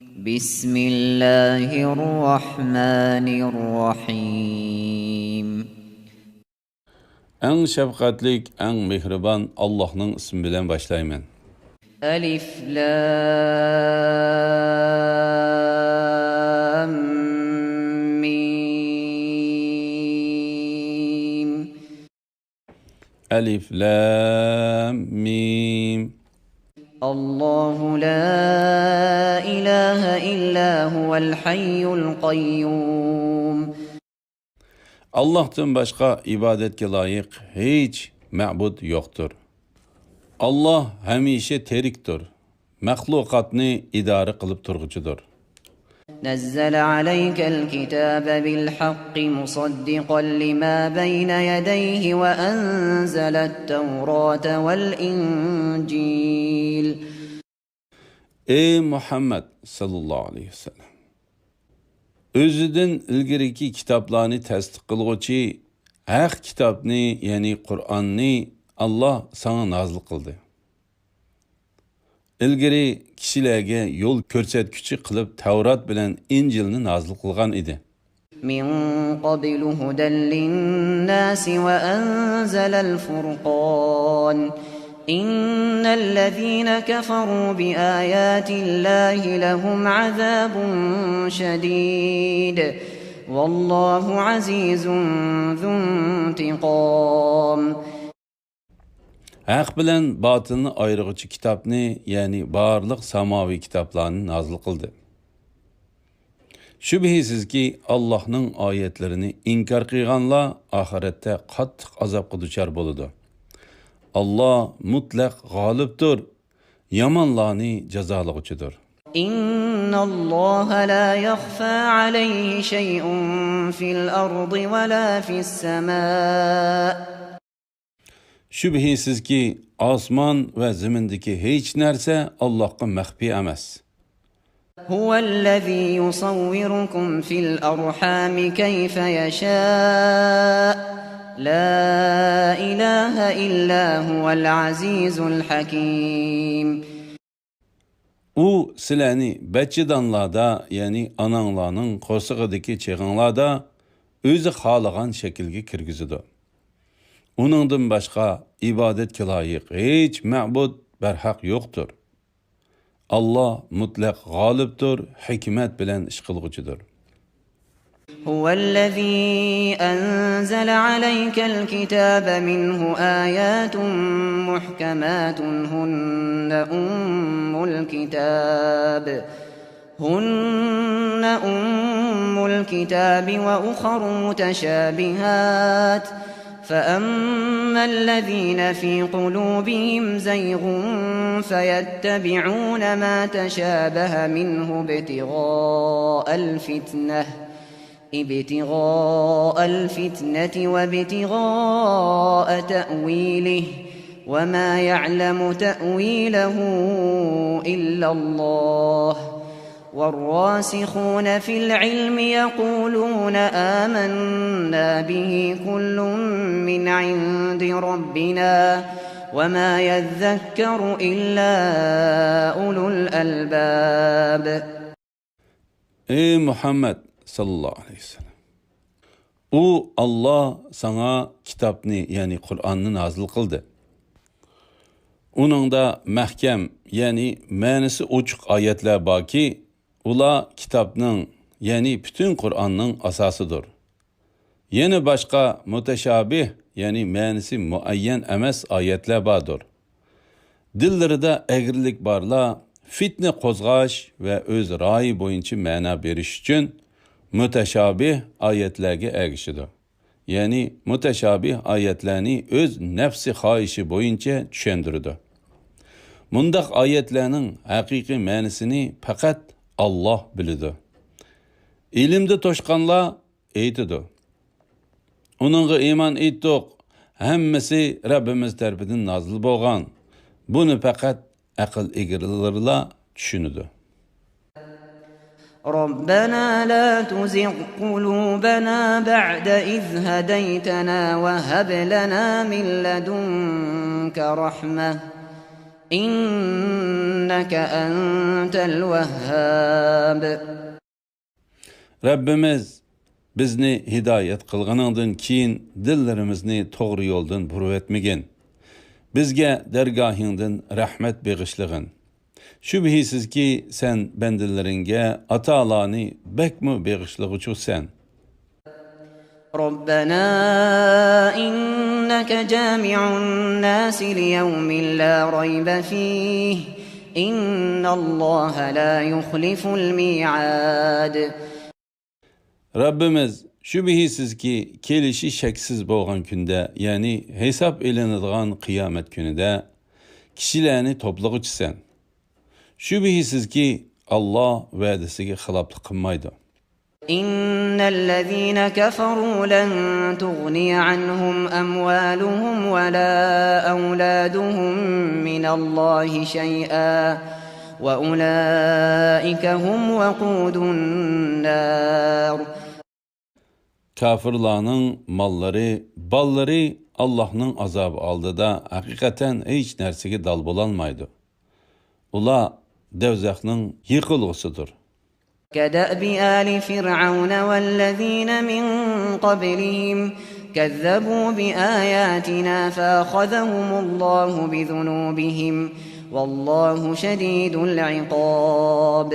بسم الله الرحمن الرحيم Eng şefkatlik, eng mehriban Allah'ın ismi bilen başlayman. ألف لام ميم Elif, Lam, Mim. الله لا إله إلا هو الحي القيوم Allah'tan başka ibadetke layık hiç ma'bud yoktur. Allah hemişe teriktir. Mahlukatni idare kılıp turgucudur. نزل عليك الكتاب بالحق مصدقا لما بين يديه وأنزل التوراة والإنجيل Ey Muhammed sallallahu aleyhi ve sellem. Özüdün ilgiriki kitaplarını tasdik kılgıcı haq kitabni yani Kur'an'ni Allah sana nazil kıldı. İlgiri kişilerge yol körsetküçü kılıp Tevrat bilen İncil'ni nazil kılgan idi. من قبل هدى للناس وأنزل الفرقان إن الذين كفروا بآيات الله لهم عذاب شديد والله عزيز ذو انتقام Haq bilen batılını ayrıgıcı kitapni yani barlıq samavi kitaplarını nazil kıldı. Şübhisiz ki Allah'ın ayetlerini inkar kıyganla ahirette qattiq azapqa duçar boludu. Allah mutlaq g'olibdir, yomonlarni jazolag'uchidir. إن الله لا يخفى عليه شيء في الأرض ولا في السماء Şübhisiz ki osmon va zimindagi hech narsa Allohga maxfiy emas. هو الذي يصوركم في الأرحام كيف يشاء لا إله إلا هو العزيز الحكيم U silani bachchidanlarda, yani ananglarning qo'rsig'idagi cheg'inglarda o'zi xohlagan shaklga kirgizadi. Uningdan boshqa ibodatga loyiq hech ma'bud barhaq yo'qdir. Allah mutlaq g'olibdir, hikmat bilan ish qilg'uchidir. هو الذي أنزل عليك الكتاب منه آيات محكمات هن أم الكتاب وأخر متشابهات فأما الذين في قلوبهم زيغ فيتبعون ما تشابه منه ابتغاء الفتنة وابتغاء تأويله وما يعلم تأويله إلا الله والراسخون في العلم يقولون آمنا به كل من عند ربنا وما يذكر إلا أولو الألباب Ey Muhammed sallallahu aleyhi ve sellem. O Allah sana kitapni yani Kur'an'ı nazil kıldı. Onun da mahkem yani manisi oçuk ayetler baki ula kitapның yani bütün Kur'an'ның asasıdır. Yeni başka müteşabih yani manisi muayyen emes ayetler bardır. Dillerinde egrilik barla fitne qozg'ash ve öz ra'yi boyunca ma'na berish uchun müteşabih ayetlerge ergishidir. Yani müteşabih ayetlerini öz nefsi xohishi boyunca tushundirdi. Mundaq ayetlerning haqiqiy ma'nisini faqat Allah biladi. İlimde toshqanlar aytidi. Uningga iymon etdik. Hammasi Rabbimiz tarafidan nozil bo'lgan. Buni faqat aql egrilarla tushunadi. ربنا لا تزغ قلوبنا بعد إذ هديتنا وهب لنا من لدنك رحمة إنك أنت الوهاب. Rabbimiz bizni hidayet kılganından keyin dillerimizni toğru yoldan burup etmegen. Bizge dergahingdan rahmet begişligin. Şübhisiz ki sen bendilleringe ata-Allah'ını bekmi begişliguçu sen. ربنا إنك جامع الناس ليوم لا ريب فيه إن الله لا يخلف الميعاد. Rabbimiz şübhisiz ki kelişi şeksiz bolgan günde, yani hesap elenadigan kıyamet günüde kişilerini toplagıç sen. Şübhisiz ki Allah va'dasiga xiloflik qilmaydi. إن الذين كفروا لن تغني عنهم أموالهم ولا أولادهم من الله شيئا وأولئك هم وقود النار. Kafirlarning malları, balları Allah'ның azabı aldıda hakikaten hiç narsaga dal bolalmaydı. Ular devzaqning yıkılğısıdır. كدأب آل فرعون والذين من قبلهم كذبوا بآياتنا فأخذهم الله بذنوبهم والله شديد العقاب.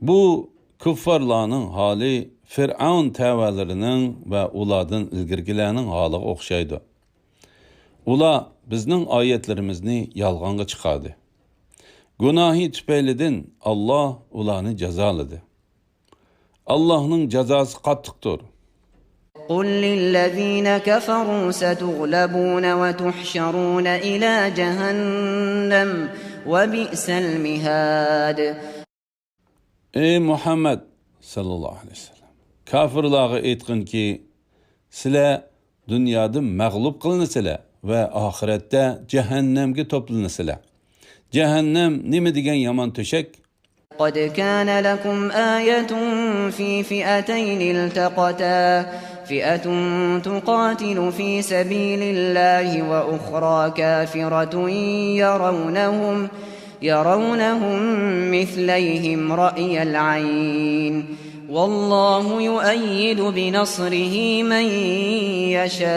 Bu küffarlarning hali Fir'aun təvələrinin və ulardan ilgirgilərinin halıga oxşaydı. Ular bizning ayetlerimizni yalğanga çıxardı. Gunahi tüpeylidin Allah ularni cezaladı. Allah'ның cezası qattiqdir. قل للذين كفروا ستغلبون وتحشرون إلى جهنم وبئس المهاد. Ey Muhammed sallallahu aleyhi ve sellem, kafirlarga aytqin ki, sizlar dunyoda mag'lub qilinasizlar va oxiratda jahannamga to'planasizlar. Cehennem nima degan yomon to'shak? قد كان لكم آية في فئتين التقتا فئة تقاتل في سبيل الله وأخرى كافرة يرونهم مثليهم رأي العين والله يؤيد بنصره من يشاء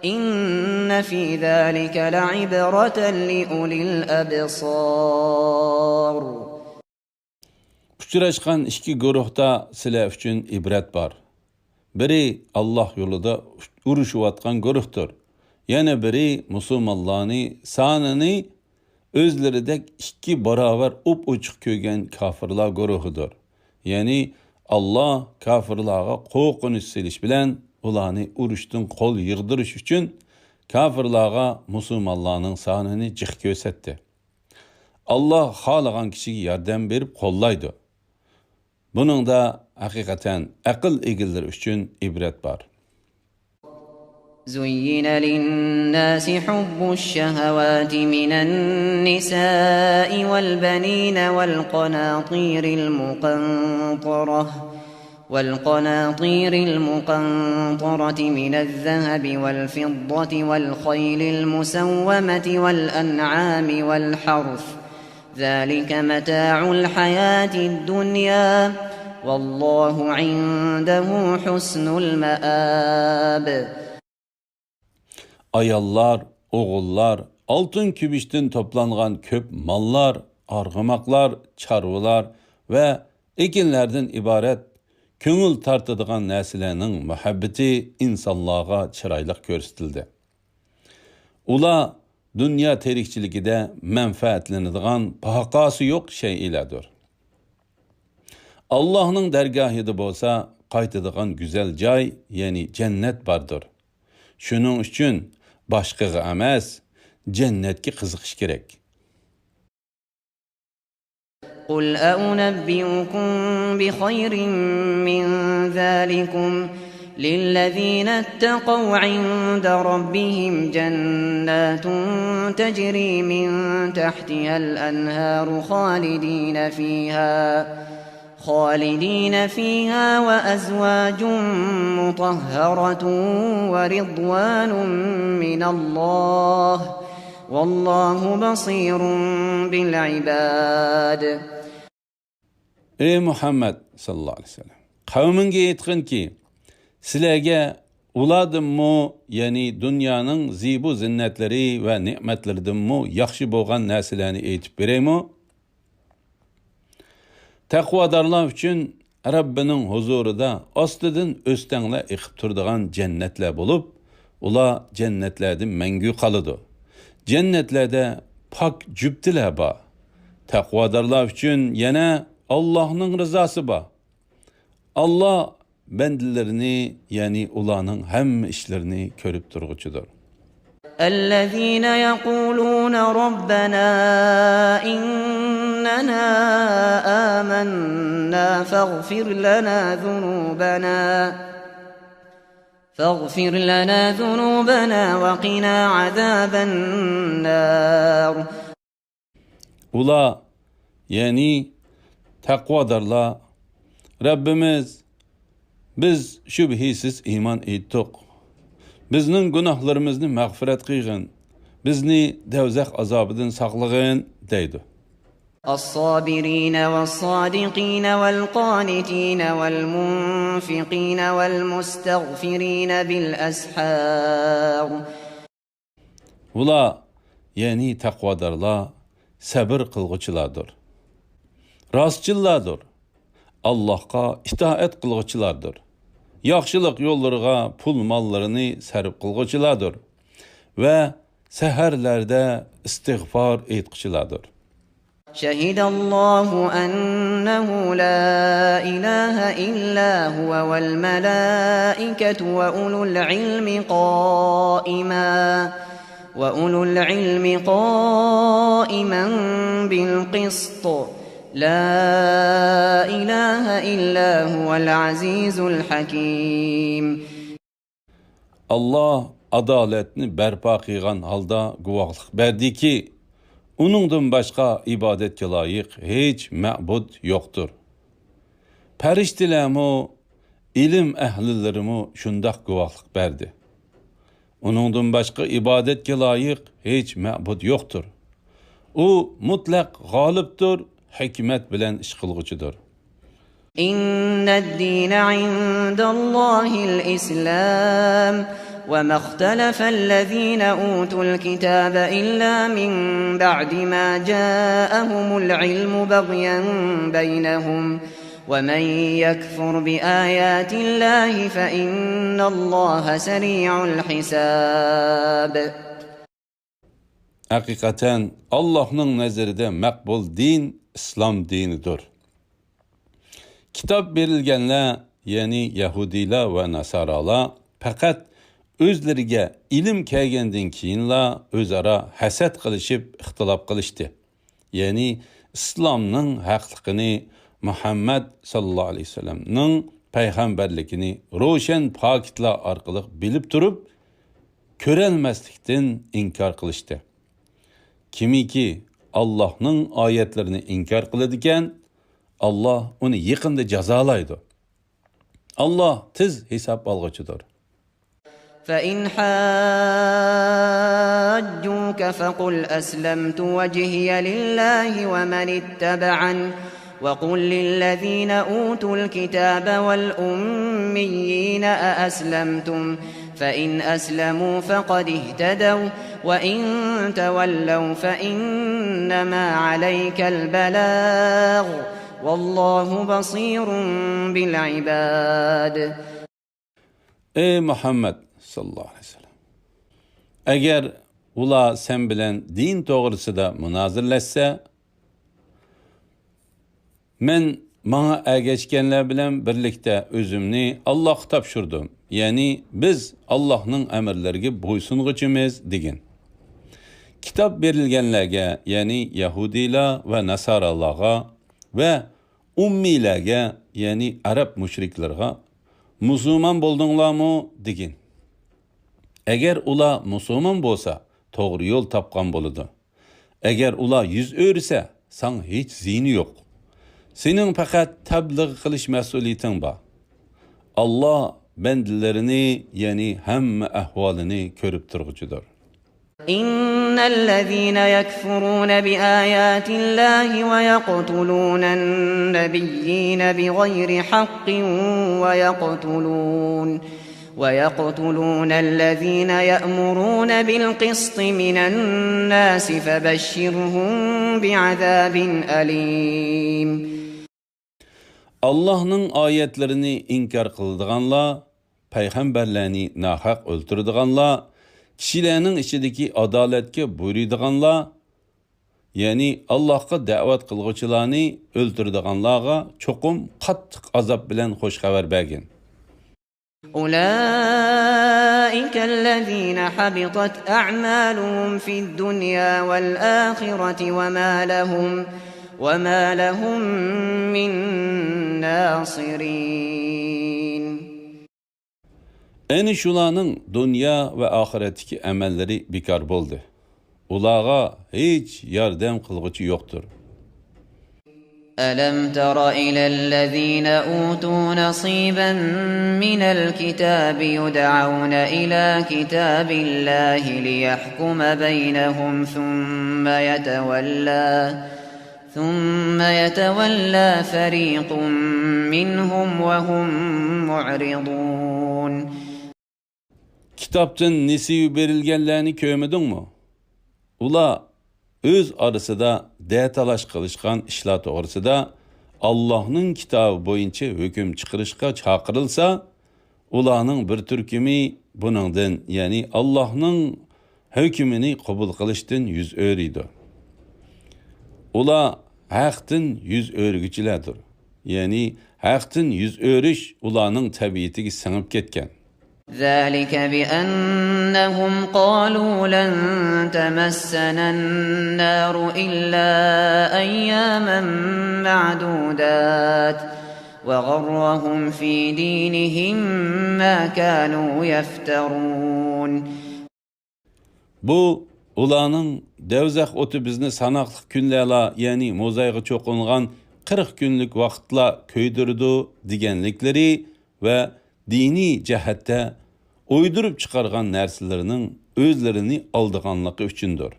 إن في ذلك لعبرة لأولي الأبصار. Uçraşqan iki guruhda sizlar uchun ibrat bor. Biri Allah yo'lida urushayotgan guruhdir. Yana biri musulmonlarni sonini o'zlaridek ikki barobar o'p-o'chiq ko'rgan kofirlar guruhidir. Ya'ni Allah kofirlarga qo'rqinish selish bilan ularni urushdan qo'l yig'dirish uchun kofirlarga musulmonlarning sonini jiq ko'rsatdi. Allah xohlagan kishiga yordam berib qo'llaydi. Buningda haqiqatan aql egilleri uchun ibrat bor. زين للناس حب الشهوات من النساء والبنين والقناطير المقنطرة من الذهب والفضة والخيل المسومة والأنعام والحرث ذلك متاع الحياة الدنيا والله عنده حسن المآب. Ayallar, oğullar, altın kübüşten toplangan köp mallar, argımaklar, çarvılar ve ekinlerden ibaret köngül tartıdığan nəsilənin muhabbeti insanlığa çıraylık görstildi. Ula dünya terikçilikide menfaatlenediğen pahakası yok şey iledir. Allah'ın dergahıda bolsa qaytıdığan güzel cay, yani cennet bardır. Şunun üçün başqaga emas, cennetki kızıqış gerek. قل أنبئكم بخير من ذلكم للذين اتقوا عند ربهم جنات تجري من تحتها الأنهار خالدين فيها وأزواج مطهرة ورضوان من الله والله بصير بالعباد. Ey Muhammed sallallahu aleyhi ve sellem, kavminge aytgin ki, sizlerge uladımmo, yani dünyanın zibu zinnetleri ve nimetleridenmo yaxşı bolgan narsalarni aytib bereymo? Taqvodarlar üçün Rabbinin huzurida ostidan o'stanglar iqib turadigan jannatlar bo'lib, ular jannatlarda mangu qoladi. Jannatlarda pok jubtilar bor. Taqvodarlar üçün yana Allah'ın rızası bor. Allah bendilerini, yani ularning hamma ishlarini ko'rib turguchidir. الذين يقولون ربنا إننا آمنا فاغفر لنا ذنوبنا وقنا عذاب النار. Ula, yani takvadarlar, Rabbimiz, biz şübhisiz iman ettik. Bizning günahlarimizni mağfiret qilgin, bizni devzaq azabından saqlagin deydi. الصابرين والصادقين والقانتين والمنفقين والمستغفرين بالأسحار. Ula, yani takvadarlar, sabır qilg'uchilardir. Rostchillardir. Allah'a itoat qilg'uchilardir. Yaxshilik yo'llariga pul mollarini sarf qilg'uchilardir va saharlarda istig'for aytquchilardir. شهد الله أنه لا إله إلا هو والملائكة وأولو العلم قائما بالقسط لا إله إلا هو العزيز الحكيم. Allah adaletni berpa qilgan halda guvohlik berdi ki, uningdan boshqa ibodatga loyiq hech ma'bud yo'qdir. Farishtalarmu, ilm ahlilarimi shundoq guvohlik berdi. Uningdan boshqa ibodatga loyiq hech ma'bud yo'qdir. U mutlaq g'olibdir, hikmat bilan ish qilguchidir. إن الدين عند الله الإسلام وما اختلف الذين أوتوا الكتاب إلا من بعد ما جاءهم العلم بغيا بينهم ومن يكفر بآيات الله فإن الله سريع الحساب. Hakikaten Allah'ın nazarında makbul din İslam dinidir. Kitap verilgenler, yani Yahudiler ve Nasaralar fakat özleriga ilim kelgandan keyinla o'zaro hasad qilishib, ixtilof qilishdi. Ya'ni islomning haqligini, Muhammad sallallohu alayhi vasallamning payg'ambarligini ro'shan pokitlar orqali bilib turib, ko'rolmaslikdan inkor qilishdi. Kimiki Allohning oyatlarini inkor qiladi ekan, Allah uni yaqinda jazolaydi. Allah tez hisob olg'uchidir. فإن حاجوك فقل أسلمت وجهي لله ومن اتبعن وقل للذين أوتوا الكتاب والأميين أأسلمتم فإن أسلموا فقد اهتدوا وإن تولوا فإنما عليك البلاغ والله بصير بالعباد. Ey Muhammed sallallahu aleyhi ve sellem, eğer ula sen bilen din doğrusida münazirleşse, men bana ergeçkenler bilen birlikte özümni Allah'a tapşırdım. Yani biz Allah'ın emirlerine boysunğucumuz degin. Kitap verilgenlerge, yani Yahudiler ve Nasaralarga ve ummilerge, yani Arap müşriklerge Müslüman boldunlar mı degin. Eğer ula Müslüman bolsa, doğru yol tapkan boludu. Eğer ula yüz öğrise, san hiç zini yok. Senin fakat tebliğ kılış mesuliyetin var. Allah bendilerini yani hem ahvalini körüp durgucudur. إن الذين يكفرون بآيات الله ويقتلون النبيين بغير حق ويقتلون الذين يأمرون بالقسط من الناس فبشرهم بعذاب أليم. Allah'ın ayetlerini inkar kıldıganlar, peygamberlerini nahak öldürdüganlar, kişilerinin içindeki adaletke buyurduğanlar, yani Allah'a davet kılgıçılarını öldürdüganlarga çokum qattiq azap bilen hoş haber bergin. أولئك الذين حبطت أعمالهم في الدنيا والآخرة وما لهم من ناصرين. Eni şulanın dünya ve ahiretteki emelleri bekar boldu. Ulağa hiç yardım kılgıcı yoktur. ألم تر إلى الذين أوتوا نصيبا من الكتاب يدعون إلى كتاب الله ليحكم بينهم ثم يتولى فريق منهم وهم معرضون. Kitaptan nesibi berilgenlerini köymedin mi? Ula öz arasında detalaş kılışkan işler doğrusida Allah'ın kitabı boyunca hüküm çıkarışka çakırılsa, ulanın bir türkümü bunundan yani Allah'ın hükümünü kabul kılıştın yüz öğriydi. Ula haktın yüz öğrügüçülerdir. Yani haktın yüz öğrüş ulanın tabiiyeti sınıp ketken. ذلك بأنهم قالوا لن تمسنا النار إلا أياما معدودات وغرهم في دينهم ما كانوا يفترون. Bu ulanın devzak otu bizni sanaklık günlerla yani mozaiği çokungan 40 günlük vakitla köydürdü digenlikleri ve dini cehette uydurup çıkargan nerselerinin özlerini aldıganlığı üçündür.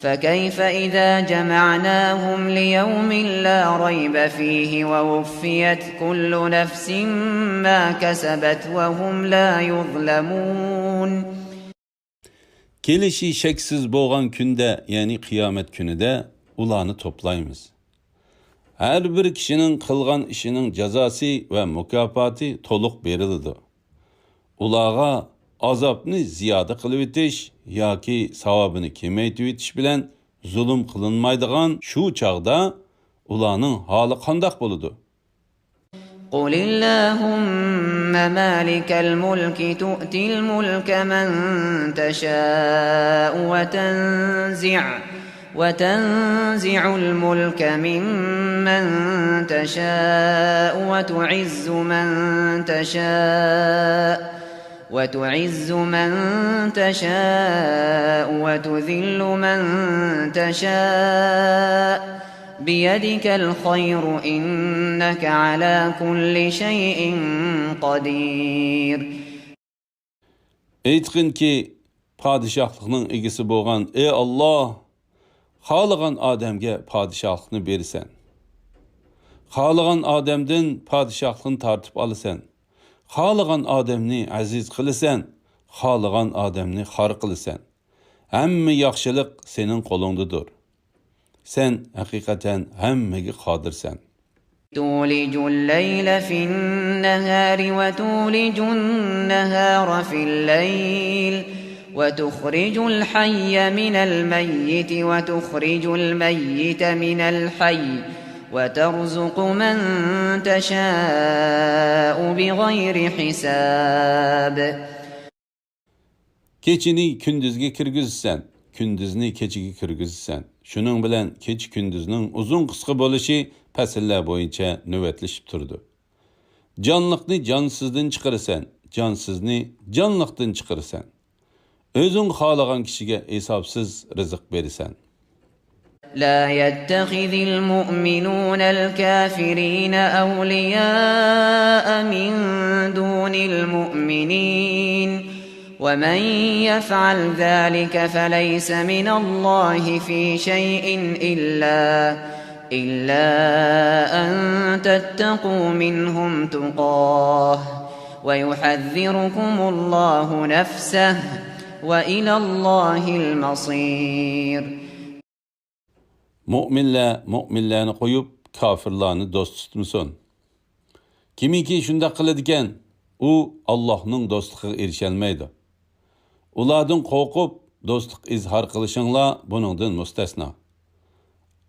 فَكَيْفَ إِذَا جَمَعْنَاهُمْ لِيَوْمٍ لَا رَيْبَ فِيهِ وَوُفِّيَتْ كُلُّ نَفْسٍ مَا كَسَبَتْ وَهُمْ لَا يُظْلَمُونَ. Gelişi şeksiz boğan günde yani kıyamet günü de ulanı toplayımız. Her bir kişinin kılgan işinin cezası ve mükafatı toluk verildi. Ulağa azapını ziyade kılıp etiş, ya ki savabını kemeytip etiş bilen zulüm kılınmaydıgan şu çağda ulanın halı kandak boludu. قُلِ اللَّهُمَّ مَالِكَ الْمُلْكِ تُؤْتِي الْمُلْكَ مَنْ تَشَاءُ وتنزع الملك ممن تشاء وتعز من تشاء وتذل من تشاء بيدك الخير إنك على كل شيء قدير. Eytkin ki padişahlığının igisi boğan ey Allah, xalığan ademge padişahlığını berisen. Xalığan ademden padişahlığını tartıp alısan. Xalığan ademni aziz kılısan. Xalığan ademni xar kılısan. Hemme yaxşılık senin kolundadır. Sen hakikaten hemmegi qadirsen. تولج الليل في النهار وتولج النهار في الليل وتخرج الحي من الميت وتخرج الميت من الحي وترزق من تشاء بغير حساب. Keçini kündüzge kirgizsen, kündüzni keçigi kirgizsen. Şunun bilen keç kündüzünün uzun kıskı boluşu pasiller boyunca növetleşip turdu. Canlıkni cansızdan çıkarırsan, cansızını canlıktan çıkarırsan. Özün xalagan kişiге hesapsız rızık verirsen. لا يتخذ المؤمنون الكافرين أولياء من دون المؤمنين ومن يفعل ذلك فليس من الله في شيء إلا أن تتقوا منهم تقاه ويحذركم الله نفسه وإلى الله المصير. Müminlerini koyup kafirlerini dost tutmusun. Kimiki şunda kılıdiken u Allah'ın dostluğuna erişelmeydi. Ulardan korkup dostluk izhar kılışınla bunundan müstesna.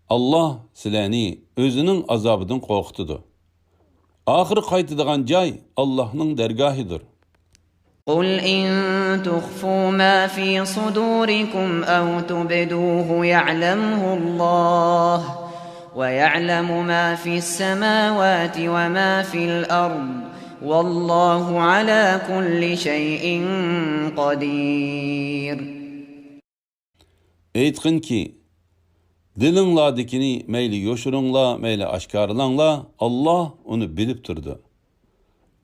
Allah sizlerni özünün azabından korkutudu. Ahir kaytıdığan cay Allah'ın dergahıdır. قل إن تخفوا ما في صدوركم أو تبدوه يعلمه الله ويعلم ما في السماوات وما في الأرض والله على كل شيء قدير. Eytkin ki, dilinladikini meyli yoşurunla, meyli aşkarlanla, Allah onu bilip durdu.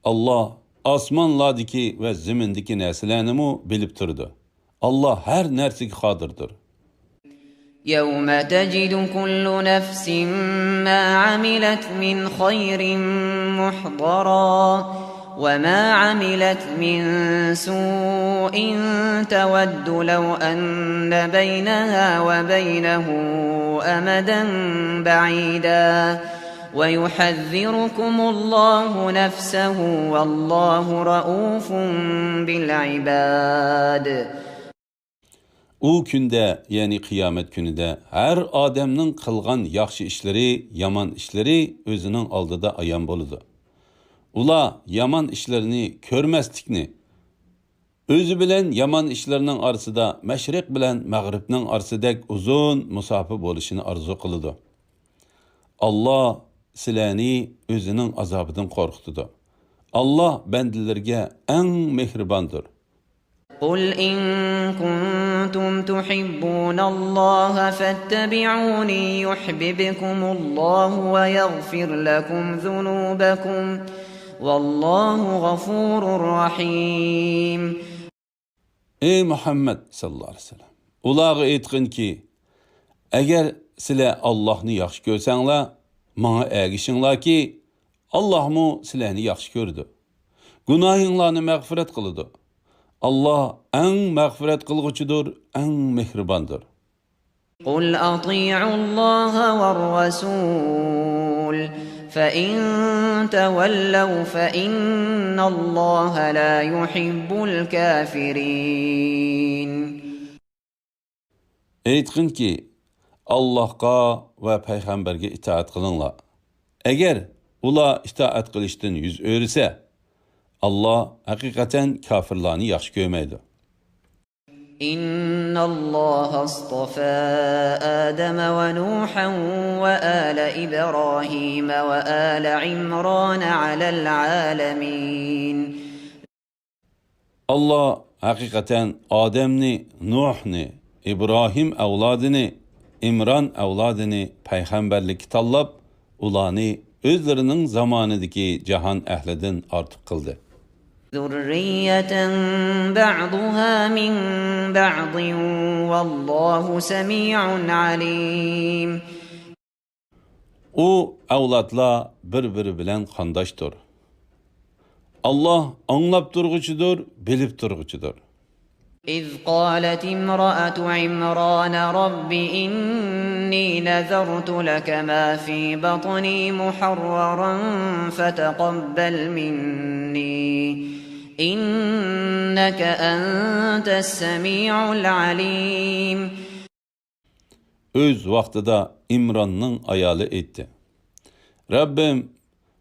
Allah asmanladiki ve zimindiki neslerini bilip durdu. Allah her nersiki kadirdir. يَوْمَ تَجِدُ كُلُّ نَفْسٍ مَّا عَمِلَتْ مِنْ خَيْرٍ مُحْضَرًا وَمَا عَمِلَتْ مِنْ سُوءٍ تَوَدُّ لَوْ أَنَّ بَيْنَهَا وَبَيْنَهُ أَمَدًا بَعِيدًا وَيُحَذِّرُكُمُ اللَّهُ نَفْسَهُ وَاللَّهُ رَءُوفٌ بِالْعِبَادِ. O günde, yani kıyamet günüde her adamның kılgan yaxşı işleri, yaman işleri özünün aldıda ayan boludu. Ula yaman işlerini körmeslikni, özü bilen yaman işlerinin arasında meşrik bilen mağribnin arasıdek uzun musafı boluşunu arzu kılıdı. Allah sileni özünün azabından korkutudu. Allah bendilerge en mehribandır. قُلْ إِن كُنتُمْ تُحِبُّونَ اللَّهَ فَاتَّبِعُونِي يُحْبِبْكُمُ اللَّهُ وَيَغْفِرْ لَكُمْ ذُنُوبَكُمْ وَاللَّهُ غَفُورٌ رَحِيمٌ. Ey Muhammed sallallahu aleyhi ve sellem, ulağı aytqin ki, eğer sile Allah'ını yaxşı görsənglar, mana əgişinlar ki, Allah mu sileni yaxşı gördü. Günahınlarını məğfiret kılıdı. Allah en mağfiret kılgıcıdır, en mehribandır. قُلْ أَطِيعُوا اللَّهَ وَالرَّسُولَ فَإِن تَوَلَّوْا فَإِنَّ اللَّهَ لَا يُحِبُّ الْكَافِرِينَ. Eytqin ki, Allah'a ve Peygamberge itaat kılınlar. Eğer ula itaat kılıştın yüz öğrise, Allah hakikaten kafirlerini yaxşı görmeydi. إِنَّ اللَّهَ اصْطَفَى آدَمَ وَنُوحًا وَآلَ إِبْرَاهِيمَ وَآلَ عِمْرَانَ عَلَى الْعَالَمِينَ. Allah hakikaten Ademni, Nuhni, İbrahim evladını, İmran evladını peygamberlik tallab, ulanı özlerinin zamanıdaki cihan ehlidin artık kıldı. ذُرِّيَّةً بَعْضُهَا مِنْ بَعْضٍ وَاللّٰهُ سَمِيعٌ عَلِيمٌ. O evlatla birbiri bilen kandaştır. Allah anlap durgucudur, bilip durgucudur. إِذْ قَالَتِ امْرَأَةُ عِمْرَانَ رَبِّ إِنِّي نَذَرْتُ لَكَ مَا فِي بَطْنِي مُحَرَّرًا فَتَقَبَّلْ مِنِّي إِنَّكَ أَنْتَ السَّمِيعُ الْعَلِيمُ. Öz vaxtıda İmran'ın ayalı etti. Rabbim,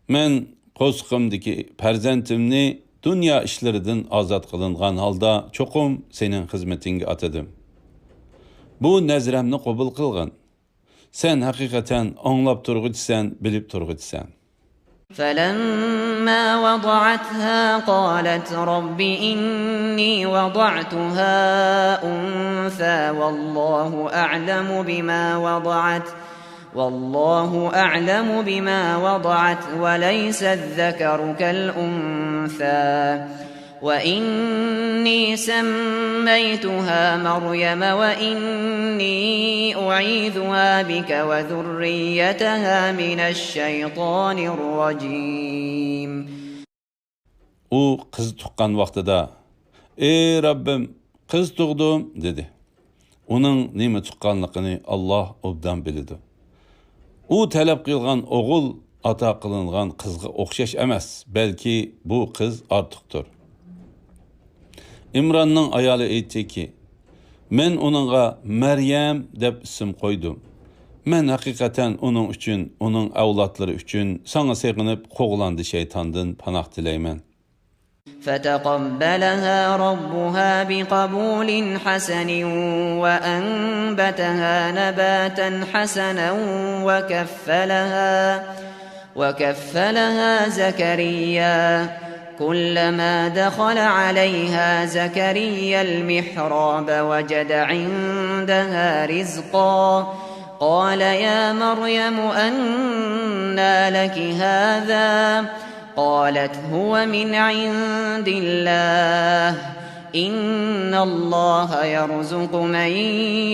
men qo'sqimdiki perzentimni dünya işlerinden azat kılıngan halda çokum senin hizmetinge atadım. Bu nezremni qabul qılgın. Sen hakikaten anlap turg'uchisan, bilip turg'uchisan. فلما وضعتها قالت رب إني وضعتها أنثى والله أعلم بما وضعت وليس الذكر كالأنثى وإني سميتها مريم وإني أعيذها بك وذريتها من الشيطان الرجيم. O kız tuqqan vaqtida, "Ey Rabbim, kız tug'dim" dedi. Onun nima tuqqanligini Allah obdan biladi. U talab qilgan o'g'il ata qilingan qizga o'xshash emas, balki bu qiz ortiqdir. İmronning ayoli aytdiki, "Men uningga Maryam deb ism qo'ydim. Men haqiqatan uning uchun, uning avlodlari uchun sana sığınıp qo'g'landi shaytondan panoh tilayman." فتقبلها ربها بقبول حسن وأنبتها نباتا حسنا وكفلها زكريا كلما دخل عليها زكريا المحراب وجد عندها رزقا قال يا مريم أنى لك هذا قالت هو من عند الله إن الله يرزق من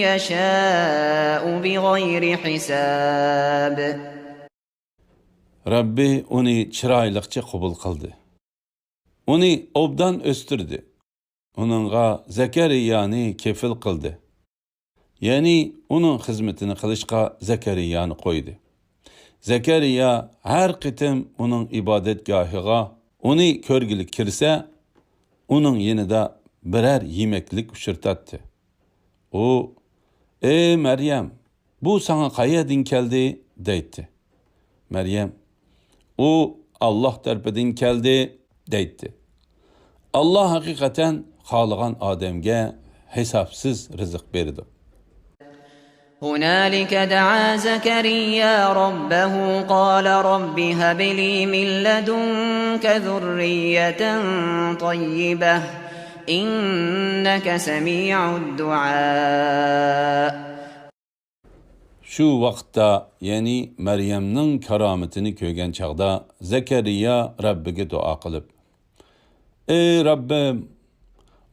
يشاء بغير حساب. Rabbi onu chiroyliqcha qabul qildi. Uni obdan o'stirdi. Uningga Zakariyani kefil qildi. Ya'ni uning xizmatini qilishga Zakariyani qo'ydi. Zakariya har qitim uning ibodatgohiga uni ko'rgili kirsa, uning yanida birer yemeklik ushirtatdi. U, "Ey Maryam, bu sana qayerdan keldi?" deydi. Maryam, "U Allah tarafidan keldi" deydi. Allah haqiqatan xohlagan odamga hisobsiz rizq berdi. هنالك دعا زكريا ربه قال رب هب لي من لدنك ذرية طيبة إنك سميع الدعاء. Şu vaqtda, yani Maryamning karomatini ko'rgan chaqda Zakariya Rabbiga duo qilib, "Ey Rabbim,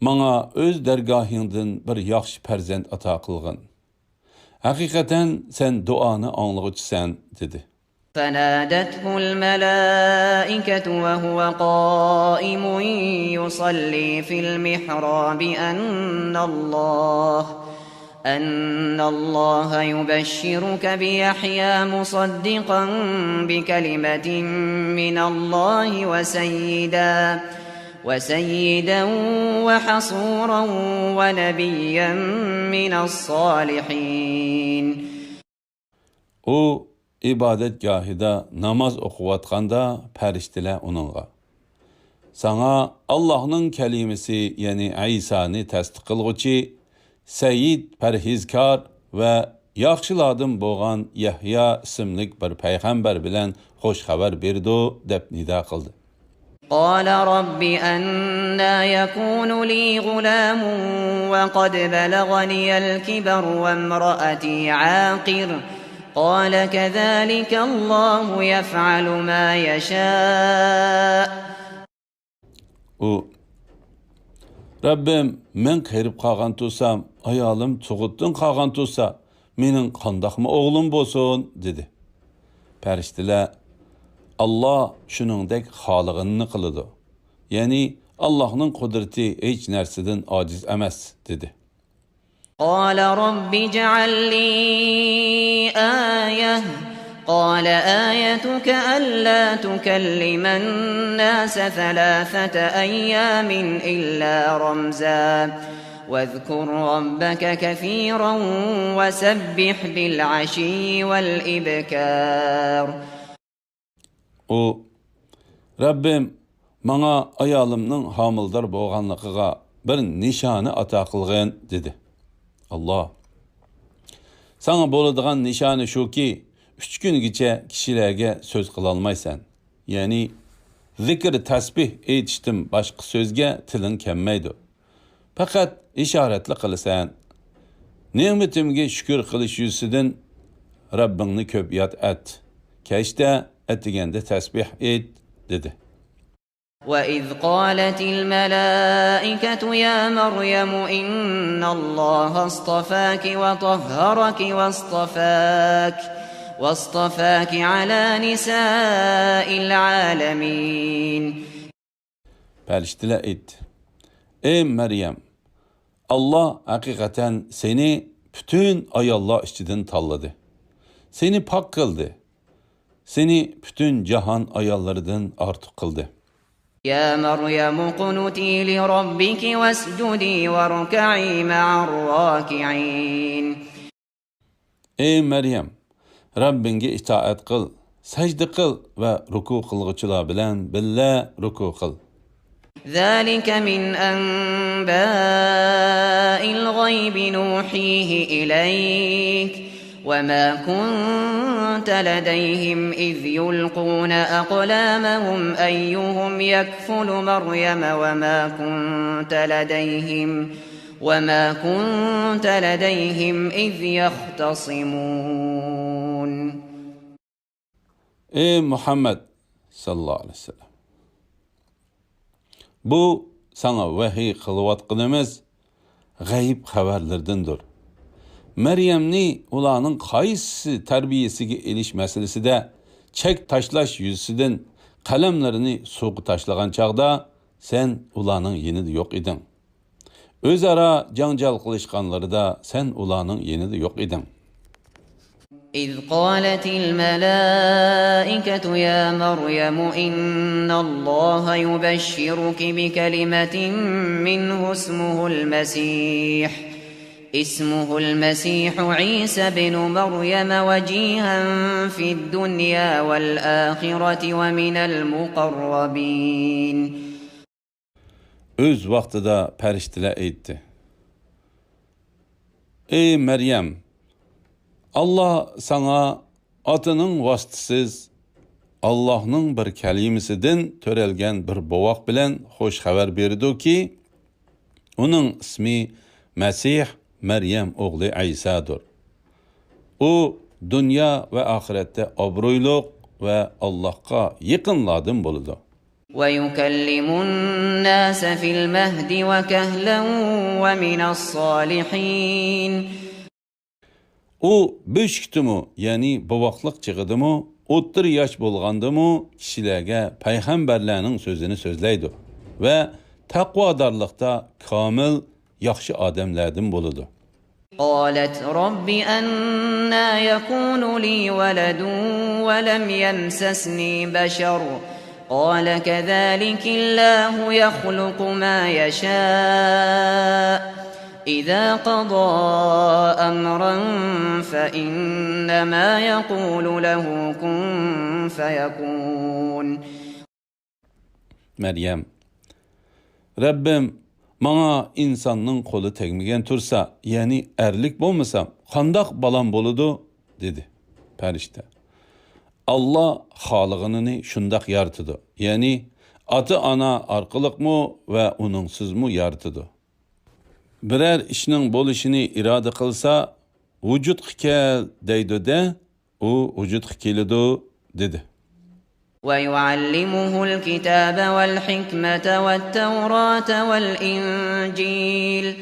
menga o'z dargohingdan bir yaxshi farzand ato qilgin. Haqiqatan sen duoni anglag'uchisan" dedi. فنادته الملائكة وهو قائم يصلي في المحراب أن الله يبشرك بيحيى مصدقا بكلمة من الله وسيدا وحصورا ونبيا من الصالحين. O ibadetgahida namaz o'qiyotganda farishtalar uningga, "Sana Allohning kalimasi, ya'ni Aysoni tasdiq qilguvchi, Sayyid parhezkor va yaxshilardan bo'lgan Yahya ismli bir payg'ambar bilan xush xabar berdi" deb nido qildi. قال رب أنى يكون لي غلام وقد بلغني الكبر وامرأتي عاقر قال كذلك الله يفعل ما يشاء. Rabbim, men qerib qolgan tursam, ayolim tug'utdan qolgan tursa, mening qandoqmi o'g'lim bo'lsin dedi. Farishtalar, Allah shuningdek xolig'ini qiladi. Ya'ni Allohning qudrati hech narsadan ojiz emas dedi. قال رب اجعل لي آية قال آيتك ألا تكلم الناس 3 أيام إلا رمزا واذكر ربك كثيرا وسبح بالعشي والإبكار. O, Rabbim, bana ayolimning homildor bo'lganligiga bir nishoni ato qilgin dedi. Allah, sana bo'ladigan nishoni shuki, 3 kungacha kishilarga so'z qila olmaysan. yani zikr tasbih aytishdan boshqa so'zga tiling kelmaydi. Faqat ishoratli qilsan. Ne'matimga shukr qilish yuzidan Rabbingni ko'p yod et. Kechda atiganda tasbih ayt dedi. وَإِذْ قَالَتِ الْمَلَائِكَةُ يَا مَرْيَمُ إِنَّ اللَّهَ اصْطَفَاكِ وَطَهَّرَكِ وَاصْطَفَاكِ عَلَى نِسَاءِ الْعَالَمِينَ. Periştiler aytdi. Ey Meryem, Allah hakikaten seni bütün ayollar içinden tanladı. Seni pak kıldı. Seni bütün cihan ayollarından artık kıldı. يا مريم اقنتي لربك واسجدي واركعي مع الراكعين. Ey Meryem, Rabbinge itaat kıl, secde kıl ve ruku kılgıçılar bilen billa ruku kıl. ذلك من أنباء الغيب نوحيه إليك وما كنت لديهم إذ يلقون أقلامهم أيهم يكفل مريم وما كنت لديهم إذ يختصمون. Ey Muhammed sallallahu aleyhi ve sellem, bu sana vahiy kılıvatqınımız gayb haberlerdendir. Meryemni ulanın qaysı terbiyesiga elish meseleside çek taşlaş yüzüden kalemlerini soğuk taşlagan çağda sen ulanın yenidi yok idin. Özara janjal qilishganları da sen ulanın yenidi yok idin. إذ قالت الملائكة يا مريم إن الله يبشرك بكلمة منه اسمه المسيح عيسى بن مريم وجيها في الدنيا والآخرة ومن المقربين. Öz vaxtıda periştiler aytdi. Ey Meryem, Allah sana atının vasıtasız Allah'ın bir kelimesinden törelgen bir boğak bilen hoş haber berdi ki onun ismi Mesih Meryem oğlu İsa'dır. O dünya ve ahirette obroyluk ve Allah'a yakınladım buludu. وَيُكَلِّمُ النَّاسَ فِي الْمَهْدِ وَكَهْلًا وَمِنَ الصَّالِحِينَ. O böşktümü, yani boğaklık çıgıdımı, ottur yaş bolğandımı kişilerge peygamberlerinin sözünü sözleydi ve takvadarlıkta kamil, yaxşı adamlardan buludu. قالت رب أنى يكون لي ولد ولم يمسسني بشر قال كذلك الله يخلق ما يشاء إذا قضى أمرا فإنما يقول له كن فيكون. Meryem, Rabbim bana insanın kolu tegmegen tursa, yani erlik bolmasam, kandak balam boludu, dedi perişte. Allah halıgını şundak yartıdı. Yani atı ana arkalık mı ve onunsuz mu yartıdı. Birer işinin boluşunu irade kılsa, vücut hikel deydi de, o vücut hikelidu, dedi. وَيُعَلِّمُهُ الْكِتَابَ وَالْحِكْمَةَ وَالتَّوْرَاةَ وَالْإِنْجِيلَ.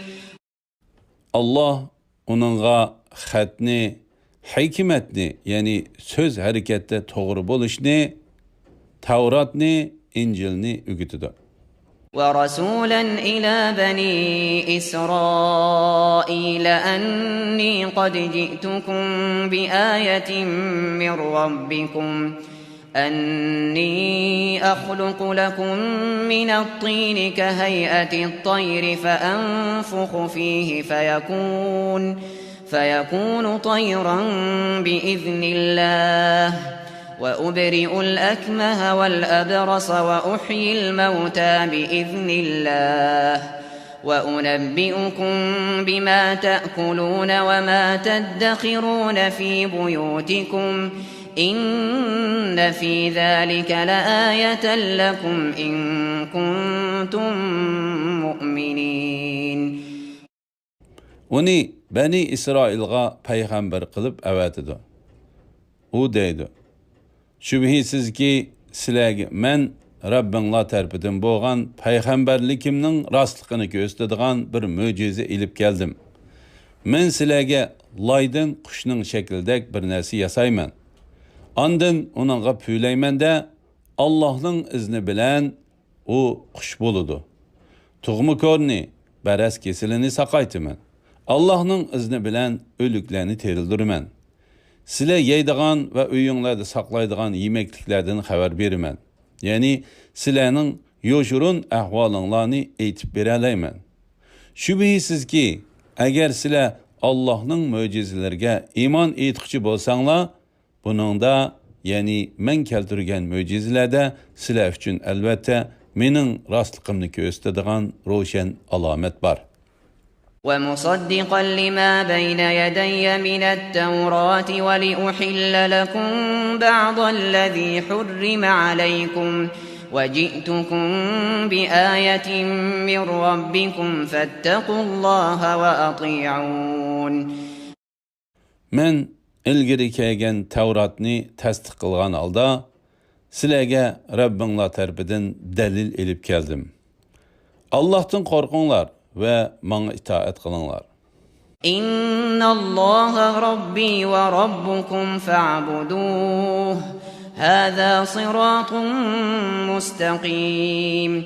Allah onunla xatni, hikmetni, yani söz harekette doğru buluşni, Tevratni, İncilni ügütüdü. وَرَسُولًا إِلَى بَنِي إِسْرَائِيلَ أَنِّي قَدْ جِئْتُكُمْ بِآيَةٍ مِّن رَّبِّكُمْ أَنِّي أَخْلُقُ لَكُم مِّنَ الطِّينِ كَهَيْئَةِ الطَّيْرِ فَأَنفُخُ فِيهِ فَيَكُونُ طَيْرًا بِإِذْنِ اللَّهِ وَأُبْرِئُ الْأَكْمَهَ وَالْأَبْرَصَ وَأُحْيِي الْمَوْتَى بِإِذْنِ اللَّهِ وَأُنَبِّئُكُم بِمَا تَأْكُلُونَ وَمَا تَدَّخِرُونَ فِي بُيُوتِكُمْ إِنَّ إن في ذلك لآية لكم إن كنتم مؤمنين. Uni Bani İsrail'a peygamber kılıp əvətidir. O deydi: Şübhisizki sizlərə mən Rabbinlar tərəfindən bolğan peyğəmbərlikimnin rastlıqını göstərdiğən bir möcüzə ilib gəldim. Mən sizlərə laydın quşның şəklindək bir nəsə yasayman. Andın onunğa püyləyman da Allah'ın izni bilən o quş buludu. Tuğmu körni, bəras kesilini saqaytıman. Allah'ın izni bilən ölüklərini terildirman. Sizlər yeydiğən və uyuңlarda saqlaydiğən yeməkliklərdən xəbər verirman. Yani sizlərin yoşurun əhvalınlarını eytib berələyman. Şübhisiz ki, əgər sizlər Allah'ın möcüzələrə iman etqiçi bolsanlar, bunun da, yani mən keltirген möcüzələrdə sizlər üçün əlbəttə menin rastlıqımını göstərdiğən roşan alamet var. ومصدقا لما بين يدي من التوراة ولأحل لكم بعض الذي حرم عليكم وجئتكم بآية من ربكم فاتقوا الله وأطيعون. Mən ilgiri kelgen Tevratni təsdiq qılğan halda sizlərə Rabbinlar tərəfindən dəlil elib gəldim. Allah'tan qorqunlar ve bana itaat kılınlar. İnna Allaha Rabbi ve Rabbukum fa'buduh. Hâzâ sıratun mustaqim.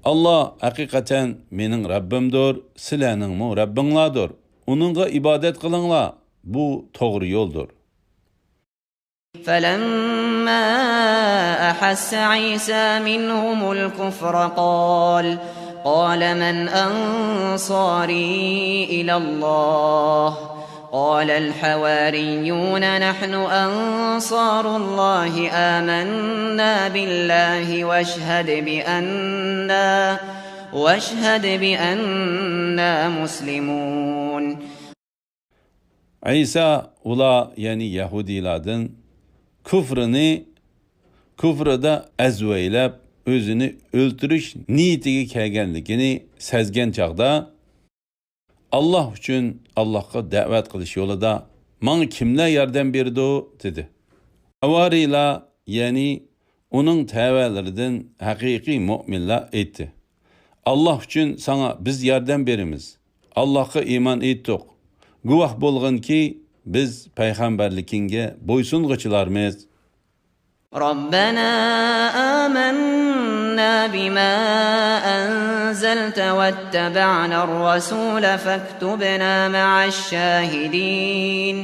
Allah hakikaten menin Rabbimdir, sizlerinin mu Rabbinlardır. Onunla ibadet kılınlar. Bu doğru yoldur. فَلَمَّا أَحَسَّ عِيسَى مِنْهُمُ الْكُفْرَ قال من أنصاري إلى الله قال الحواريون نحن أنصار الله آمنا بالله واشهد بأننا مسلمون. İsa ula yani Yahudilerden küfrede ezveylep özünü öldürüş niyetiga kelganligini sezgen çağda Allah üçün Allah'a da'vat qilish yo'lida "Manga kimlar yordam berdi?" dedi. Avariylar yani onun təvəllərindən haqiqiy müminlər etdi. Allah üçün sana biz yordam berimiz. Allah'a iman etdik. Guvah bolğun ki biz peyğəmbərlikinge boysunğuchilarmiz. ربنا آمنا بما أنزلت واتبعنا الرسول فاكتبنا مع الشاهدين.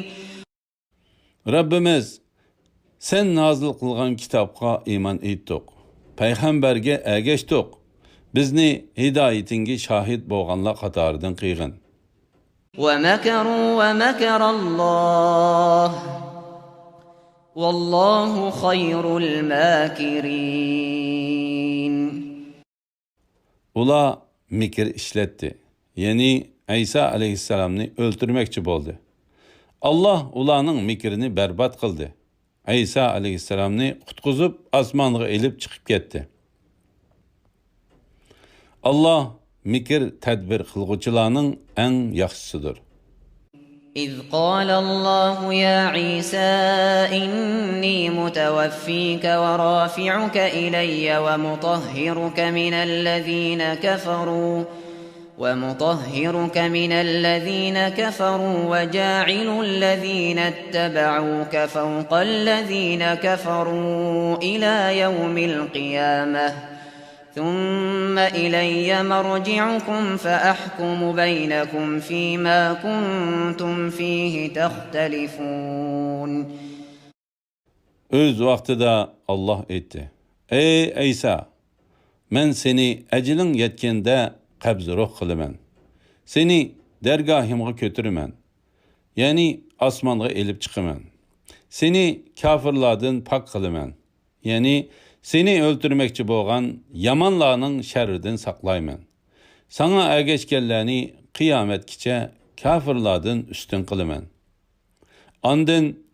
Rabbimiz sen nazil qılğan kitapqa iman etdik. Peyğəmbərgə əgəşdik. Bizni hidayetinge şahid bolğanlar qatarıdan qıygın. ومكروا ومكر الله والله خير الماكرين. Ula mikir işletti. Yani İsa aleyhisselamını öldürmekçi oldu. Allah ulanın mikirini berbat kıldı. İsa aleyhisselamını kutkuzup asmanlığa elip çıkıp gitti. Allah mikir tedbir kılgıçılarının en yaxşısıdır. إذ قال الله يا عيسى إني متوفيك ورافعك إلي ومطهرك من الذين كفروا وجاعل الذين اتبعوك فوق الذين كفروا إلى يوم القيامة ثم إلي مرجعكم فأحكم بينكم فيما كنتم فيه تختلفون. Öz vaxtida Allah etti. Ey İsa, mən seni əcilin yetkende qəbz ruh qılıman. Seni dergahimğa götürümən. Yani asmanğa elip çıkıman. Seni kafirlardan pak qılıman. Yani seni öldürmekçi bolğan yamanlarının şerrinden saklayman. Sana ergeçkenlerini kıyametkiçe kafirlardan üstün qılıman. Andın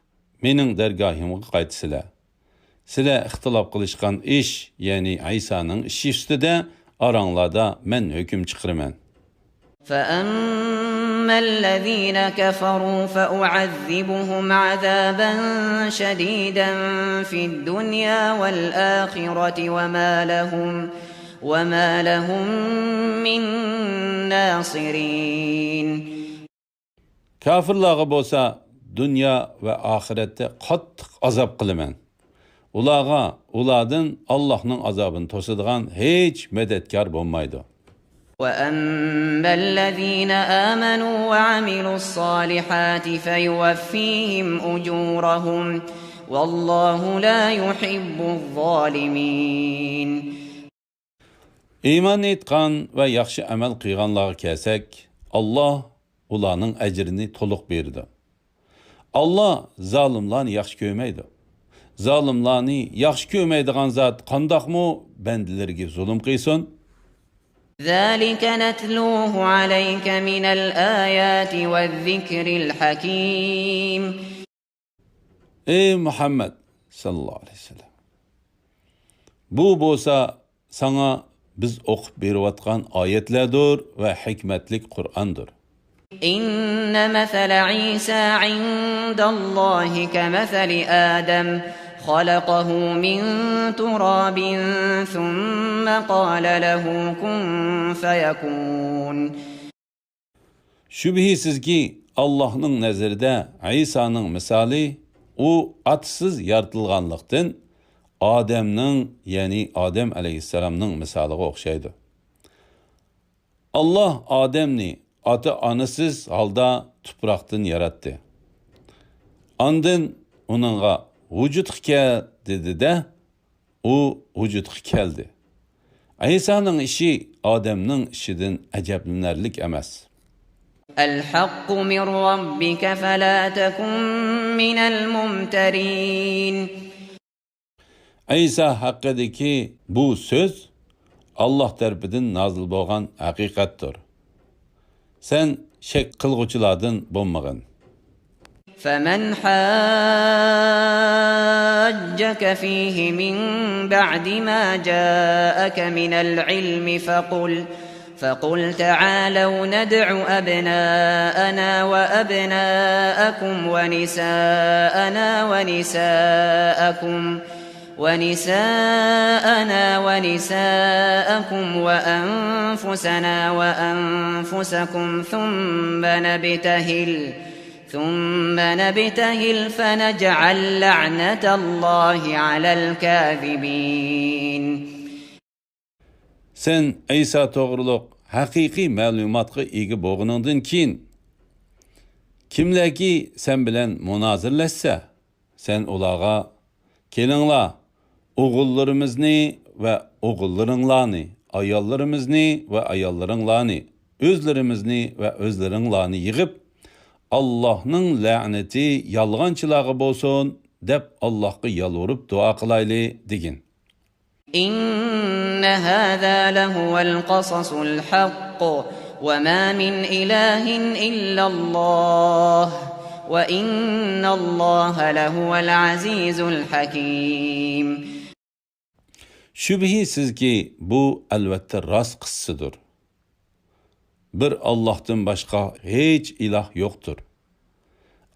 mening dargohimga qaytsizlar. Sizlar ixtilof qilishgan ish, ya'ni Aysoning ishi ustida oranglarda men hukm chiqiraman. فأما الذين كفروا فأعذبهم عذابا شديدا في الدنيا والآخرة وما لهم من ناصرين. Kafirlarga bolsa dünya ve ahirette qattiq azap qilaman. Ulardan Allah'ның azabını to'sadigan hech medetkar bo'lmaydi. وأما الذين آمنوا وعملوا الصالحات فيوفيهم أجورهم والله لا يحب الظالمين. İman etqan ve yaxshi amal qilganlarga kelsak, Allah ularning ajrini to'liq berdi. Allah zolimlarni yaxshi ko'rmaydi. Zolimlarni yaxshi ko'rmaydigan zot qandoqmi bandalarga zulm qilsin? ذلك نتلوه عليك من الآيات والذكر الحكيم. Ey Muhammed sallallahu aleyhi ve sellem. Bu bolsa sana biz o'qib berayotgan oyatlardir ve hikmetlik Kur'an'dır. إن مثل عيسى عند الله كمثل آدم خلقه من تراب ثم قال له كن فيكون. Şübhisiz ki Allah'ın nazarında İsa'nın misali o atsız yaratılganlıktan Adem'nin, yani Adem aleyhisselam'ның misalıga o'xshaydi. Allah Adem'ni ata-onasiz halda tuproqdan yaratdi. Ondan uningga vujudga kel dedi-de, u vujudga keldi. İsa'ның ishi Adem'ning ishidan ajablanarlik emas. الحق من ربك فلا تكن من الممترين. İsa haqqidagi bu söz Allah tarafidan nazil bo'lgan haqiqatdir. Sen shak qilg'uchilardan bo'lmag'in. فمن حاجك فيه من بعد ما جاءك من العلم فقل تعالوا ندع أبناءنا وأبناءكم ونساءنا ونساءكم وأنفسنا وأنفسكم ثم نبتهل فنجعل لعنة الله على الكاذبين. Sen İsa to'g'riliq haqiqiy ma'lumotga ega bo'lganingdan keyin kimlarki sen bilan munozirlashsa, sen ularga kelinglar, o'g'illarimizni va o'g'illaringlarni, ayollarimizni va ayollaringlarni, o'zlarimizni va o'zlaringlarni yig'ib Allah'ның la'nati yolg'onchilarga bo'lsin deb Allohga yalvorib duo qilayli degin. إن هذا لهو القصص الحق وما من إله إلا الله وإن الله لهو العزيز الحكيم. Şübhisiz ki bu elbette rast kıssıdır. Bir Allah'tan başka hiç ilah yoktur.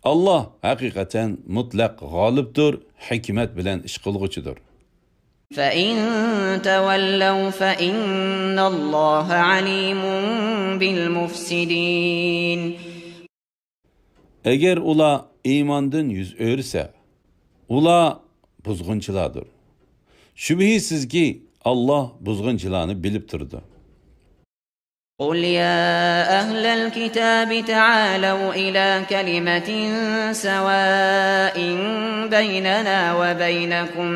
Allah hakikaten mutlak galiptir, hikmet bilen iş kılgıçıdır. فَإِن تَوَلَّوْا فَإِنَّ اللّٰهَ عَلِيمٌ بِالْمُفْسِدِينَ. Eğer ula imandan yüz örse, ula buzgunçılardır. Şübhisiz ki Allah buzgunçılarını bilip durdu. قُلْ يَا أَهْلَ الْكِتَابِ تَعَالَوْا إِلَى كَلِمَةٍ سَوَاءٍ بَيْنَنَا وَبَيْنَكُمْ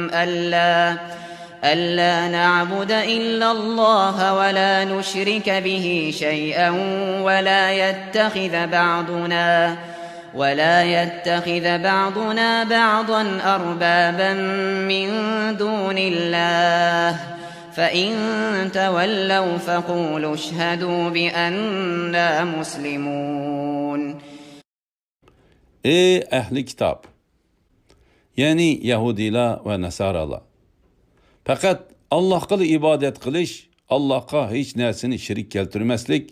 أَلَّا نَعْبُدَ إِلَّا اللَّهَ وَلَا نُشْرِكَ بِهِ شَيْئًا ولا يتخذ بعضنا بعضا أربابا من دون الله فإن تولوا فقولوا اشهدوا بأننا مسلمون. Ey ehli kitap! ya'ni Yahudilar va Nasaralar. Faqat Allohga ibodat qilish, Allohga hech narsani shirik keltirmaslik,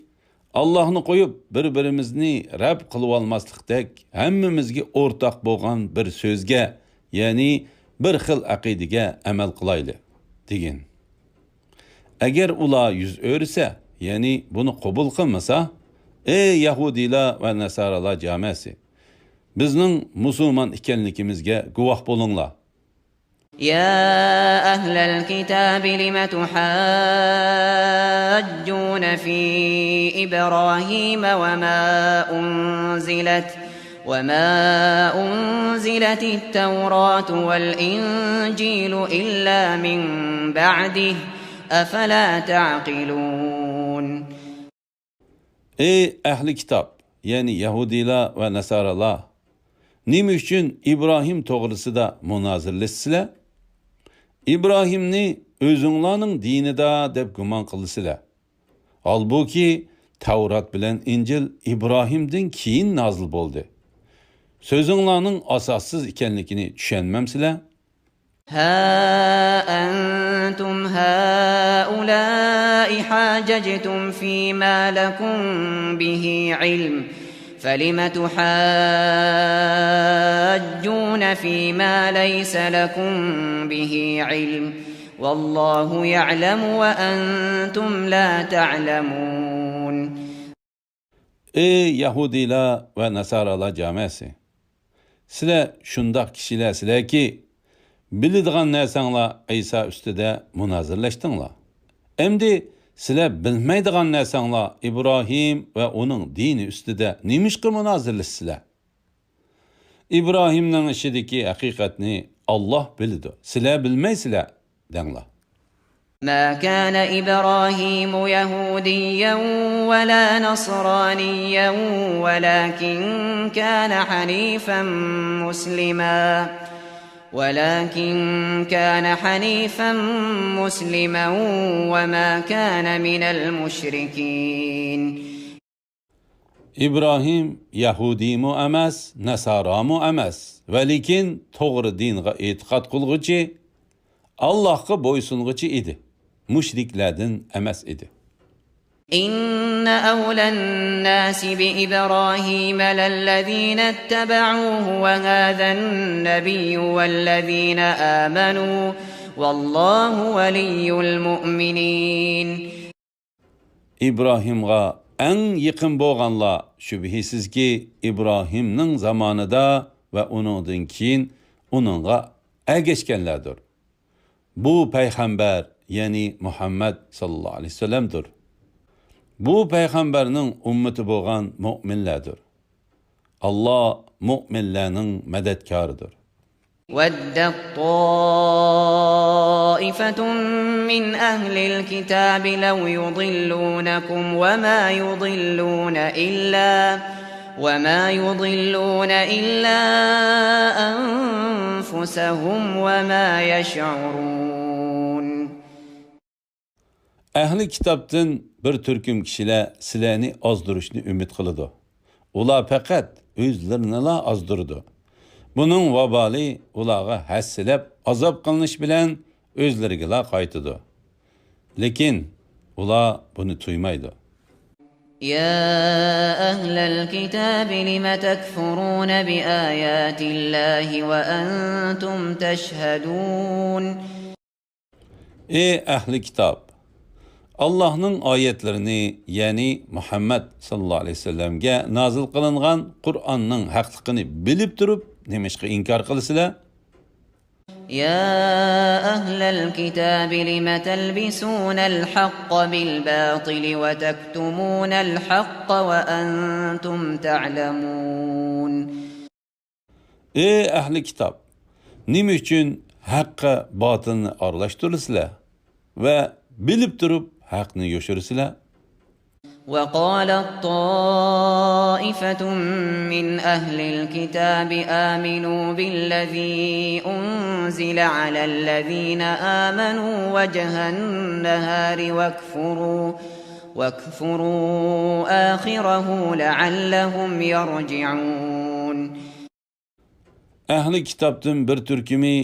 Allohni qo'yib bir-birimizni Rabb qilib olmaslikdek hammamizga o'rtaq bo'lgan bir so'zga, ya'ni bir xil aqidaga amal qilaylik degan. Agar ular yuz o'rsa, ya'ni buni qabul qilmasa, ey Yahudilar va Nasaralar jamasi, bizning musulmon ekanligimizga guvoh bo'linglar. يا أهل الكتاب لم تحاجون في إبراهيم وما أنزلت التوراة والإنجيل إلا من بعده أفلا تعقلون. Ey ahli kitap, yani Yahudilar ve Nasaralar, nima uchun İbrahim to'g'risida munozirlashsizlar? İbrahimni o'zinglarning dinida deb gumon qilasizlar. Halbuki Tavrat bilan Injil İbrahimdan keyin nozil bo'ldi. So'zinglarning asossiz ekanligini tushunmamsizlar? ها أنتم هؤلاء حاججتم فيما لكم به علم فلم تحاجون فيما ليس لكم به علم والله يعلم وأنتم لا تعلمون. Ey Yahudilar ve Nasaralar camiasi, sizlar shundoq kishilarsizlar ki, biladigan narsanglar İsa ustida munozirlashdinglar. Endi sizlar bilmaydigan narsanglar İbrahim ve uning dini ustida nimishqa munozirlashsizlar? İbrahimning ishidagi haqiqatni Allah bildi. Sizlar bilmaysizlar denglar. ما كان إبراهيم يهوديا ولا نصرانيا ولكن كان حنيفا مسلما وما كان من المشركين. İbrahim Yahudi mu emas, Nasara mu emas, velikin to'g'ri dinga e'tiqod qilg'uchi, Allohga bo'ysunguchi edi. Mushriklardan emas edi. إن أولى الناس بإبراهيم للذين اتبعوه وهذا النبي والذين آمنوا والله ولي المؤمنين. İbrahimga en yaqin bo'lganlar shubhisizki İbrahimning zamonida va uningdan keyin uningga ergashganlardir. Bu payg'ambar, ya'ni Muhammad sallallohu alayhi vasallamdir. Bu payg'ambarning ummati bo'lgan mu'minlardir. Allah mu'minlarning madadkoridir. ودت طائفة من أهل الكتاب لو يضلونكم وما يضلون إلا أنفسهم وما يشعرون. Ahli kitobdan bir turkum kishilar sizlarni ozdirishni umid qiladi. Ular faqat o'zlarini ozdirdi. Bunun vabali ularga hassilab azob qilinish bilan o'zlariga qaytadi. Lekin ular buni tuymaydi. يا أهل الكتاب لم تكفرون بآيات الله وأنتم تشهدون. Ey ahli kitob, Allah'ın ayetlerini, yani Muhammed sallallahu aleyhi ve sellem'ge nazil kılıngan Kur'an'ın haqliqini bilip durup nemishqa inkar qilsizlar? يا أهل الكتاب لم تلبسون الحق بالباطل وتكتمون الحق وأنتم تعلمون. Ey ahli kitob, nima uchun haqqa botilni aralashtirsizlar va bilib turib haqni yoshirsizlar? وقالت طائفة من أهل الكتاب آمنوا بالذي أنزل على الذين آمنوا وجه النهار واكفروا آخره لعلهم يرجعون. Ahli kitobdan bir turkumi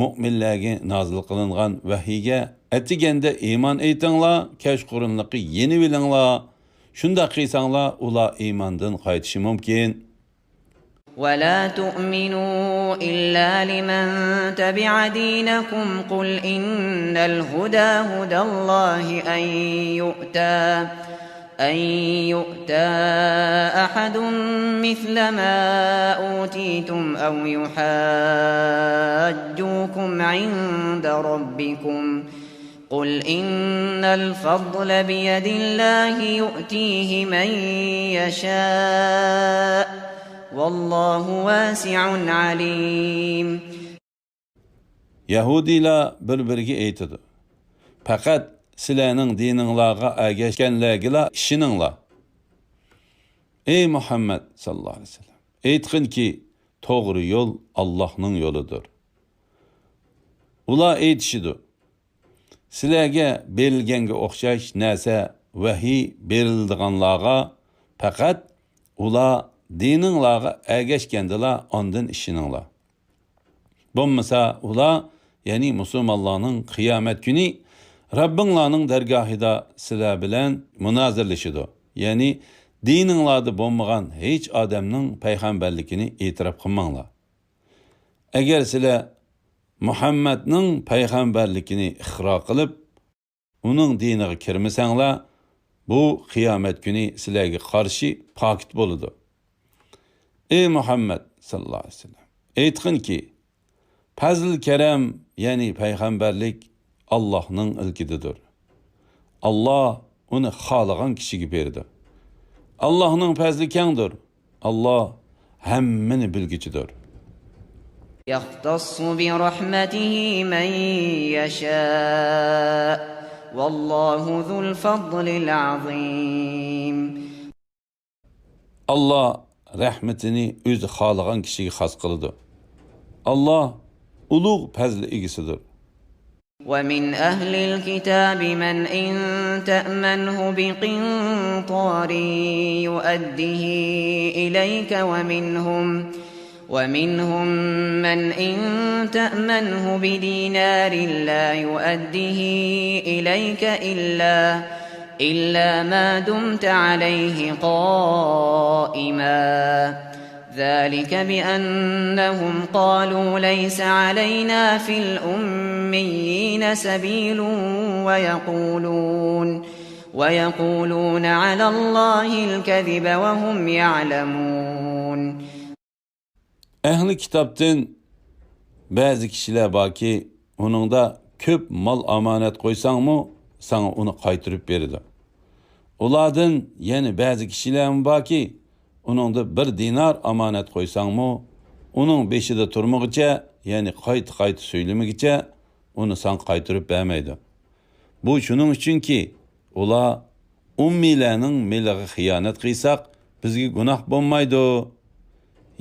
mu'minlarga nozil qilingan vahiyga atiganda iymon aytinglar, kashqurunliqi yeni bilinglar. Shunda qilsanglar, ular iymondan qaytishi mumkin. ولا تؤمنوا إلا لمن تبع دينكم قل إن الهدى هدى الله أن يؤتى أحد مثل ما أوتيتم أو يحاجوكم عند ربكم قل إن الفضل بيد الله يؤتيه من يشاء والله واسع عليم. Yahudilar bir-biriga aytadi. Faqat sizlarning dininglarga ergashganlargila ishininglar. Ey Muhammad sallallohu alayhi vasallam, aytqinki, to'g'ri yo'l Allohning yo'lidir. Ular aytishidir. Sizlarga berilganga o'xshash narsa vahiy berildiganlarga faqat ular dininglarga ergashgandilar, ondan ishininglar. Bo'lmasa ular, ya'ni musulmonlarning qiyomat kuni Rabbinglarning dargohida sizlar bilan munozirlashidir. Ya'ni dininglarda bo'lmagan hech odamning payg'ambarligini e'tirof qilmanglar. Agar sizlar Muhammadning payg'ambarligini ixro qilib, uning diniga kirmasanglar, bu qiyomat kuni sizlarga qarshi pokit bo'ladi. Ey Muhammad sallallohu alayhi vasallam, aytqinki, fazl karam, ya'ni payg'ambarlik Allohning ilkididir. Allah uni xohlagan kishiga berdi. Allohning fazli kengdir. Allah hammani bilguchidir. يختص برحمته من يشاء والله ذو الفضل العظيم. Allah rahmetini o'zi xohlagan kishiga xos qiladi. Allah ulug' fazl egasidir. ومن أهل الكتاب من إن تأمنه بقنطار يؤده إليك ومنهم من إن تأمنه بدينار لا يؤده إليك إلا ما دمت عليه قائما ذلك بأنهم قالوا ليس علينا في الأميين سبيل ويقولون على الله الكذب وهم يعلمون. Ehli kitobdan ba'zi kishilar borki, uningda ko'p mol omonat qo'ysangmi, sana uni qaytirib beradi. Ulardan yana ba'zi kishilar borki, uningda 1 dinar omonat qo'ysangmi, uning beshida turmoqcha, ya'ni qayta so'ylamagicha uni san qaytirib bermaydi. Bu shuning uchunki, ular ummiylarning milliga xiyonat qilsak, bizga gunoh bo'lmaydi.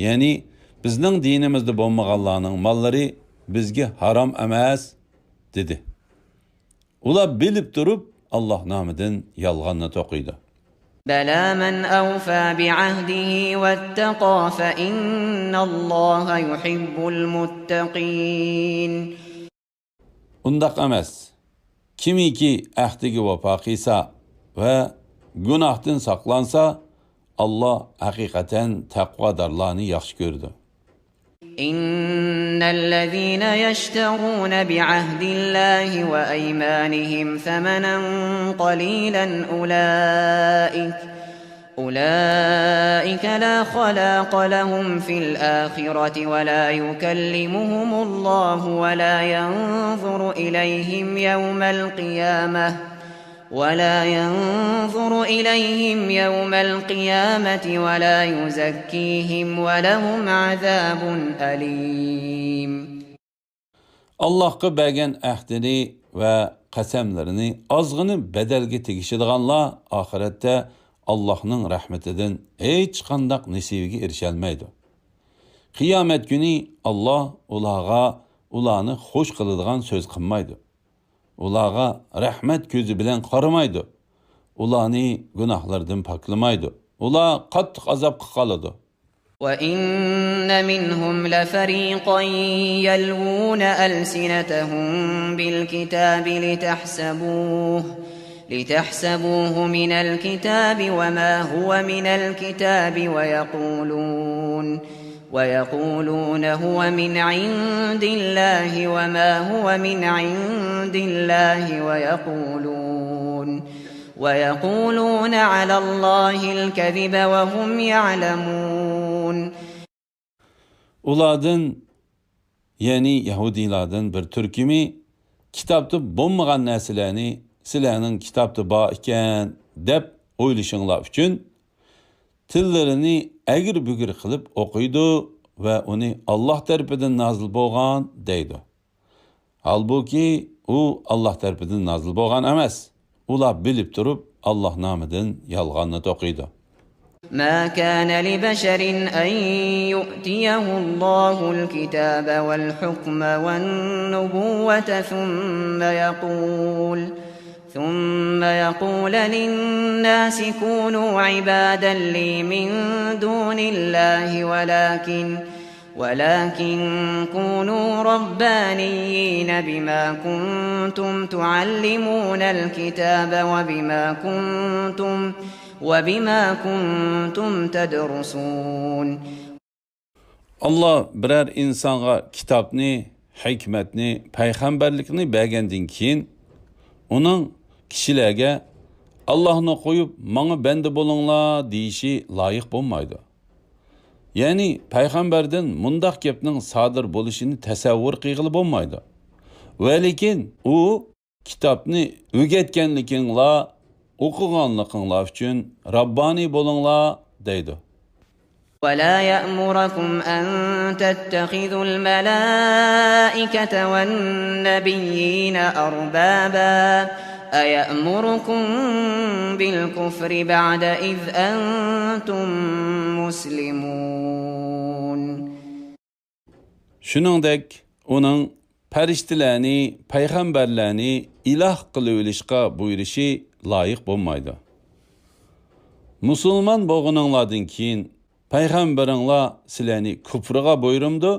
Ya'ni bizning dinimizda bo'lmaganlarning mollari bizga harom emas dedi. Ular bilib turib Alloh nomidan yolg'onni to'qiydi. بلى من أوفى بعهده واتقى فإن الله يحب المتقين. Undaq emas. Kimiki ahdiga vafo qilsa va gunohdan saqlansa, Allah haqiqatan taqvodorlarni yaxshi ko'rdi. إن الذين يشترون بعهد الله وأيمانهم ثمنا قليلا أولئك لا خلاق لهم في الآخرة ولا يكلمهم الله ولا ينظر إليهم يوم القيامة ولا يزكيهم ولهم عذاب أليم. Allah'a bergen ahdini ve qasamlarini azgını bedelge tegişidiganlar ahirette Allah'ның rahmetinden hiç qandaq nesibiga erişelmeydi. Qiyomat günü Allah ularni xo'sh qiladigan so'z qilmaydi. Ularga rahmat ko'zi bilan qaramaydi. Ularni gunohlardan poklamaydi. Ular qattiq azobga qoladi. وَإِنَّ مِنْهُمْ لَفَرِيقًا يَلْوُونَ أَلْسِنَتَهُم بِالْكِتَابِ لِتَحْسَبُوهُ مِنَ الْكِتَابِ وَمَا هُوَ مِنَ الْكِتَابِ وَيَقُولُونَ هُوَ مِنْ عِندِ اللَّهِ وَمَا هُوَ مِنْ عِندِ اللَّهِ وَيَقُولُونَ عَلَى اللَّهِ الْكَذِبَ وَهُمْ يَعْلَمُونَ. Ulardan, yani Yahudilardan bir türkümü kitapta bulmagan narsalarni sizlarning kitapta bor ekan deb o'ylashinglar uchun tillarini agir-bugir qilib o'qiydi va uni Alloh tarafidan nozil bo'lgan deydi. Halbuki u Alloh tarafidan nozil bo'lgan emas. Ular bilib turib Alloh nomidan yolg'onni to'qiydi. ما كان لبشر أن يؤتيه الله الكتاب والحكم والنبوة ثم يقول للناس كونوا عبادا لي من دون الله ولكن كونوا ربانيين بما كنتم تعلمون الكتاب وبما كنتم تدرسون. Allah birer insanga kitapni, hikmetni, peygamberlikni bergandan keyin onun kişilerge Allah'ını koyup bana bende bulunla deyişi layık bulmaydı. Yani peygamberden mundaq gepning sadir bo'lishini tasavvur qilg'ili bo'lmaydi. Va lekin u kitobni o'rgatganliginglar, o'qiganliginglar uchun Rabbani bo'linglar deydi. ولا يأمركم أن تتخذوا الملائكة والنبيين أربابا أيأمركم بالكفر بعد إذ أنتم مسلمون. Shuningdek, uning farishtalarni, payg'ambarlarni iloh qilib olishga buyurishi loyiq bo'lmaydi. Musulmon bo'lganinglardan keyin payg'ambaringlar sizlarni kufrga buyurumdi.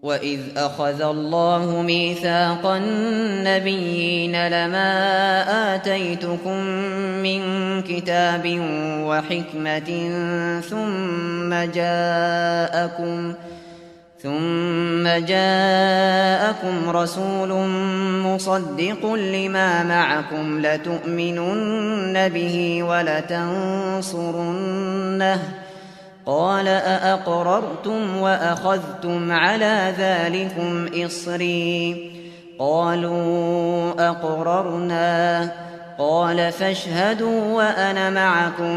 وَإِذْ أَخَذَ اللَّهُ مِيثَاقَ النَّبِيِّينَ لَمَا آتَيْتُكُم مِّن كِتَابٍ وَحِكْمَةٍ ثُمَّ جَاءَكُمْ رَسُولٌ مُصَدِّقٌ لِّمَا مَعَكُمْ لَتُؤْمِنُنَّ بِهِ وَلَتَنصُرُنَّهُ قال أأقررتم وأخذتم على ذلكم إصري قالوا أقررنا قال فاشهدوا وأنا معكم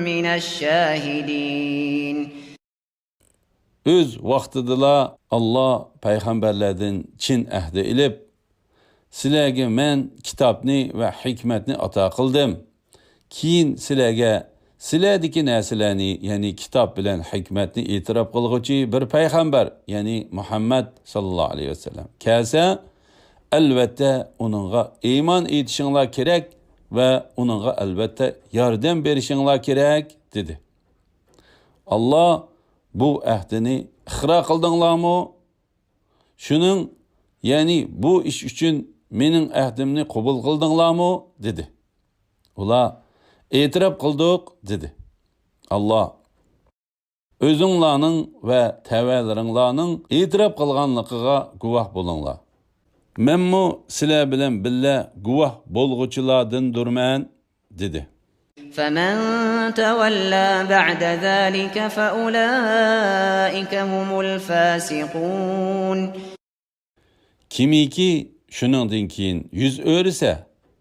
من الشاهدين. Öz vaqtidala Allah peygamberlerden Çin ahdi ilib, sizlarga men kitobni va hikmatni ato qildim. Keyin sizlarga sizlardagi narsalarni, ya'ni kitob bilan hikmatni e'tirof qilguvchi bir payg'ambar, ya'ni Muhammad sallallohu alayhi vasallam kelsa, albatta uningga iymon etishinglar kerak va uningga albatta yordam berishinglar kerak dedi. Allah bu ahdini ixro qildinglarmi? Shuning, ya'ni bu ish uchun mening ahdimni qabul qildinglarmi dedi. Ular e'tirof qildik dedi. Allah o'zinglarning va tavalaringlarning e'tirof qilganligiga guvoh bo'linglar. Menmu sizlar bilan billa guvoh bo'lg'uchilardandurman dedi. فَمَنْ تَوَلَّى بَعْدَ ذَلِكَ فَأُولَٰئِكَ هُمُ الْفَاسِقُونَ. Kimiki shuningdan keyin yuz o'risa,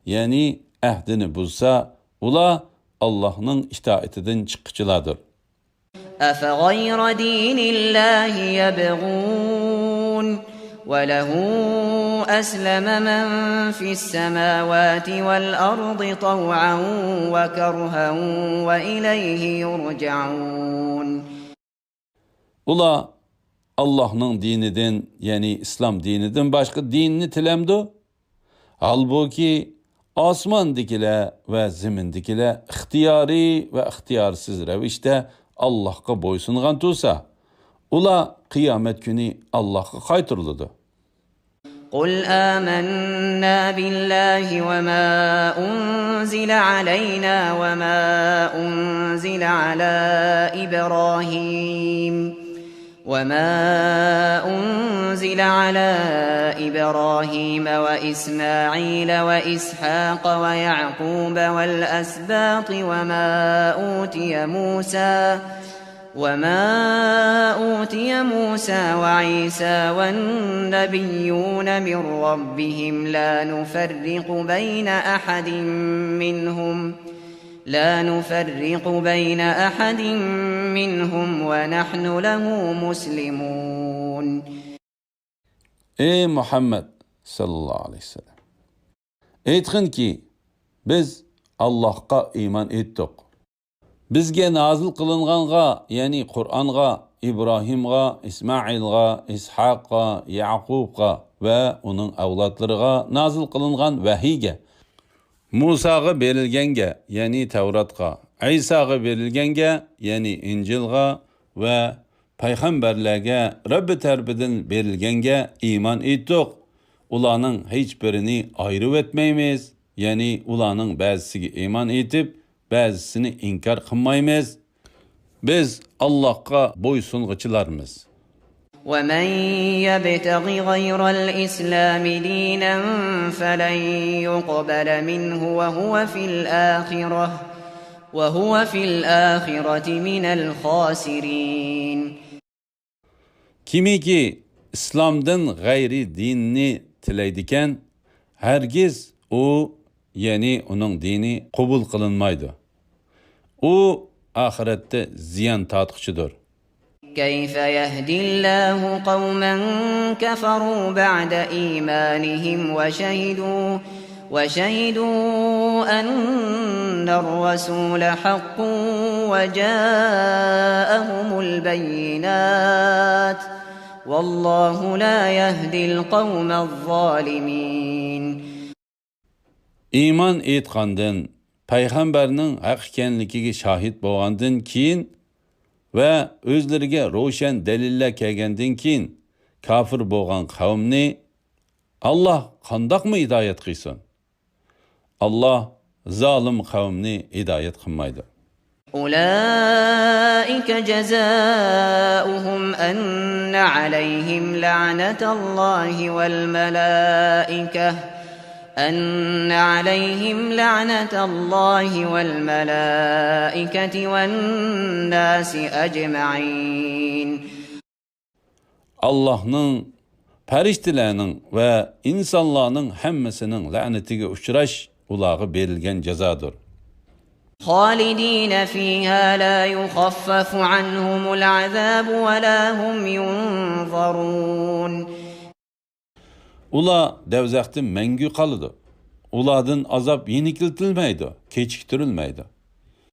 ya'ni ahdini buzsa, ular Allah'ın itaatidan chiqquchilardir. أَفَغَيْرَ دِينِ اللَّهِ يَبْغُونَ وَلَهُ أَسْلَمَ مَنْ فِي السَّمَاوَاتِ وَالْأَرْضِ طَوْعًا وَكَرْهًا وَإِلَيْهِ يُرْجَعُونَ. Ular Allah'ın dininden, yani İslam dininden başka dinini tilemdi. Halbuki osmondagilar va zamindagilar ixtiyoriy va ixtiyorsiz ravishda Allah'a boysungan tursa, ular kıyamet günü Allah'a qaytırılıdı. قل آمنا بالله وما أنزل علينا وما أنزل على إبراهيم وإسماعيل وإسحاق ويعقوب والأسباط وما أوتي موسى وعيسى والنبيون من ربهم لا نفرق بين أحد منهم ونحن له مسلمون. Ey Muhammed sallallahu aleyhi ve sellem. Aytgin ki, biz Allah'a iman ettik. Bizge nazil kılınganğa, yani Kur'an'a, İbrahim'a, İsmail'a, İshaq'a, Yaqub'a ve onun avlatlarına nazil kılıngan vahiyge, Musa'ga berilgenge, yani Tevrat'a, İsa'ga berilgenge, yani İncil'a ve peygamberlerge Rabbi terbinden berilgenge iman ettik. Ulanın hiçbirini ayrı etmeyimiz, yani ulanın bazısını iman etip, bazısını inkar kılmayımız. Biz Allah'a boysunğıçılarımız. وَمَنْ يَبْتَغِ غَيْرَ الْإِسْلَامِ دِينًا فَلَنْ يُقْبَلَ مِنْهُ وَهُوَ فِي الْآخِرَةِ مِنَ الْخَاسِرِينَ. Kimi ki İslam'dan gayri dinini tileydiken, hergiz o, yani onun dini kabul kılınmaydı. O ahirette ziyan tatlıcıdır. كَيْفَ يَهْدِي اللّٰهُ قَوْمًا كَفَرُوا بَعْدَ إِيمَانِهِمْ وَشَهِدُوا أَنَّ الرَّسُولَ حَقٌّ وَجَاءَهُمُ الْبَيِّنَاتُ وَاللّٰهُ لَا يَهْدِي الْقَوْمَ الظَّالِمِينَ. İman etkandan, peygamberinin hak ekenligiga şahit bolgandan keyin ve özleriga roşan deliller kelgandan keyin kafir bolgan kavmni Allah qandaq mı hidayet qilsin? Allah zalim kavmni hidayet qilmaydi. أولئك جزاؤهم أن عليهم لعنة الله والملائكة والناس أجمعين. Allah'ın, periştilerinin ve insanların hemmesinin lanetiga uçraş ulağı berilgen cezadır. خالدين فيها لا يخفف عنهم العذاب ولا هم ينظرون. Ula devzakti mengü kalıdı. Uladın azap yenikiltilmeydi, keçiktirilmeydi.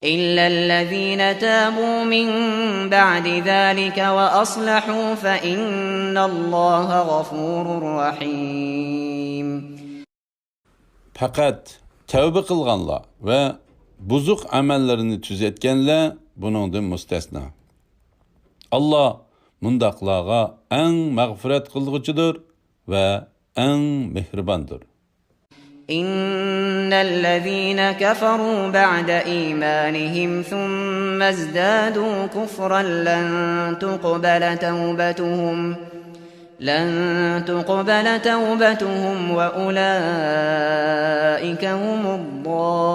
إلا الذين تابوا من بعد ذلك وأصلحوا فإن الله غفور رحيم. Fakat tevbe kılganlar ve buzuk amellerini tüzetkenler bunundan müstesna. Allah mundaqlarga en mağfiret kılgıcıdır ve en mehribandır. إن الذين كفروا بعد إيمانهم ثم ازدادوا كفرا لن تقبل توبتهم وأولئك هم الضالون.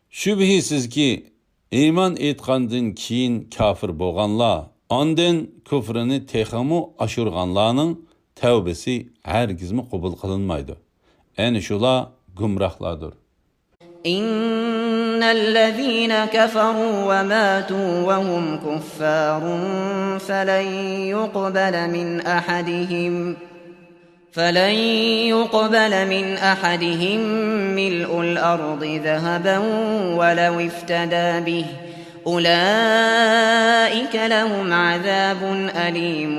Şübhisiz ki iman etkandan keyin kafir bolganlar, ondan küfrünü texamu aşırganlarının tevbesi hergizmi kabul kılınmaydı. Yani şula gumrahlardır. إن الذين كفروا وماتوا وهم كفار فلن يقبل من أحدهم ملء الأرض ذهبا ولو افتدى به أولئك لهم عذاب أليم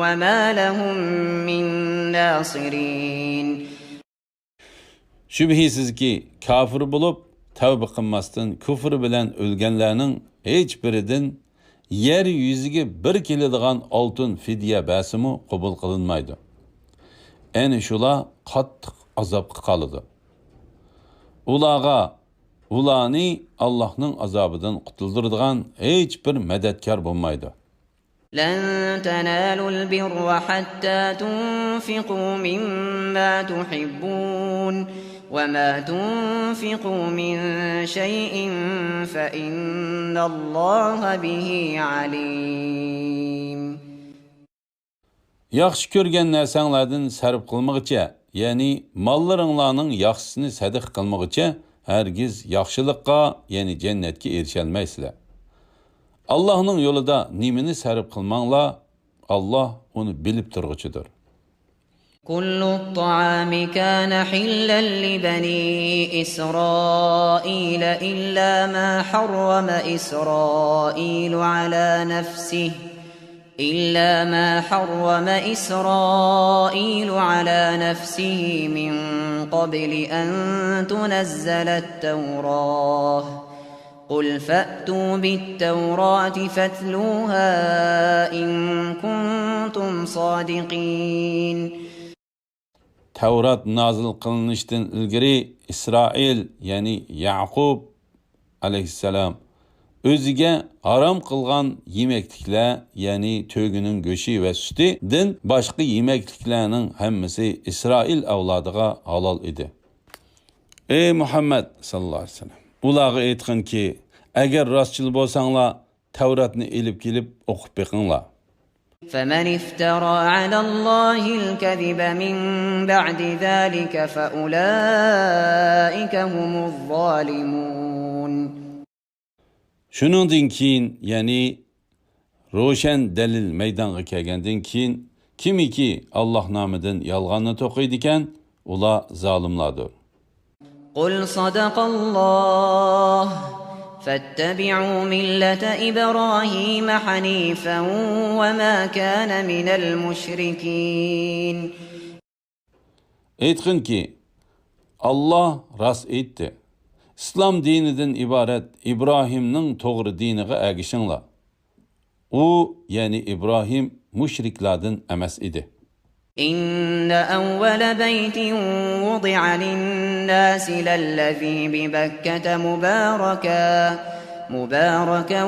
وما لهم من ناصرين. Şübhisizki kafir bulup tavba qilmasdan kufr bilan o'lganlarning hech biridan yer yuziga bir keladigan oltin fidya basimu qabul qilinmaydi. Ani shular qattiq azobga qoladi. Ularni Allohning azobidan qutuldiradigan hech bir madadkor bo'lmaydi. لن تنالوا البر حتى تنفقوا مما تحبون وما تنفقوا من شيء فإن الله به عليم. Yaxshi ko'rgan narsanglardan sarf qilmoqcha, ya'ni mollaringlarning yaxshisini sadiq qilmoqcha, hargiz yaxshilikqa, ya'ni jannatga erisha olmaysizlar. Allah'ның yolida nimini sarf qilmanglar, Allah onu bilib turg'uchidir. كل الطعام كان حلا لبني إسرائيل إلا ما حرم إسرائيل على نفسه من قبل أن تنزل التوراة قل فأتوا بالتوراة فاتلوها إن كنتم صادقين. Tevrat nazil kılınıştan ilgiri İsrail yani Yaqub aleyhisselam özüge haram kılgan yemeklikler yani tögünün göşü ve sütü din başka yemekliklerinin hemmisi İsrail avladığa halal idi. Ey Muhammed sallallahu aleyhi ve sellem, ulağı aytqin ki eğer rastçıl bolsanglar Tevratni elip gelip okup beqinglar. فمن افترى على الله الكذب من بعد ذلك فأولئك هم الظالمون. Şunundan keyin yani roşan delil meydanga kelgandan keyin kimiki Allah nomidan yolg'onni to'qiydi ekan, ular zolimlardir. قل صدق الله فاتبعوا ملة إبراهيم حنيفا وما كان من المشركين. Aytqin ki Allah rast aytdi. İslam dinidan ibaret İbrahimning to'g'ri diniga ergishinglar. U yani İbrahim müşriklardan emas idi. إن أول بيت وضع للناس للذي ببكة مباركا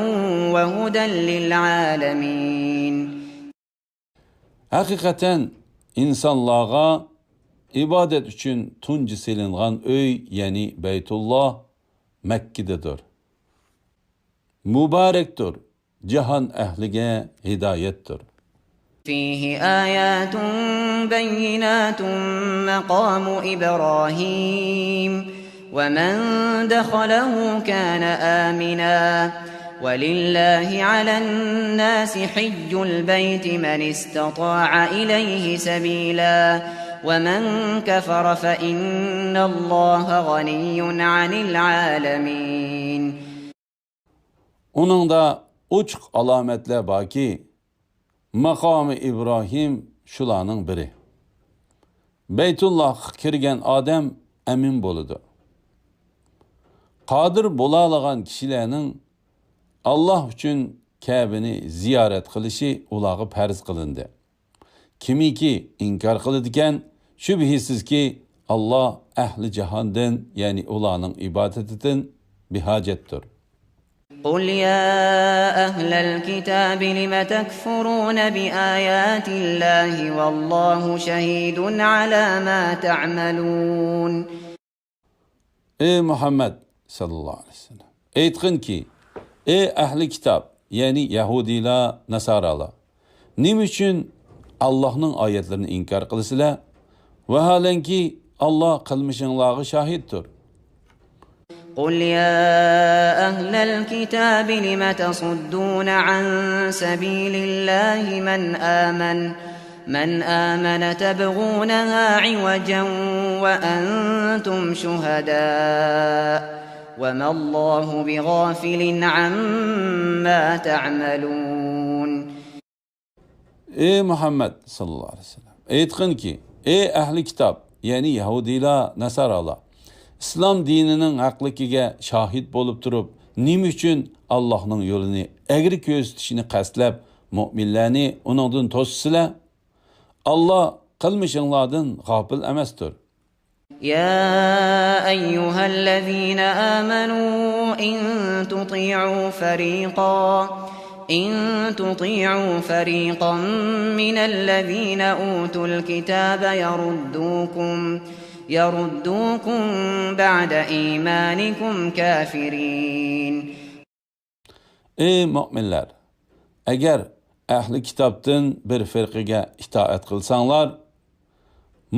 وهدى للعالمين. Hakikaten insanlarga ibadet üçün tuncu silingan öy yani Beytullah Mekke'dedir. Mübarektir, cihan ehlige hidayettir. فيه آيات بينات مقام إبراهيم ومن دخله كان آمنا ولله على الناس حج البيت من استطاع إليه سبيلا ومن كفر فإن الله غني عن العالمين. Onun da uçuk alametler baki Makamı İbrahim şularning biri. Beytullah kirgen adam emin boludu. Qadir bo'lalagan kishilarning Allah üçün Ka'bani ziyorat qilishi ularga farz qilindi. Kimiki inkar qiladigan shubhisizki Allah ahli jahondan yani ularning ibadatidan bihojatdir. قل يا أهل الكتاب لم تكفرون بآيات الله والله شهيد على ما تعملون. Ey Muhammed sallallahu aleyhi ve sellem, aytqin ki ey ahli kitap yani Yahudiler, Nasaralar, nim üçün Allah'ның ayetlerini inkar qilsizlar? Vaholanki Allah qilmishinglarga shahiddir. قل يا أهل الكتاب لم تصدون عن سبيل الله من آمن تبغونها عوجا وأنتم شهداء وما الله بغافل عما تعملون. Ey Muhammed sallallahu aleyhi ve sellem, aytqin ki ey ahli kitap yani Yahudiler, Nasaralar, İslam dininin haqligiga şahid bo'lib turib, nima uchun Allohning yo'lini egri ko'rsatishini qasdlab mu'minlarni uningdan to'sisizlar? Allah qilmishinglardan g'ofil emasdir. يا أيها الذين آمنوا إن تطيعوا فريقا من الذين أوتوا الكتاب يردوكم بعد إيمانكم كافرين. Ey mu'minlar, agar ahli kitobdan bir firqaga itoat qilsanglar,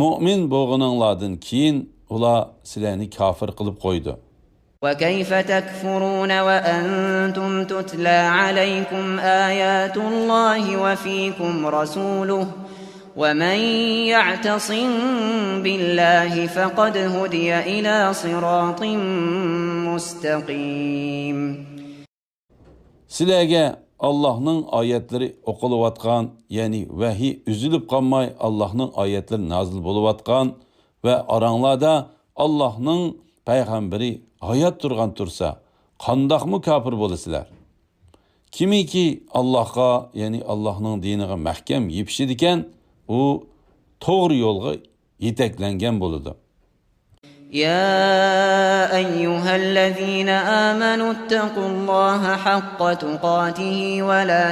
mu'min bo'lganinglardan keyin ular sizlarni kafir qilib qo'ydi. وكيف تكفرون وأنتم تتلى عليكم آيات الله وفيكم رسوله ومن يعتصم بالله فقد هدي إلى صراط مستقيم. Sizlarga Allah'ның ayetleri okulayotgan, yani vahiy üzülüp qalmay Allah'ның ayetleri nazil boluvatgan ve aranglarda Allah'ның paygamberi hayat turgan tursa, qandaqmı kafir bolasizlar? Kimiki Allah'a, yani Allah'ның diniga mahkam yepishadigan, u to'g'ri yo'lga yetaklangan bo'ladi. يا أيها الذين آمنوا اتقوا الله حق تقاته ولا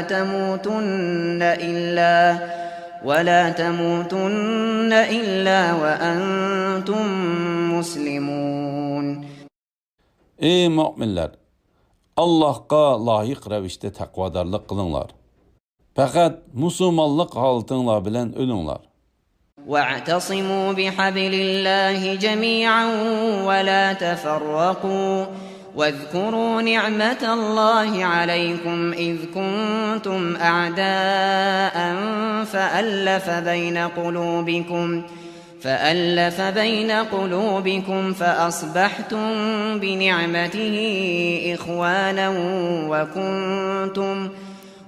تموتن إلا وأنتم مسلمون. Ey mu'minlar, Allah'a layık ravishda taqvodorlik qilinglar. Faqat musulmonlik holatinglar bilan o'linglar. واعتصموا بحبل الله جميعا ولا تفرقوا واذكروا نعمة الله عليكم إذ كنتم أعداء فألف بين قلوبكم فأصبحتم بنعمته إخوانا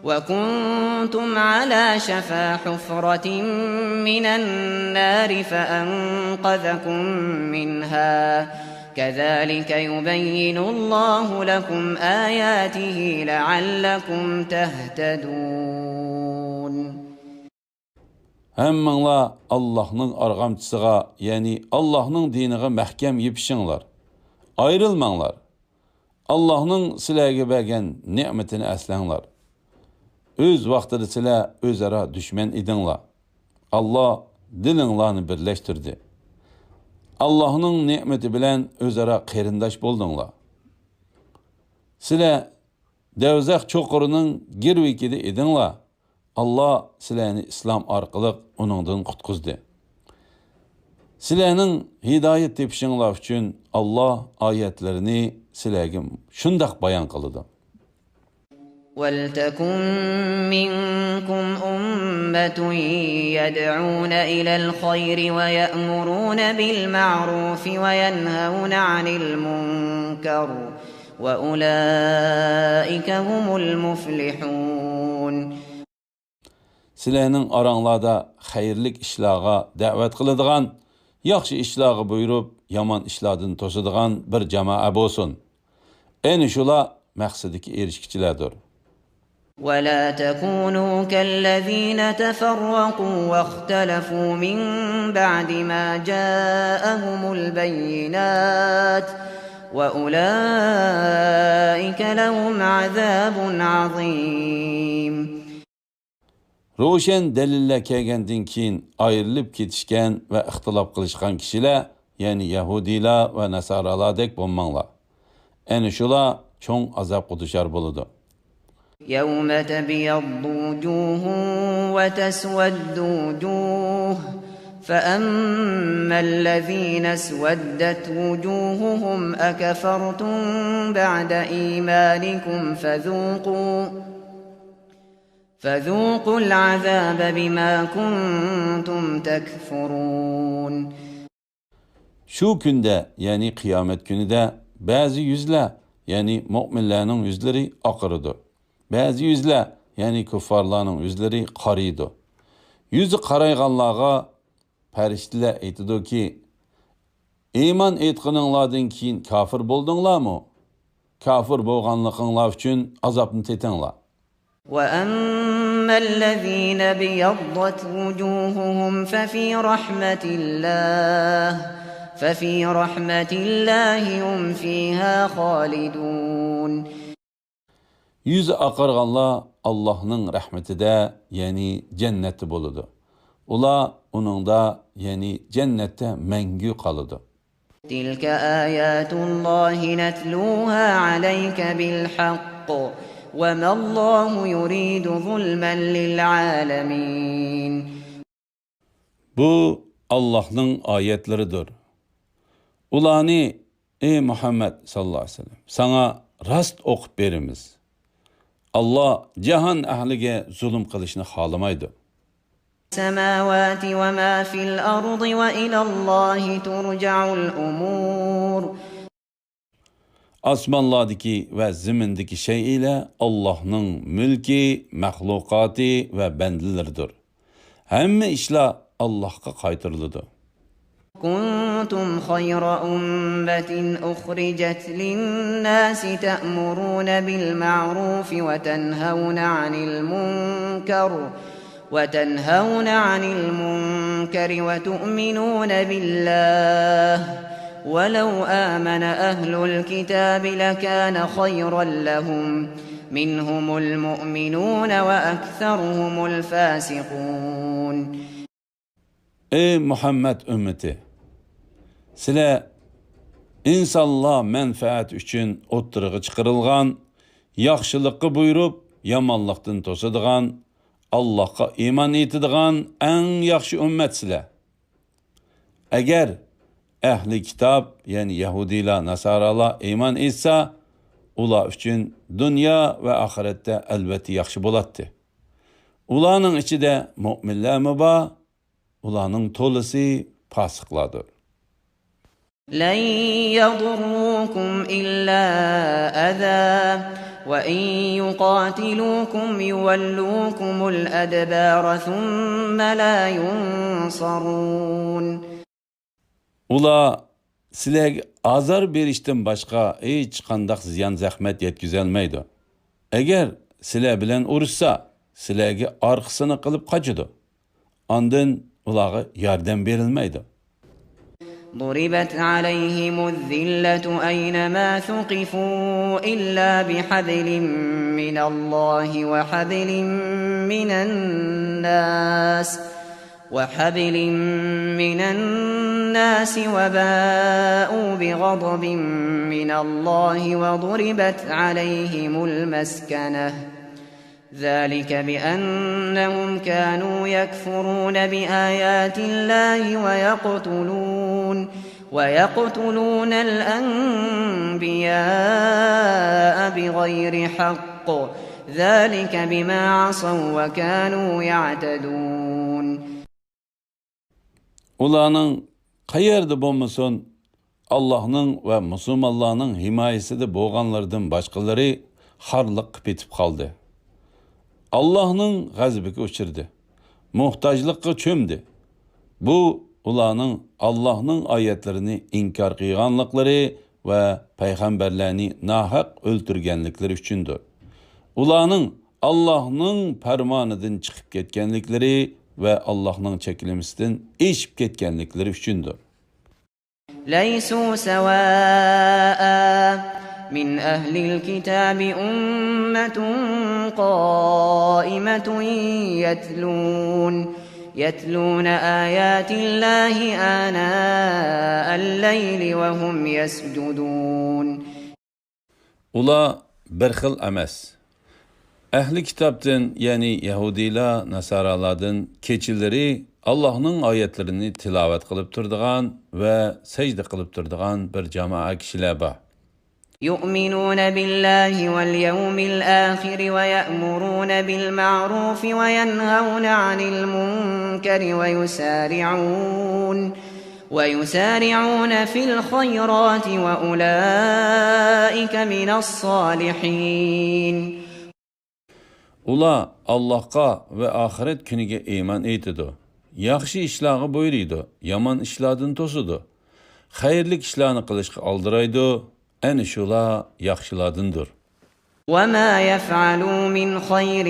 وكنتم على شفا حفرة من النار فأنقذكم منها كذلك يبين الله لكم آياته لعلكم تهتدون. Həmmіңlar Allah'ның arğamçısığa, yani Allah'ның diniga mahkam yepişinglar. Ayrılmanglar. Allah'ның sizlarga bergan ne'matini aslanglar. Öz vaqtida sizlar o'zaro dushman edinglar. Allah dilinglarni birlashtirdi. Allah'ның ne'mati bilan o'zaro qarindosh bo'ldinglar. Sizlar Devzaq cho'qirining girvikida edinglar. Allah sizlarni islom orqali uningdan qutqizdi. Sizlarning hidoyat tepishinglar uchun Allah oyatlarini sizlarga shundoq bayon qildi. ولتكن منكم أمة يدعون إلى الخير ويأمرون بالمعروف وينهون عن المنكر وأولئك هم المفلحون. Sizlarning aranglarda xayrlik ishlarga da'vat qiladigan, yaxshi ishlarga buyurib, yomon ishlardan to'sadigan bir jamoa bo'lsin. Ayni shular maqsadiga erishkichilardir. ولا تكونوا كالذين تفرقوا واختلفوا من بعد ما جاءهم البينات وأولئك لهم عذاب عظيم. Roşen deliller kelgandan keyin ayrılıp ketishgan va ixtilof qilishgan kishilar, ya'ni Yahudilar va Nasoralardek bo'lmanglar. Ana shular cho'ng azobga duchor bo'ladi. يوم تبيض وجوه وتسود وجوه فأما الذين اسودت وجوههم أكفرتم بعد إيمانكم فذوقوا العذاب بما كنتم تكفرون. Şu günde, yani kıyamet günüde bazı yüzler, yani mu'minlerin yüzleri akırıdı. Bazı yüzler, yani kuffarların yüzleri qarıydı. Yüzü qarayğanlarga periştiler aytıdı ki, iman etqininglardan keyin kafir bo'ldinglarmi? Kafir bo'lganliginglar uchun azobni tetinglar. وأما الذين ابيضت وجوههم ففي رحمة الله هم فيها خالدون. Yüzü aqarğanlar Allah'ın rahmetide, yani cenneti boludu. Ula onunda, yani cennette mengü kalıdı. تلك آيات الله نتلوها عليك بالحق وما الله يريد ظلما للعالمين. Bu Allah'ın ayetleridir. Ulanı ey Muhammed sallallahu aleyhi ve sellem sana rast okup berimiz. Allah cihan ahlige zulüm kılışını halamaydı. السماوات وما في الأرض وإلى الله ترجع الأمور. Asmanlardaki ve zimindeki şey ile Allah'ın mülki, mahlukatı ve bendileridir. Hemme işler Allah'a kaytırılıdır. كنتم خير أمة أخرجت للناس تأمرون بالمعروف وتنهون عن المنكر وتؤمنون بالله ولو آمن أهل الكتاب لكان خيرا لهم منهم المؤمنون وأكثرهم الفاسقون. Ey Muhammed ümmeti! Sizler insanlar menfaat üçün oturuğa çıkarılgan, yaxşılıkı buyurup, yamanlıktan tosadıgan, Allah'a iman etidigan en yaxşı ümmetsizler. Eğer ehli kitap, yani Yahudiler, Nasaralar iman etse, ular üçün dünya ve ahirette elbette yaxşı bolattı. Ularning içinde müminler mi var? Ularning tolisi fasıqlardır. لن يضروكم إلا أذى وإن يقاتلوكم يولوكم الأدبار ثم لا ينصرون. Ular sizlerge azar berişten başka hiç qandaq ziyan zahmet yetküzelmeydi. Eğer sizler bilen uruşsa, sizlerge arkasını kılıp kaçıdı. Andın ularga yardım verilmeydi. ضربت عليهم الذلة أينما ثقفوا إلا بحبل من الله وحبل من الناس وباءوا بغضب من الله وضربت عليهم المسكنة ذلك بأنهم كانوا يكفرون بآيات الله ويقتلون الأنبياء بغير حق ذلك بما عصوا وكانوا يعتدون. Ularning qayerda bo'lmasin Allah'ның ve Müslümanlarning himayesida bo'lganlardan boshqalari xarliq qilib etib qoldi. Allah'ның g'azabiga uchirdi. Muhtojlikqa cho'mdi. Bu ularning Allah'ның oyatlarini inkor qilganliklari ve payg'ambarlarni nahaq o'ltirganliklari uchundir. Ularning Allah'ның farmonidan chiqib ketganliklari ve Allah'ның çekilmesinden eşip ketkenlikleri üçündür. ليسوا سواء من أهل الكتاب أمة قائمة يتلون آيات الله آناء الليل وهم يسجدون. Ula bir xil emas. Ehli kitaptan, yani Yahudiler, Nasaralardan keçileri Allah'ın ayetlerini tilavet kılıp turduğan ve secde kılıp turduğan bir cemaat kişiler var. يؤمنون بالله واليوم الآخر ويأمرون بالمعروف وينهون عن المنكر ويسارعون في الخيرات وأولئك من الصالحين. Ula Allah'a ve ahiret günüge iman etidi. Yaxşı işlağı buyuruydu, yaman işladın tosudu. xayrli ishlarni qilishga oldiraydi. Ana shular yaxshilardandir. وَمَا يَفْعَلُوا مِنْ خَيْرٍ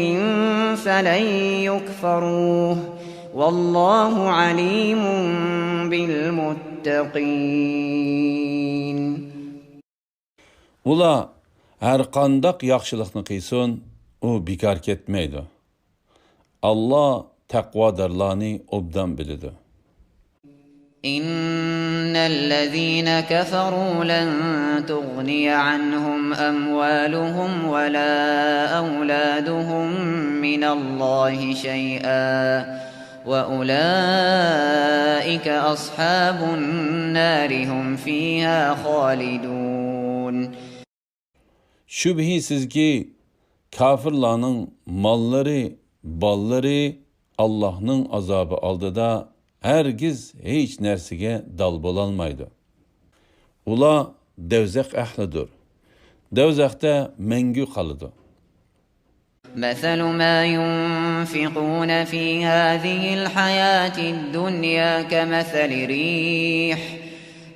فَلَنْ يُكْفَرُوهُ وَاللَّهُ عَلِيمٌ بِالْمُتَّقِينَ. Ular har qandaq yaxshilikni qilsin, u bekor ketmaydi. Allah taqvodorlarni obdan biladi. إِنَّ الَّذِينَ كَفَرُوا لَن تُغْنِيَ عَنْهُمْ أَمْوَالُهُمْ وَلَا أَوْلَادُهُم مِّنَ اللَّهِ شَيْئًا وَأُولَٰئِكَ أَصْحَابُ النَّارِ هُمْ فِيهَا خَالِدُونَ. Şübhisizki kafirlarning mollari, ballari Allah'ның azabı aldıda hergiz hiç narsaga dal bololmaydi. Ular devzaq ahlidir. Devzaqda mangu qoladi. مثل ما ينفقون في هذه الحياة الدنيا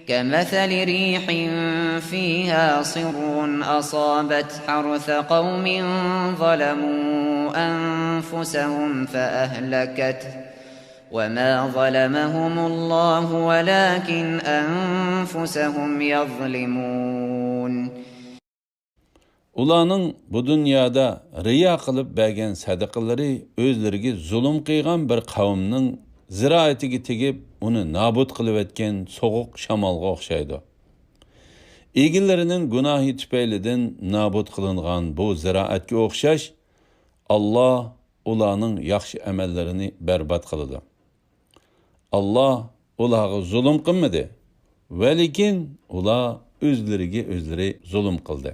كمثل ريح فيها صر أصابت حرث قوم ظلموا أنفسهم فأهلكته وما ظلمهم الله ولكن أنفسهم يظلمون. Ularning bu dunyoda riyo qilib bergan sadaqalari o'zlariga zulm qilgan bir qavmning ziroatiga tegib, uni nobud qilib etgan so'g'uq shamolga o'xshaydi. Egillarining gunohi tufaylidan nobud qilingan bu ziroatga o'xshash, Allah ularning yaxshi amallarini barbod qiladi. Allah ularga zulm qilmadi, va lekin ular o'zlariga o'zlari zulm qildi.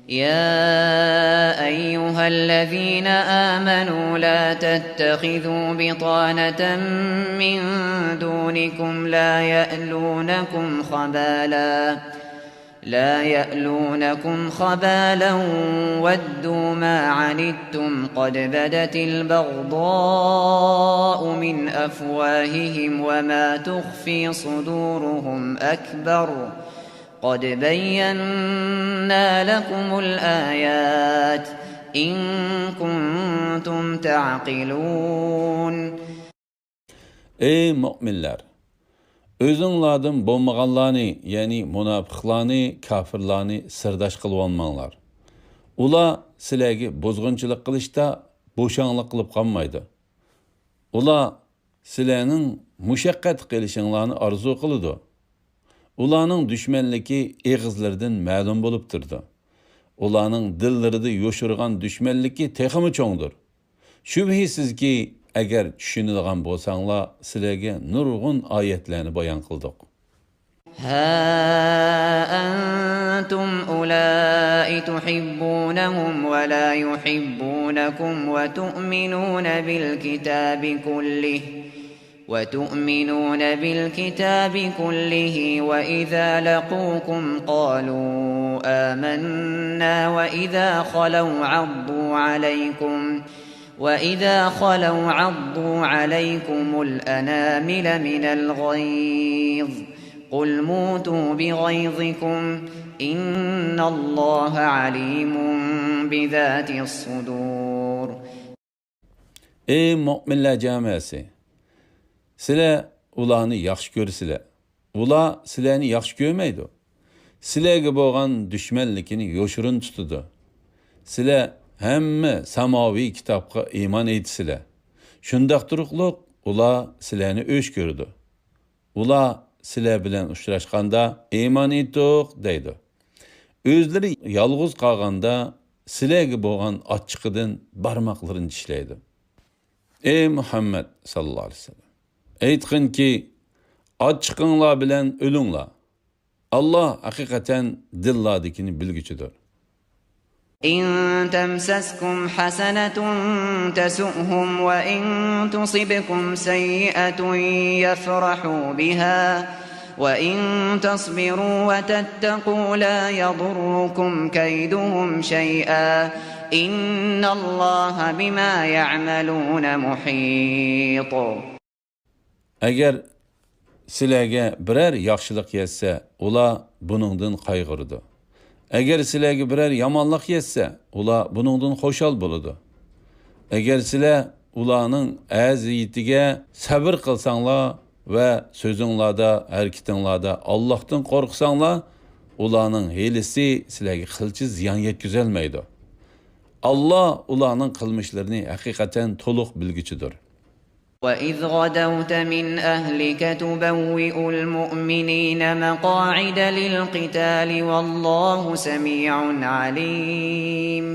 يا أيها الذين آمنوا لا تتخذوا بطانة من دونكم لا يألونكم خبالا ودوا ما عنتم قد بدت البغضاء من أفواههم وما تخفي صدورهم أكبر قد بينا لكم الآيات إن كنتم تعقلون. Ey müminler! Özünlardan bolmağanlarını, yani münafıqlarını, kafirlarını sırdaş qılıp olmanglar. Ular sizlarga bozgunchilik qilishda bo'shanlik qilib qolmaydi. Ular sizlarning mushaqqat qilishinglarni arzu qiladi. Ularning dushmanligi eg'izlaridan ma'lum bo'lib turdi. Ularning dillarida yo'shirgan dushmanligi texmi cho'ngdir. Shubhisizki agar tushunadigan bo'lsanglar, sizlarga nurg'un oyatlarni bayon qildik. ها أنتم أولئك تحبونهم ولا يحبونكم وتؤمنون بالكتاب كله وإذا لقوكم قالوا آمنا وإذا خلوا عضوا عليكم الأنامل من الغيظ قل موتوا بغيظكم إن الله عليم بذات الصدور. Ey müminler camiası! Sizlar ularni yaxshi ko'rsizlar. Ular sizlarni yaxshi ko'rmaydi. Sizlarga bo'lgan dushmanligini yo'shirin tutadi. Sizlar hamma samoviy kitobga iymon etisizlar. Shundaq turuqliq ular sizlarni o'ch ko'rdi. Ular sizlar bilan uchrashganda iymon etdik deydi. O'zlari yolg'iz qolganda sizlarga bo'lgan ochiqidan barmoqlarini tishlaydi. Ey Muhammad sallallohu alayhi vasallam! Aytqinki, ochiqinglar bilan o'linglar. Allah haqiqatan dillardikini bilguchidir. إن تمسسكم حسنة تسؤهم وإن تصبكم سيئة يفرحوا بها وإن تصبروا وتتقوا لا يضركم كيدهم شيئا إن الله بما يعملون محيط. Agar sizlarga birər yaxşılıq yetsə, ular buningdan qayg'urdi. Agar sizlarga birər yomonlik yetsə, ular buningdan xo'shal bo'ladi. Agar sizlar ularning aziyatiga sabr qilsanglar va so'zinglarda, harakatinglarda Allohdan qo'rqsanglar, ularning hilisi sizlarga qilchi ziyon yetkazolmaydi. Allah ularning qilmishlarini haqiqatan to'liq bilguchidir. وَإِذْ غَدَوْتَ مِنْ أَهْلِكَ تُبَوِّئُ الْمُؤْمِنِينَ مَقَاعِدَ لِلْقِتَالِ وَاللَّهُ سَمِيعٌ عَلِيمٌ.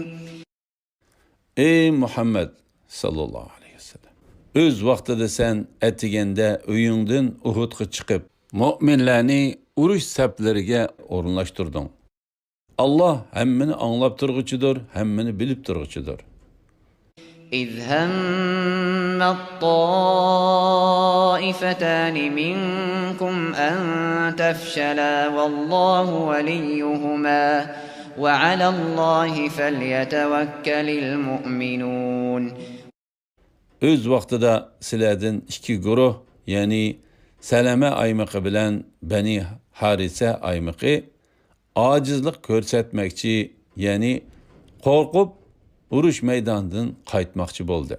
Ey Muhammed sallallahu aleyhi ve sellem. Öz vaqtida sen etigende uyungdan Uhud'a çıkıp müminlerini uruş saflariga o'rinlashtirding. Allah hemmini anlab turg'uchidir, hemmini bilib turg'uchidir. إِذْ هَمَّ الطَّائِفَتَانِ مِنْكُمْ أَنْ تَفْشَلَا وَاللَّهُ وَلِيُّهُمَا وَعَلَى اللَّهِ فَلْيَتَوَكَّلِ الْمُؤْمِنُونَ. Öz vaqtida sizlardan iki guruh, yani Seleme aymıqı bilen Beni Harise aymıqı acizlik ko'rsatmoqchi, yani qo'rqib urush maydonidan qaytmoqchi bo'ldi.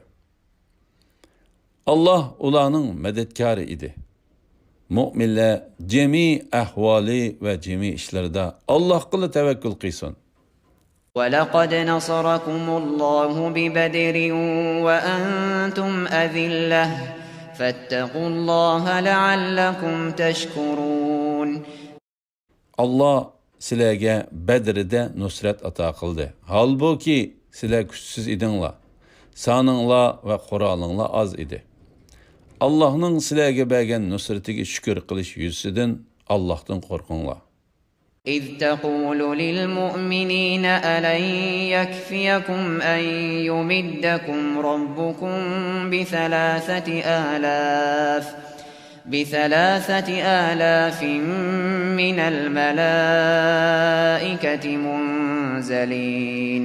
Allah ularning madadkori edi. Mu'minlar jami ahvoli va jami ishlarida Allohga tavakkul qilsin. وَلَقَدْ نَصَرَكُمُ اللَّهُ بِبَدْرٍ وَأَنْتُمْ أَذِلَّةٌ فَاتَّقُوا اللَّهَ لَعَلَّكُمْ تَشْكُرُونَ. Allah sizlarga Badrda nusrat ato qildi. Halbuki sizlar kuchsiz edinglar. Soninglar va qurolinglar oz edi. Allohning sizlarga bergan nusratiga shukr qilish yuzidan Allohdan qo'rqinglar. إِذْ تَقُولُ لِلْمُؤْمِنِينَ أَلَنْ يَكْفِيَكُمْ أَنْ يُمِدَّكُمْ رَبُّكُمْ بِثَلَاثَةِ آلَافٍ مِنَ الْمَلَائِكَةِ مُنْزَلِينَ.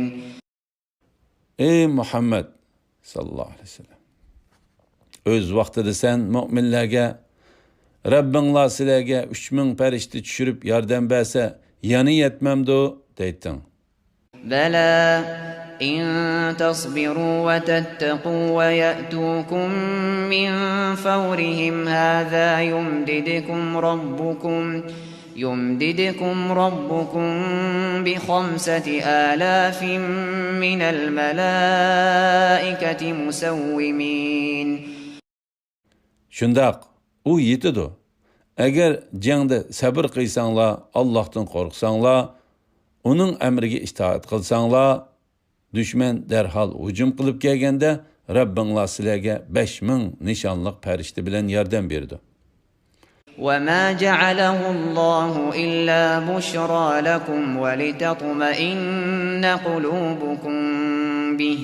Ey Muhammed sallallahu aleyhi ve sellem. Öz vaqtida sen müminlerge Rabbinglar sizlarga 3000 farishta tushirib yordam bersa, yana yetmamdi deytin. Bala in tasbiru ve tettaqu ve ya'tukum min fawrihim hâzâ yumdidukum rabbukum bi 5000 minel melâiketi musawwimin. Shundaq u yetidi. Agar jangda sabr qilsanglar, Allohdan qo'rqsanglar, uning amriga itoat qilsanglar, dushman darhol hujum qilib kelganda Rabbinglar sizlarga 5000 nishonliq farishta bilan yordam berdi. وَمَا جَعَلَهُ اللَّهُ إِلَّا بُشْرَى لَكُمْ وَلِتَطْمَئِنَّ قُلُوبُكُمْ بِهِ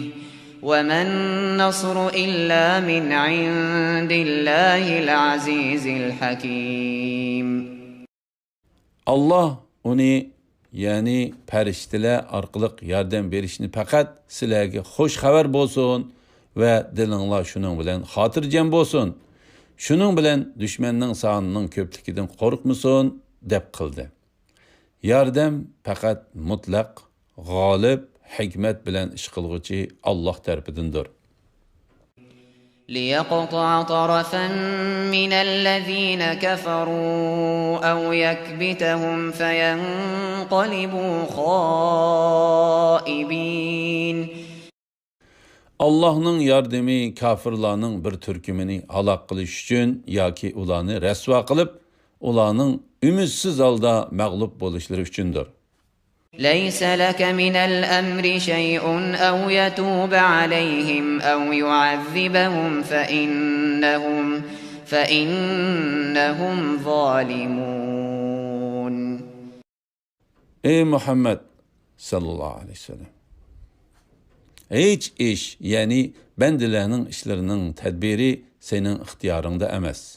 وَمَا النَّصْرُ إِلَّا مِنْ عِنْدِ اللَّهِ الْعَزِيزِ الْحَكِيمِ. Allah onu, yani farishtalar orqali yordam berishni faqat sizlarga xush xabar bo'lsin va dilinglar shuning bilan xotirjam bo'lsin. Shuning bilan dushmanning sonining ko'pligidan qo'rqmasin deb qildi. Yordam faqat mutlaq, g'olib, hikmet bilen iş qilg'uchi Allah tarafidandir. لِيَقْطَعَ طَرَفًا مِنَ الَّذِينَ كَفَرُوا أَوْ يَكْبِتَهُمْ فَيَنْقَلِبُوا خَائِبِينَ. Allah'ın yardımı kafirlarning bir türkümünü halak qilish uchun yoki ularni rasvo qilib, ularning umidsiz holda mag'lub bo'lishlari uchundir. لَيْسَ لَكَ مِنَ الْأَمْرِ شَيْءٌ أَوْ يَتُوبَ عَلَيْهِمْ أَوْ يُعَذِّبَهُمْ فَإِنَّهُمْ ظَالِمُونَ. Ey Muhammed sallallahu aleyhi ve sellem. Hiç iş, yani bendilerinin işlerinin tedbiri senin ixtiyorunda emas.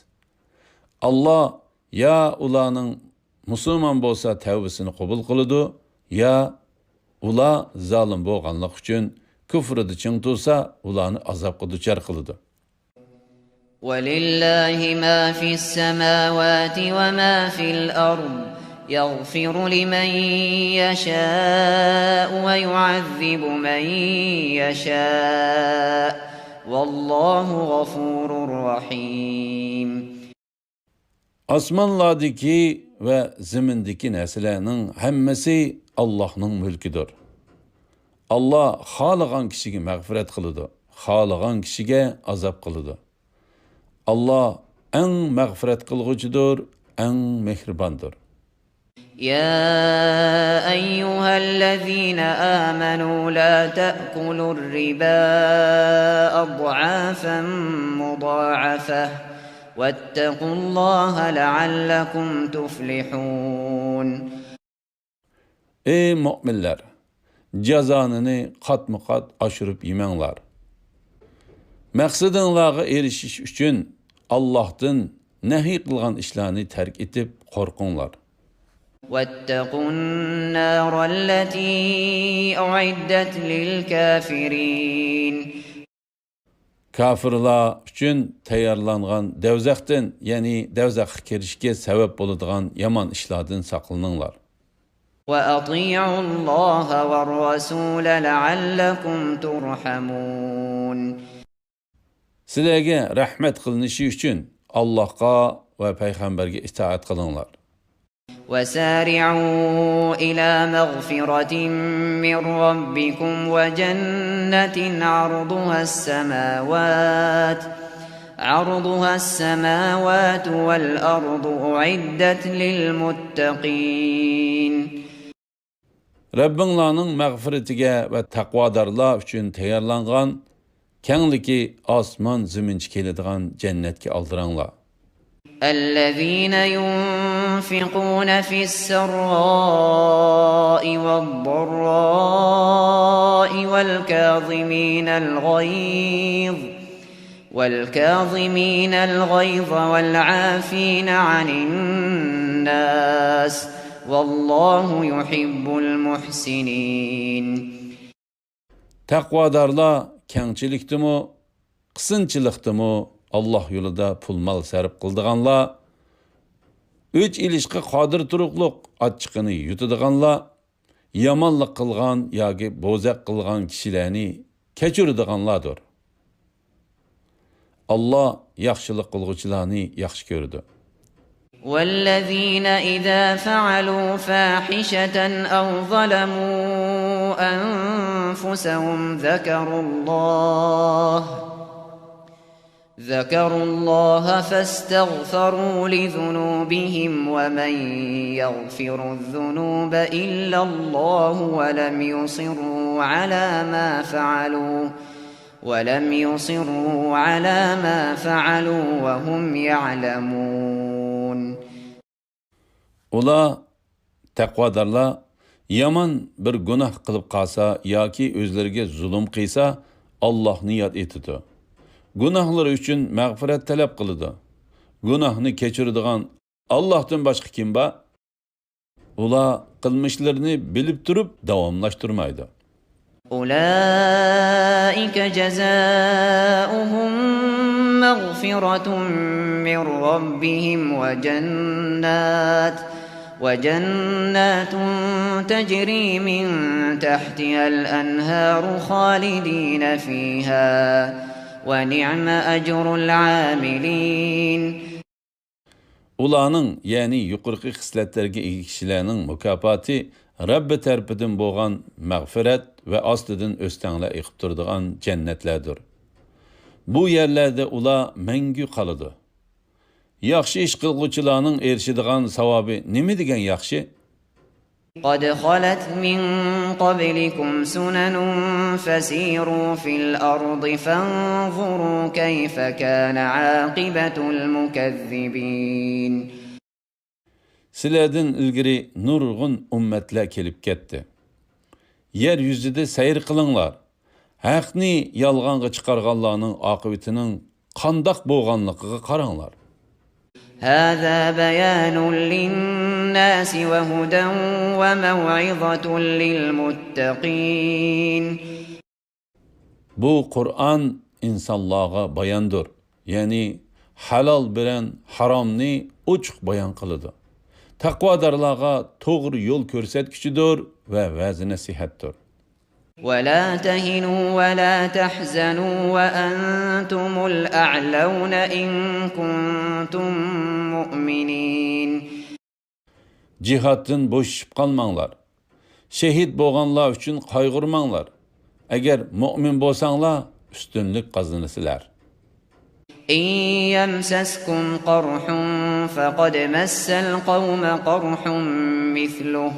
Allah ya ularning Müslüman bolsa tevbesini qabul qiladi, ya ular zalim bo'lganlik uchun kufrida ching tursa, ularni azobga duchor qiladi. وَلِلَّهِ مَا فِي السَّمَاوَاتِ وَمَا فِي الْأَرْضِ يَغْفِرُ لِمَن يَشَاءُ وَيُعَذِّبُ مَن يَشَاءُ وَاللَّهُ غَفُورٌ رَّحِيمٌ. Osmonlardagi ve zimindeki narsalarning hammasi Allohning mulkidir. Allah xohlagan kishiga mag'firat qiladi, xohlagan kishiga azob qiladi. Allah eng mag'firat qilg'uchidir, eng mehribondir. يا أيها الذين آمنوا لا تأكلوا الربا أضعافا مضاعفة واتقوا الله لعلكم تفلحون. Ey müminler! Cezanını katmı-kat aşırıp yemenler. Maqsadınlarga erişiş üçün Allah'tan nehi kılgan işlerini terk edip korkunlar. واتقوا النار التي أعدت للكافرين. Kafirlar üçün tayarlanğan devzaktan, yani devzak kirişke sebep boladigan yaman işlardan saqlanыңlar. وأطيعوا الله والرسول لعلكم ترحمون. Sizlerge rahmet kılınışı üçün Allah'a ve Peygamberge itaat kılınlar. وسارعوا إلى مغفرة من ربكم وجنة عرضها السماوات والأرض أعدت للمتقين. Rabbinlarning mağfiretiga ve taqvodarlar üçün tayyorlangan kengliki osmon ziminchi keladigan jannatga oldiranglar. الذين ينفقون في السراء والضراء والكاظمين الغيظ والعافين عن الناس والله يحب المحسنين. Taqvodarlar kengchilikdimi, qisınchilikdimi Allah yolida pul mal sarf qildiganlar, üç ilishqi qodir turuqliq ochiqini yutadiganlar, yomonlik qilgan yoki bo'zaq qilgan kishilarni kechiradiganlardir. Allah yaxshilik qilguvchilarni yaxshi ko'radi. والذين إذا فعلوا فاحشة أو ظلموا أنفسهم ذكروا الله فاستغفروا لذنوبهم ومن يغفر الذنوب إلا الله ولم يصروا على ما فعلوا وهم يعلمون. Ola taqvodarlar yaman bir gunoh qilib qolsa yoki o'zlariga zulm qilsa Allohni yod etadi. Gunohlari uchun mag'firat talab qiladi. Gunohni kechiradigan Allohdan boshqa kim bor? Ular qilmishlarini bilib turib davomlashtirmaydi. أولئك جزاؤهم مغفرة من ربهم وجنات تجري من تحتها الأنهار خالدين فيها ونعم أجر العاملين. Ularning, yani yuqorqi xislatlarga ega kishilarning mukofoti Rabbi tarafidan bo'lgan mag'firat ve ostidan o'stanglar eqib turadigan jannatlardir. Bu yerlarda ular mangu qoladi. Yaxshi ish qilguvchilarning erishadigan savobi nima degan yaxshi? قد خلت من قبلكم سنن فسيروا في الأرض فانظروا كيف كان عاقبة المكذبين. Sizlerden ilgiri nurgun ümmetler kelip ketdi. Yeryüzüde seyir kılınlar. Haqni yalğanğa çıkarganlarının akıbetinin qandaq boğanlıqıga qaranlar. هذا بيان للناس وهدى وموعظة للمتقين. Bu Kur'an insanlığa bayandır. Yani halol bilan haromni ochiq bayon qiladi. Taqvodorlarga to'g'ri yo'l ko'rsatkichidir va va'z nasihatdir. ولا تهنوا ولا تحزنوا وأنتم الأعلون إن كنتم مؤمنين. Cihatdan bo'shib qolmanglar. Shahid bo'lganlar uchun qayg'urmanglar. Agar mu'min bo'lsanglar, ustunlik qozonasizlar. إن يمسسكم قرح فقد مس القوم قرح مثله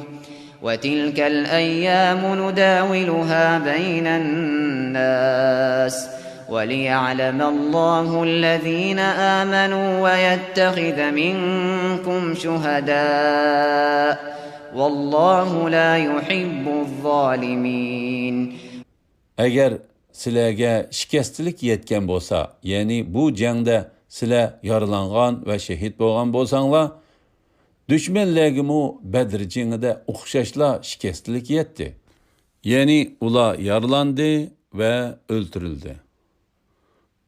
وتلك الأيام نداولها بين الناس وليعلم الله الذين آمنوا ويتخذ منكم شهداء والله لا يحب الظالمين. Agar sizlarga shikastlik yetgan bo'lsa, ya'ni bu jangda sizlar yaralangan va shahid bo'lgan bo'lsanglar, dushmanlarga Badr jangida o'xshashla shikastlik yetdi. Ya'ni ular yaralandi va o'ldirildi.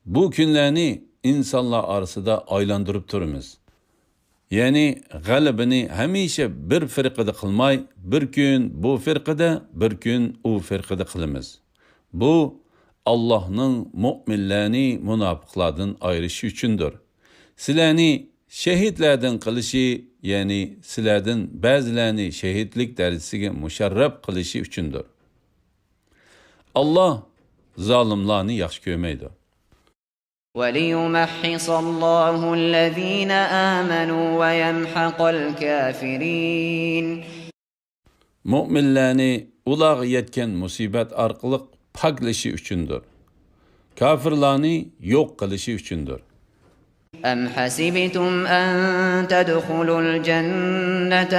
Bu kunlarni insonlar orasida aylantirib turamiz. Ya'ni g'alabani hamisha bir firqada qilmay, bir kun bu firqada, bir kun u firqada qilamiz. Bu Allah'ның mu'minlarni munofiqlardan ayirishi uchundir. Sizlarni shahidlardan qilishi, ya'ni sizlardan ba'zilarni shahidlik darajasiga musharraf qilishi uchundir. Allah zolimlarni yaxshi ko'rmaydi. وَلِيُمَحِّصَ اللَّهُ الَّذِينَ آمَنُوا وَيَمْحَقَ الْكَافِرِينَ. Mu'minlarni ularga yetgan musibat orqali paklashi uchundir. Kafirlarni yo'q qilishi uchundir. أَمْ حَسِبْتُمْ أَن تَدْخُلُوا الْجَنَّةَ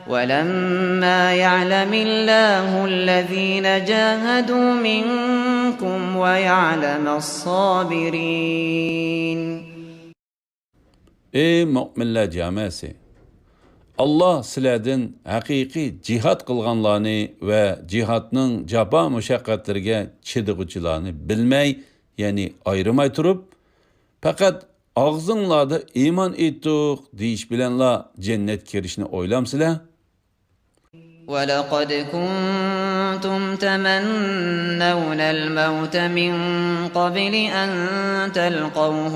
ولما يعلم الله الذين جاهدوا منكم ويعلم الصابرين. Ey mu'minlar jamoasi, Allah sizlardan haqiqiy jihad qilganlarni va jihadning jafo mushaqqatlariga chidig'uvchilarni bilmay, ya'ni ayrimay turib, faqat og'zinglarda iymon etdik deyish bilanla jannat kirishni o'ylamsizlar? وَلَقَدْ كُنْتُمْ تَمَنَّوْنَ الْمَوْتَ مِنْ قَبْلِ أَنْ تَلْقَوْهُ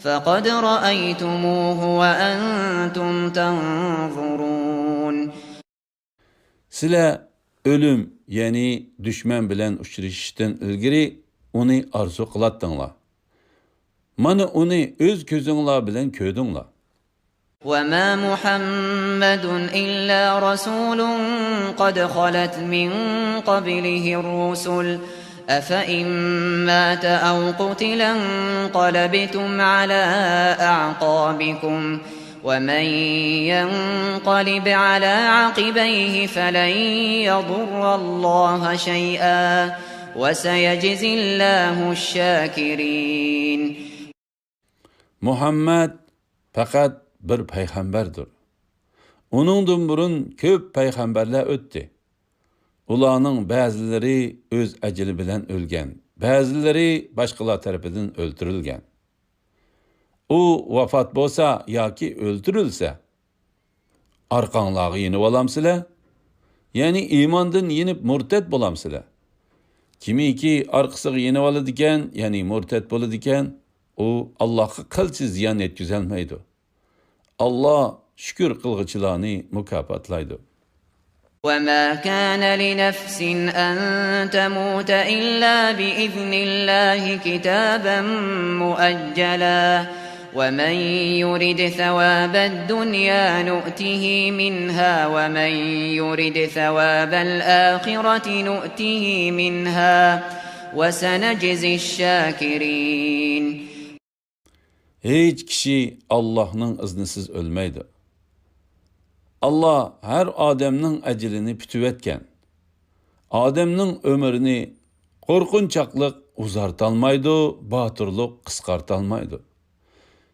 فَقَدْ رَأَيْتُمُوهُ وَأَنْتُمْ تَنْظُرُونَ. Sizlar ölüm, ya'ni düşman bilan uchrashishdan ilgari uni arzu qilatdinglar. Mana uni o'z ko'zinglar bilan ko'rdinglar. وَمَا مُحَمَّدٌ إِلَّا رَسُولٌ قَدْ خَلَتْ مِنْ قَبْلِهِ الرُّسُلُ أَفَإِنْ مَاتَ أَوْ قُتِلَ انقَلَبْتُمْ عَلَى أَعْقَابِكُمْ وَمَنْ يَنقَلِبْ عَلَى عَقِبَيْهِ فَلَنْ يَضُرَّ اللَّهَ شَيْئًا وَسَيَجْزِي اللَّهُ الشَّاكِرِينَ. Muhammed fakat bir peygamberdir. Onundan burun köp peygamberler ötdi. Ularning ba'zilari o'z ajali bilan o'lgan, ba'zilari boshqalar tarafidan o'ldirilgan. U vafot bo'lsa yoki o'ldirilsa, orqanglarga yenib olamsizlar? Ya'ni iymondan yenib murtad bo'lamsizlar. Kimiki orqasiga yenib oladi ekan, ya'ni murtad bo'ladi ekan, u Allohga qilchi ziyon yetkazolmaydi. Allah shukr qilg'ichilarni mukofotlaydi. وَمَا كَانَ لِنَفْسٍ أَن تَمُوتَ إِلَّا بِإِذْنِ اللَّهِ كِتَابًا مُؤَجَّلًا وَمَنْ يُرِدْ ثَوَابَ الدُّنْيَا نُؤْتِهِ مِنْهَا وَمَنْ يُرِدْ ثَوَابَ الْآخِرَةِ نُؤْتِهِ مِنْهَا وَسَنَجْزِي الشَّاكِرِينَ. Hiç kişi Allah'ın iznisiz ölmeydi. Allah her adamның əcilini pütüvetken, adamның ömrünü korkunçaklık uzartalmaydı, batırlık kıskartalmaydı.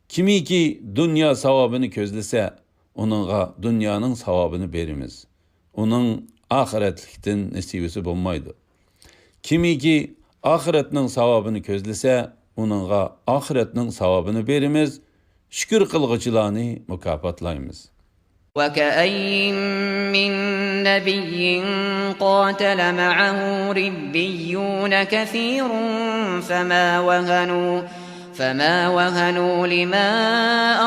Kimi ki dünya savabını közlese, onunla dünyanın savabını berimiz. Onun ahiretlikten nesibisi bulmaydı. Kimi ki ahiretning savobini ko'zlasa, uningga ahiretning savobini berimiz, shukr qilg'uvchilarni mukofotlaymiz. وكأين من نبي قاتل معه ربيون كثير فما وهنوا لما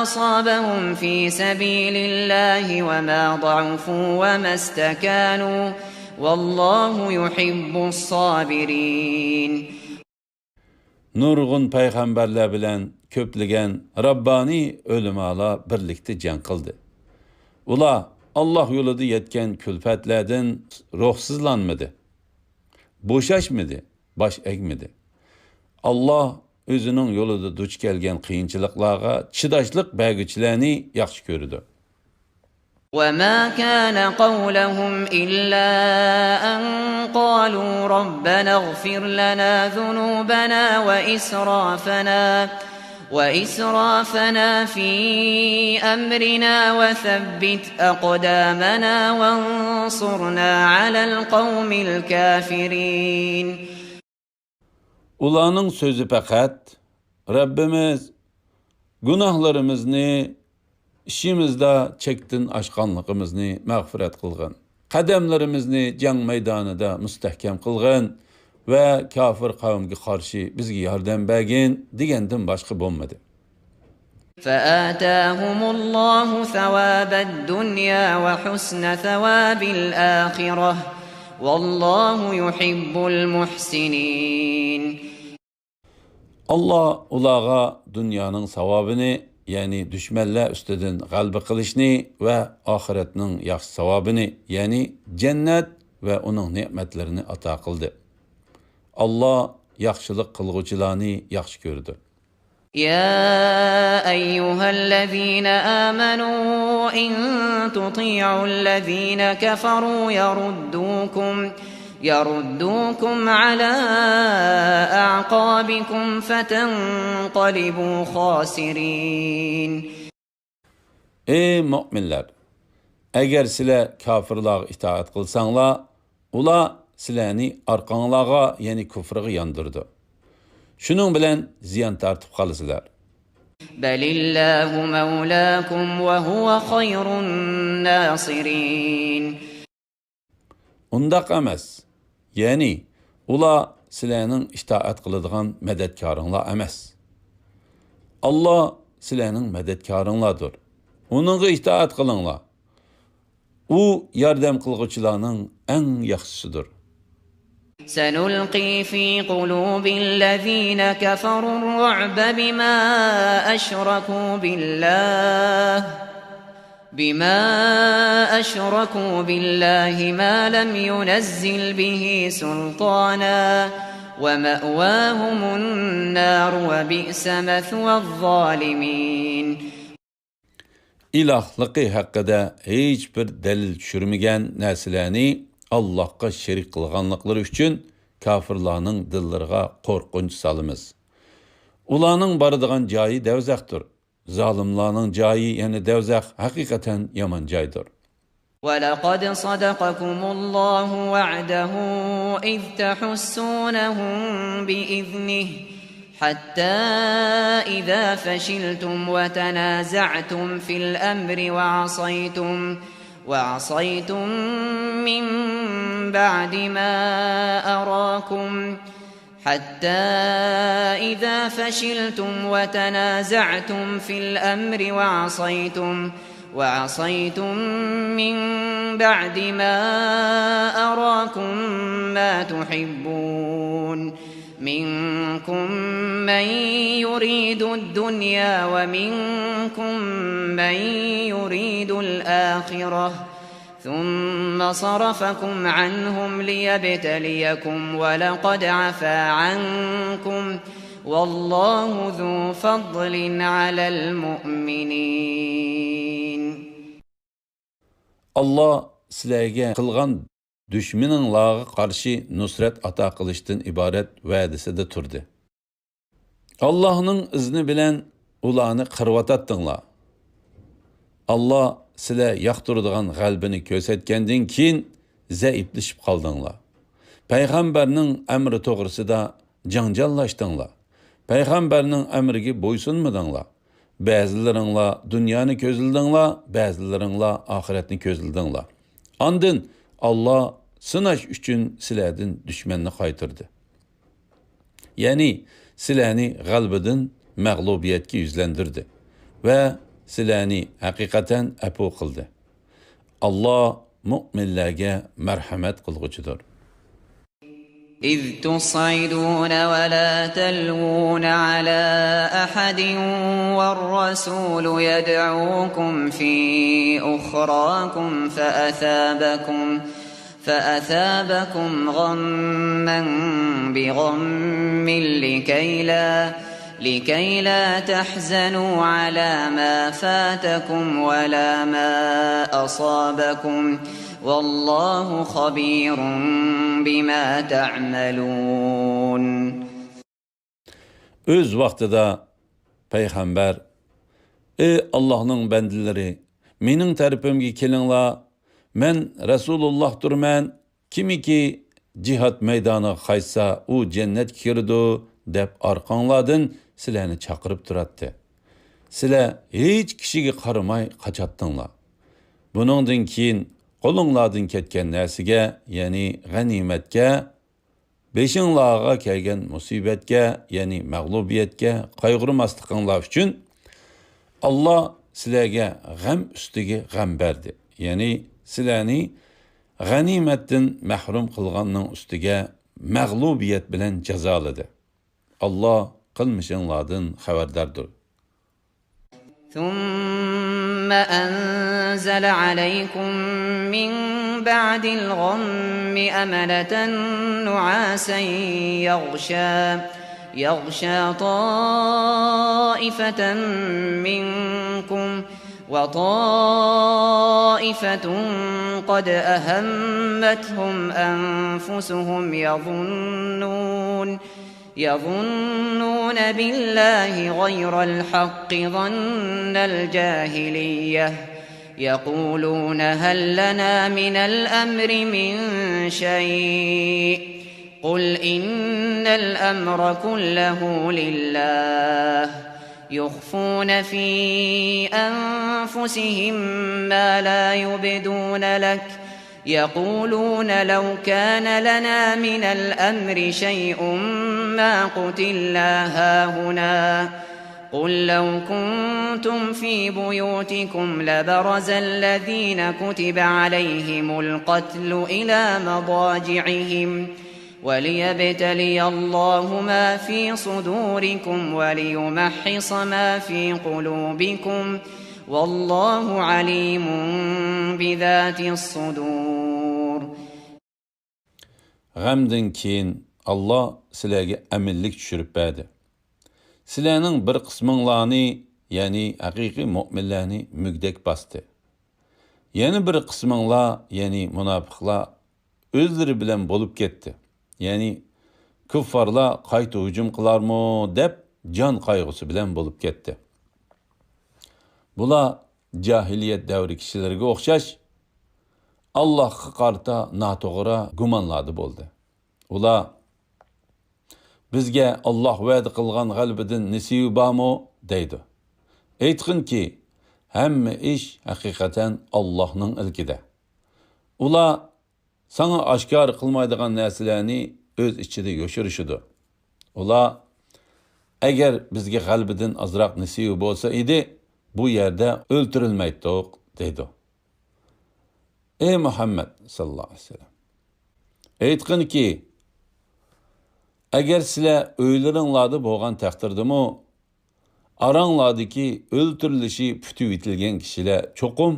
أصابهم في سبيل الله وما ضعفوا وما استكانوا والله يحب الصابرين. Nurg'un payg'ambarlar bilan ko'pligan Rabbani o'limalar birlikda jang qildi. Ular Allah yo'lida yetgan kulfatlardan ruhsizlanmadi, bo'shashmadi, bosh egmadi. Allah o'zining yo'lida duch kelgan qiyinchiliklarga chidashlik berguchilarni yaxshi ko'rdi. وما كان قولهم إلا أن قالوا ربنا اغفر لنا ذنوبنا وإسرافنا في أمرنا وثبت أقدامنا وانصرنا على القوم الكافرين. Ularning so'zi faqat Rabbimiz gunohlarimizni, ishimizda chekdan oshganligimizni mag'firat qilgin. Qadamlarimizni jang maydonida mustahkam qilgin va kafir qavmga qarshi bizga yordam bergin degandan boshqa bo'lmadi. فآتاهم الله ثواب الدنيا وحسن ثواب الآخرة والله يحب المحسنين. Allah ularga dunyoning savobini, ya'ni dushmanlar ustidan g'alaba qilishni va oxiratning yaxshi savobini, ya'ni jannat va uning ne'matlarini ato qildi. Allah yaxshilik qilguvchilarni yaxshi ko'rdi. يا أيها الذين آمنوا إن تطيعوا الذين كفروا يردوكم على أعقابكم فتنقلبوا خاسرين. Ey müminler! Eğer sizler kafirlarga itaat kılsanlar, ular sizlerni arqanlarga, yani küfrüge yandırdı. Şunun bilen ziyan tartıp kalısılar. Belillahu mevlakum ve huve hayrun nasirin. Undaq emas. Yani ular sizlernin itaat kılıdığın medetkarınlar emas. Allah sizlernin medetkarınlardır. Onunla itaat kılınlar. O yardım kılgıçlarının en yaxşısıdır. سنلقي في قلوب الذين كفروا الرعب بما أشركوا بالله ما لم ينزل به سلطانا ومأواهم النار وبئس مثوى الظالمين. İlahlıqı haqqında heç bir delil düşürmegen nəslərini Allahqa şerik qılğanlıqları üçün kafirlarning dillariga qo'rqinch salimiz. Ularning baradigan joyi devzaqdir. Zalimlarning joyi, yani devzaq haqiqatan yomon joydir. وَلَقَدْ صَدَقَكُمُ اللَّهُ وَعْدَهُ إِذْ تَحُسُّونَهُم بِإِذْنِهِ حتى إذا فشلتم وتنازعتم في الأمر وعصيتم من بعد ما أراكم حتى إذا فشلتم وتنازعتم في الأمر وعصيتم من بعد ما أراكم ما تحبون منكم من يريد الدنيا ومنكم من يريد الآخرة ثم صرفكم عنهم ليبتليكم ولقد عفا عنكم والله ذو فضل على المؤمنين. Allah sizlarga qilgan düşmanlarga qarshi nusrat ato qilishdan iborat va'dasida turdi. Allohning izni bilan ularni qirvatatdinglar. Allah sizlar yoqtiradigan g'albini ko'rsatgandan keyin zaiflashib qoldinglar. Payg'ambarning amri to'g'risida janjallaşdыңlar. Peygamberinin emrigi boysunmadыңlar. Bazılarınla dünyanı közüldіңlar, bazılarınla ahiretini közüldіңlar. Andın Allah sınaş üçün silərdin düşmanını qaytırdı. Yani siləni qalbidin məğlubiyyətki yüzlendirdi ve siləni hakikaten əpu qıldı. Allah müminlərə mərhəmət qılğıcıdır. إذ تصعدون ولا تلوون على أحد والرسول يدعوكم في أخراكم فأثابكم غما بغم لكي لا تحزنوا على ما فاتكم ولا ما أصابكم والله خبير بما تعملون. Öz vaxtida Peygamber, ey Allah'ın bendileri, mening tarafımga kelinglar, men Rasulullohdir men, kimiki cihat meydana qaytsa u cennet kirdi deb arqanglardan sizlarni chaqirib turatdi. Sizlar hech kishiga qaramay qachatdinglar. Buningdan keyin qo'linglardan ketgan narsaga, ya'ni g'animatga, beshinglarga kelgan musibatga, ya'ni mag'lubiyatga qayg'urmasliqinglar uchun Allah sizlarga g'am ustiga g'am berdi. Ya'ni sizlarni g'animatdan mahrum qilganning ustiga mag'lubiyat bilan jazoladi. Allah qilmishinglardan xabardardir. ثم أنزل عليكم من بعد الغم أمنة نعاسا يغشى طائفة منكم وطائفة قد أهمتهم أنفسهم يظنون بالله غير الحق ظن الجاهلية يقولون هل لنا من الأمر من شيء قل إن الأمر كله لله يخفون في أنفسهم ما لا يبدون لك يقولون لو كان لنا من الأمر شيء ما قتلنا هاهنا قل لو كنتم في بيوتكم لبرز الذين كتب عليهم القتل إلى مضاجعهم وليبتلي الله ما في صدوركم وليمحص ما في قلوبكم والله عليم بذات الصدور. G'amdan keyin Allah sizlarga aminlik tushirib berdi. Sizlarning bir qisminglarni, ya'ni haqiqiy mu'minlarni mugdak bosdi. Yana bir qisminglar, ya'ni munofiqlar o'zlari bilan bo'lib ketdi. Ya'ni kuffarlar qayta hujum qilarmi deb jon qayg'usi bilan bo'lib ketdi. Bular jahiliyat davri kishilarga o'xshash Allohga qarta noto'g'ri gumonlardi bo'ldi. Ular bizga Alloh va'da qilgan g'alabadan nasibi bormi deydi. Aytqinki, hamma ish haqiqatan Allohning ilkida. Ular sana oshkor qilmaydigan narsalarni o'z ichida yo'shirishidi. Ular agar bizga g'alabadan azroq nasibi bo'lsa edi, bu yerda o'ltirilmaydiq deydi. Ey Muhammad sallallohu alayhi vasallam, aytqinki, agar sizlar o'ylaringlarda bo'lgan taqdirdimi, aranglardagi o'ltirilishi putib etilgan kishilar cho'qim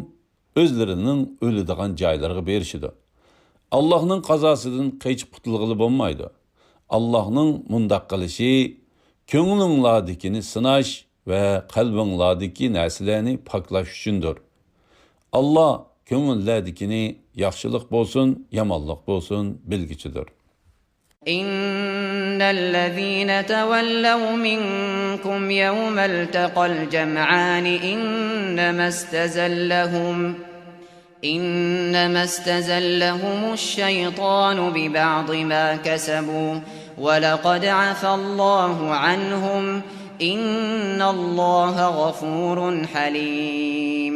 o'zlarining o'ladigan joylariga berishidi. Allohning qazosidan qaychib qutulg'ili bo'lmaydi. Allohning mundaq qilishi ko'nglinglardagini sinash ve qalbinglardagi narsalarni poklash uchundir. Allah ko'ngillardagini yaxshilik bo'lsin, yomonlik bo'lsin bilgichidir. İnnellezîne tevellev minkum yevmel teqal cem'an إنما استزلهم الشيطان ببعض ما كسبوا وَلَقَدْ عَفَا اللّٰهُ عَنْهُمْ إِنَّ اللّٰهَ غَفُورٌ حَلِيمٌ.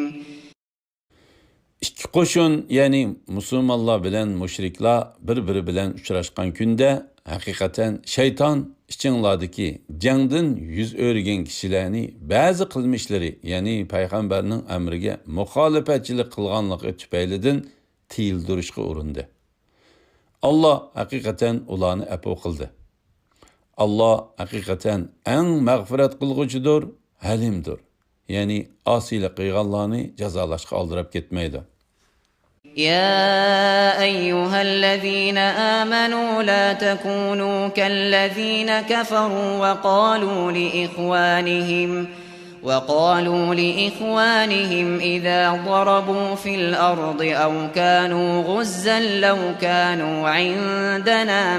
İki qo'shin, ya'ni musulmonlar bilan mushriklar bir-biri bilan uchrashgan kunda haqiqatan shayton ichinglardagi jangdan yuz o'rgan kishilarni ba'zi qilmishlari, ya'ni payg'ambarning amriga muxolifatchilik qilganligi tufaylidan tiyildirishga urindi. Allah haqiqatan ularni afv qildi. Allah haqiqatan eng mag'firat qilg'uchidir, halimdir. Ya'ni osiylik qilganlarni jazolashga oldirib ketmaydi. يا أيها الذين آمنوا لا تكونوا كالذين كفروا وقالوا لإخوانهم إذا ضربوا في الأرض أو كانوا غزا لو كانوا عندنا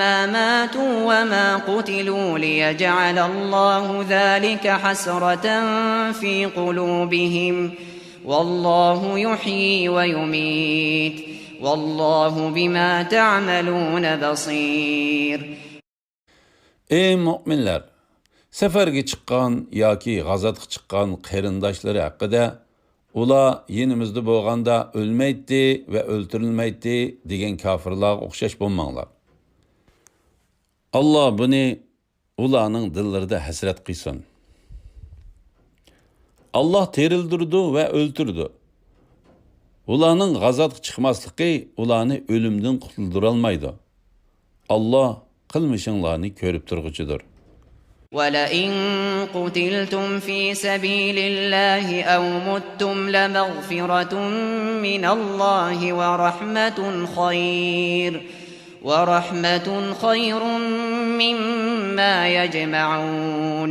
ما ماتوا وما قتلوا ليجعل الله ذلك حسرة في قلوبهم والله يحيي ويميت والله بما تعملون بصير. Ey müminler! Seferge chiqqan yoki g'azotga chiqqan qarindoshlari haqida ular yenimizda bo'lganda o'lmaydi va o'ltirilmaydi degan kofirlarga o'xshash bo'lmanglar. Allah buni ularning dillarida hasrat qilsin. Allah terildirdi va o'ltirdi. Ularning g'azotga chiqmasligi ularni o'limdan qutuldira olmaydi. Allah qilmishinglarni ko'rib turg'uchidir. وَلَئِن قُتِلْتُمْ فِي سَبِيلِ اللَّهِ أَوْ مُتُّمْ لَمَغْفِرَةٌ مِّنَ اللَّهِ وَرَحْمَةٌ خَيْرٌ مِّمَّا يَجْمَعُونَ.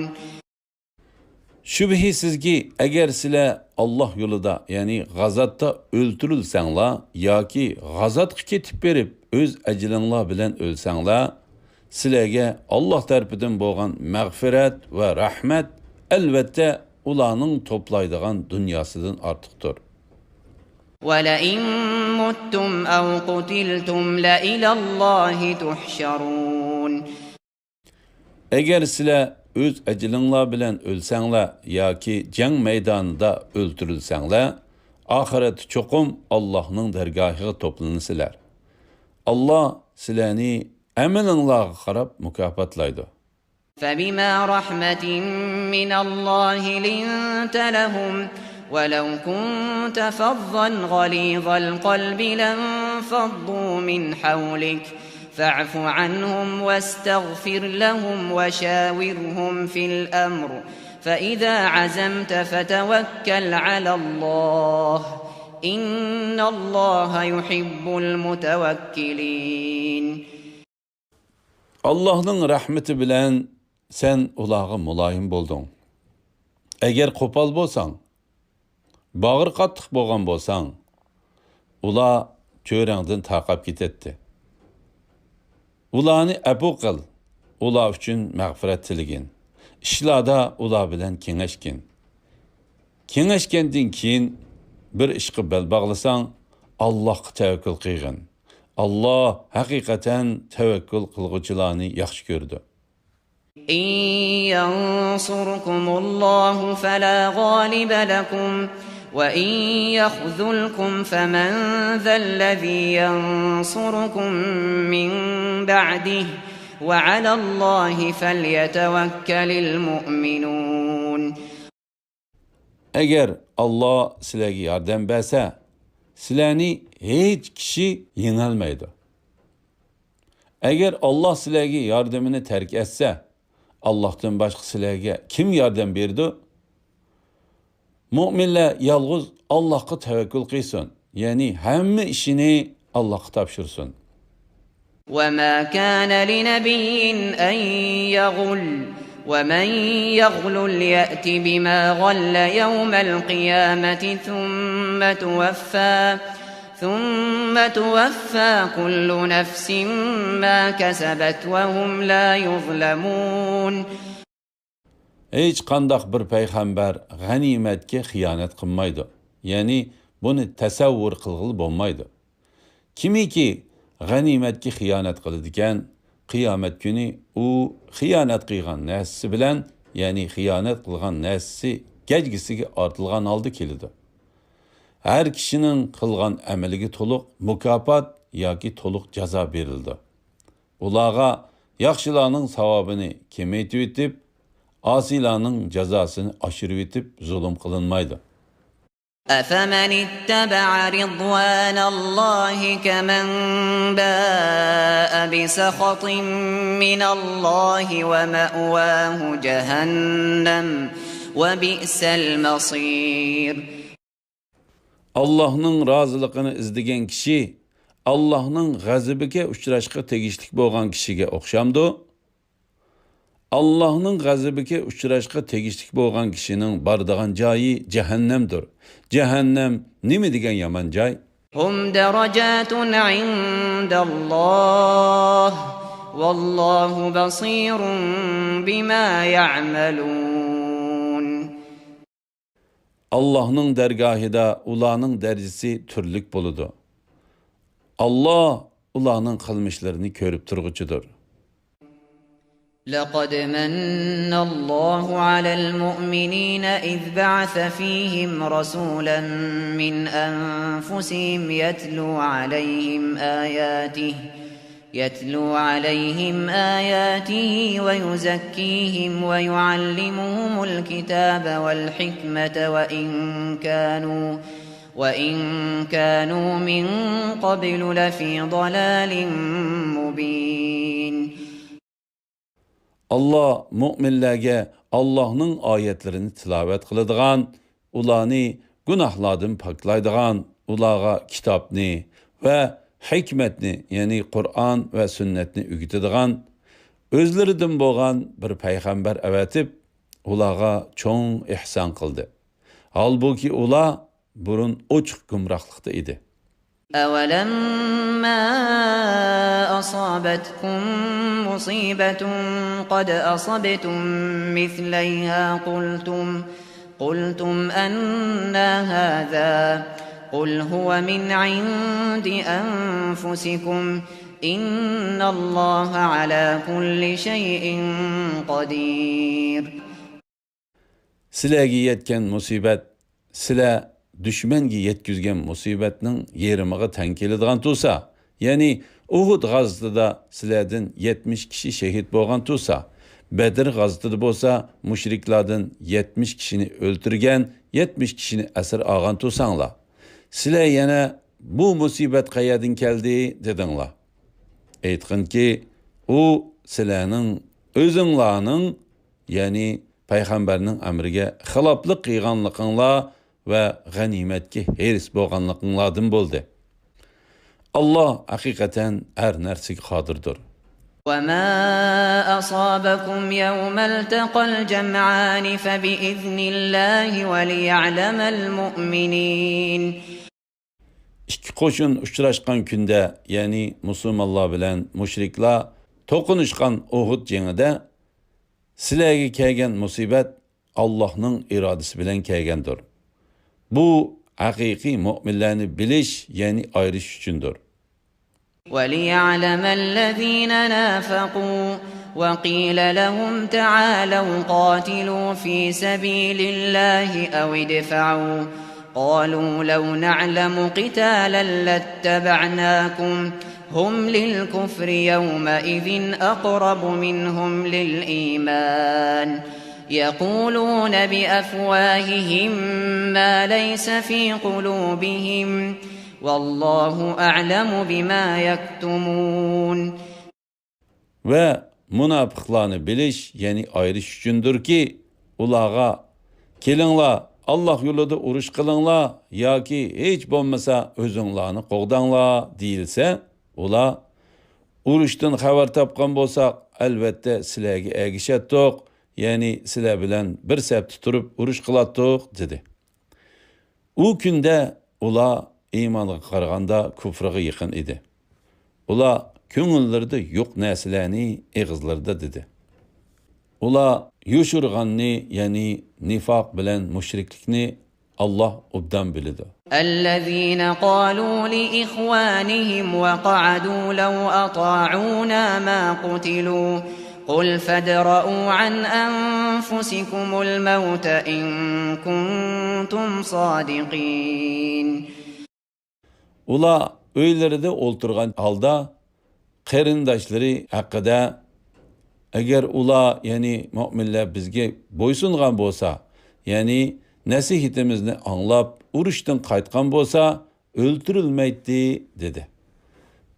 Şübhisizki eğer sizler Allah yolunda, yani g'azotda o'ltirilsanglar yoki g'azotga ketib berib o'z ajlinlar bilan o'lsanglar, sizlarga Allah tarafidan bo'lgan mag'firat va rahmat albatta ularning to'playdigan dunyosidan ortiqdir. وَلَئِن مُتُّمْ أَوْ قُتِلْتُمْ لَإِلَى اللَّهِ تُحْشَرُونَ. Eğer sizler öz əclinlər bilan ölsənglər yoki jang meydanında öldürülsənglər, ahiret çoxum Allah'ın dərgahına toplanırsınlar. Allah sizləri əməlinizlərə qarab mükafatlaydı. فَبِمَا رَحْمَةٍ مِّنَ اللَّهِ لِنتَ لَهُمْ وَلَوْ كُنتَ فَظًّا غَلِيظَ الْقَلْبِ لَانفَضُّوا مِنْ حَوْلِكَ فاعف عنهم واستغفر لهم وشاورهم في الأمر فإذا عزمت فتوكل على الله إن الله يحب المتوكلين. Allah'ın rahmeti bilen sen ulağı mulayim boldun. Eğer kopal bolsan, bağır qattiq bolgan bolsan, ula çöreğinden taqap gitetdi. Ularni afu qil, ular uchun mag'firat tiligin. Ishlarda ular bilan kengashgin. Kengashgandan keyin bir ishga bel bog'lasang, Allohga tavakkul qilgin. Allah haqiqatan tavakkul qilguvchilarni yaxshi ko'rdi. إن ينصركم الله فلا غالب لكم وإن يخذلكم فمن ذا الذي ينصركم من بعده وعلى الله فليتوكل المؤمنون. Eğer Allah sizlarga yordam bersa, sizlarni hech kishi yengolmaydi. Eğer Allah sizlarga yordamini tark etsa, Allah'tan başqa sizlarga kim yordam berdi? Müminler yalğız Allah'a tevekkül qilsin. Yani hamma işini Allah'a topshirsın. وَمَا كَانَ لِنَبِيٍّ أَن يَغُلَّ وَمَن يَغْلُلْ يَأْتِ بِمَا غَلَّ يَوْمَ الْقِيَامَةِ ثُمَّ تُوَفَّى كُلُّ نَفْسٍ مَا كَسَبَتْ وَهُمْ لَا يُظْلَمُونَ. Hech qandaq bir payg'ambar g'animatga xiyonat qilmaydi. Ya'ni buni tasavvur qilg'ili bo'lmaydi. Kimiki g'animatga xiyonat qiladi ekan, qiyomat kuni u xiyonat qilgan narsasi bilan, ya'ni xiyonat qilgan narsasi gajgisiga ortilgan holda keladi. Her kişinin qilgan amaliga to'liq mukofot yoki to'liq jazo berildi. Ularga yaxshilarning savobini kamaytib etib, osiylarning jazosini oshirib etib zulm qilinmaydi. أفمن اتبع رضوان الله كمن باء بسخط من الله ومأواه جهنم وبئس المصير. Allah'ın razılıqını izlеген kişi Allah'ın g'azabiga uchrashga tegishli bo'lgan kishiga o'xshamdi. Allah'ın g'azabiga uchrashga tegishli bo'lgan kishining boradigan joyi jahannamdir. Jahannam nima degan yomon joy? Hum darajatun indalloh vallohu basirun bima ya'malun. Allah'ın dergahida ularning darajasi turlik bo'ladi. Allah ularning qilmishlarini ko'rib turg'uchidir. لقد من الله على المؤمنين إذ بعث فيهم رسولا من أنفسهم يتلو عليهم آياته ويزكيهم ويعلمهم الكتاب والحكمة وإن كانوا من قبل لفي ضلال مبين. Allah müminlərə Allah'ın ayetlerini tilavet qılıdığan, ularni günahlardan paklaydıgan, ularga kitapni ve hikmetni, yani Kur'an ve sünnetni ügütüdügan, özlerinden bolgan bir peygamber evetip, ularga çoğun ihsan kıldı. Halbuki ular burun oçuk gümrahlıkta idi. أولما أصابتكم مصيبة قد أصبتم مثليها قلتم أنى هذا قل هو من عند أنفسكم إن الله على كل شيء قدير. Sizlarga yetgan musibat, sizlar düşmenge yetkizgen musibetinin yerimiga teng keladigan tursa, ya'ni Uhud g'azotida sizlardan 70 kishi shahid bo'lgan tursa, Bedir g'azotida bo'lsa mushriklardan 70 kishini o'ltirgan, 70 kishini asir olgan tursanglar, sizlar yana bu musibat qayerdan keldi dedinglar. Aytqinki, u sizlarning o'zinglarning, ya'ni payg'ambarning amriga xiloflik qilganliginglar ve ganimetki heris bo'lganliqinglardan bo'ldi. Allah hakikaten her nersig qadirdir. وما أصابكم يوم التقى الجمعان فبإذن الله وليعلم المؤمنين. İki qo'shin uchrashgan kunda, ya'ni musulmonlar bilan mushriklar to'qinishgan Uhud jangida sizlarga kelgan musibat Allohning irodasi bilan kelgandir. Bu haqiqiy mu'minlarni bilish, ya'ni ayirish uchundir. وَلِيَعْلَمَ الَّذِينَ نَافَقُوا وَقِيلَ لَهُمْ تَعَالَوْا قَاتِلُوا فِي سَبِيلِ اللَّهِ أَوِ ادْفَعُوا قَالُوا لَوْ نَعْلَمُ قِتَالًا لَاتَّبَعْنَاكُمْ هُمْ لِلْكُفْرِ يَوْمَئِذٍ أَقْرَبُ مِنْهُمْ لِلْإِيمَانِ يقولون بأفواههم ما ليس في قلوبهم والله أعلم بما يكتمون. Ve münafıklarını biliş, yani ayrış üçündür ki, ulağa kelinglar Allah yolunda uruş qilinglar yoki hech bo'lmasa o'zinglarni qo'g'danglar deyilsa, ular urushdan xabar topgan bo'lsak, albatta sizlarga ergishatdik, ya'ni sizlar bilan bir safda turib urush qilatdik dedi. U kunda ular iymonga qaraganda kufrga yaqin edi. Ular ko'ngillarida yo'q narsalarni eg'izlarida dedi. Ular yoshurg'anni, ya'ni nifoq bilan mushriklikni Allah obdan bilidi. الذين قالوا لإخوانهم وقعدوا لو أطاعونا ما قتلوا قل فادرءوا عن أنفسكم الموت إن كنتم صادقين. Ula öyleride olturgan halda qarindaşları hakkında eğer ula yani müminler bizge boysungan bolsa, yani nasihatimizni anlap urushdan qaytgan bolsa öldürülmeydi dedi.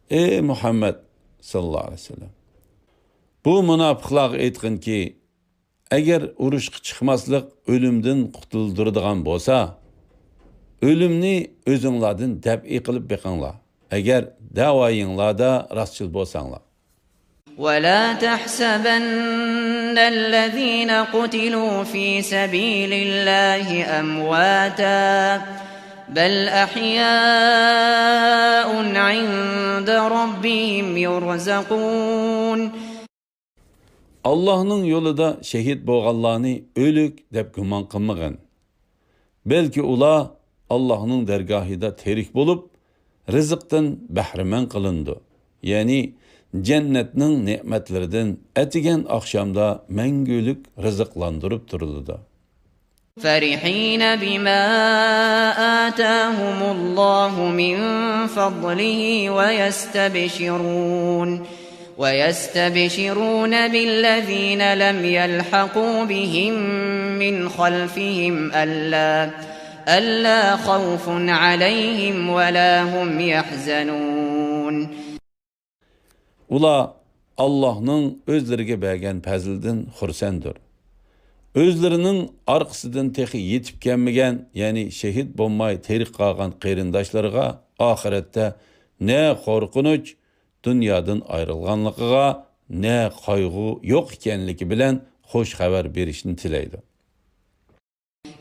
Ey Muhammed sallallahu aleyhi ve sellem. Bu münafıqlar aytqin ki eğer urushqa chiqmaslik ölümden qutulduradigan bolsa, ölümni özünglardan dab'i qilib beqinglar. Eğer davoyinglarda rastchil bolsanglar. ولا تحسبن الذين قتلوا في سبيل الله أمواتا بل أحياء عند ربهم يرزقون. Allah'ın yolunda şehit bolganlarni ölük dep güman qilmagin. Belki ula Allah'ın dergahida terik bolup rizqdan bahriman qilindi. Yani cennetning ne'matlaridan atigan akşamda mengülük rızıklandırıp duruldu. فرحين بما آتاهم الله من فضله ويستبشرون بالذين لم يلحقوا بهم من خلفهم ألا خوف عليهم ولا هم يحزنون. Ula Allah'ın özlerine bergen pəzildən xursandır. Özlerinin arqısıdan texi yetip gelmegen, yani şehit bolmay terik qalğan qeyrindaşlarına ahirette ne korkunç, dünyadan ayrılganlıqıga ne qaygı yok ikenligi bilen hoş haber berişini tileydi.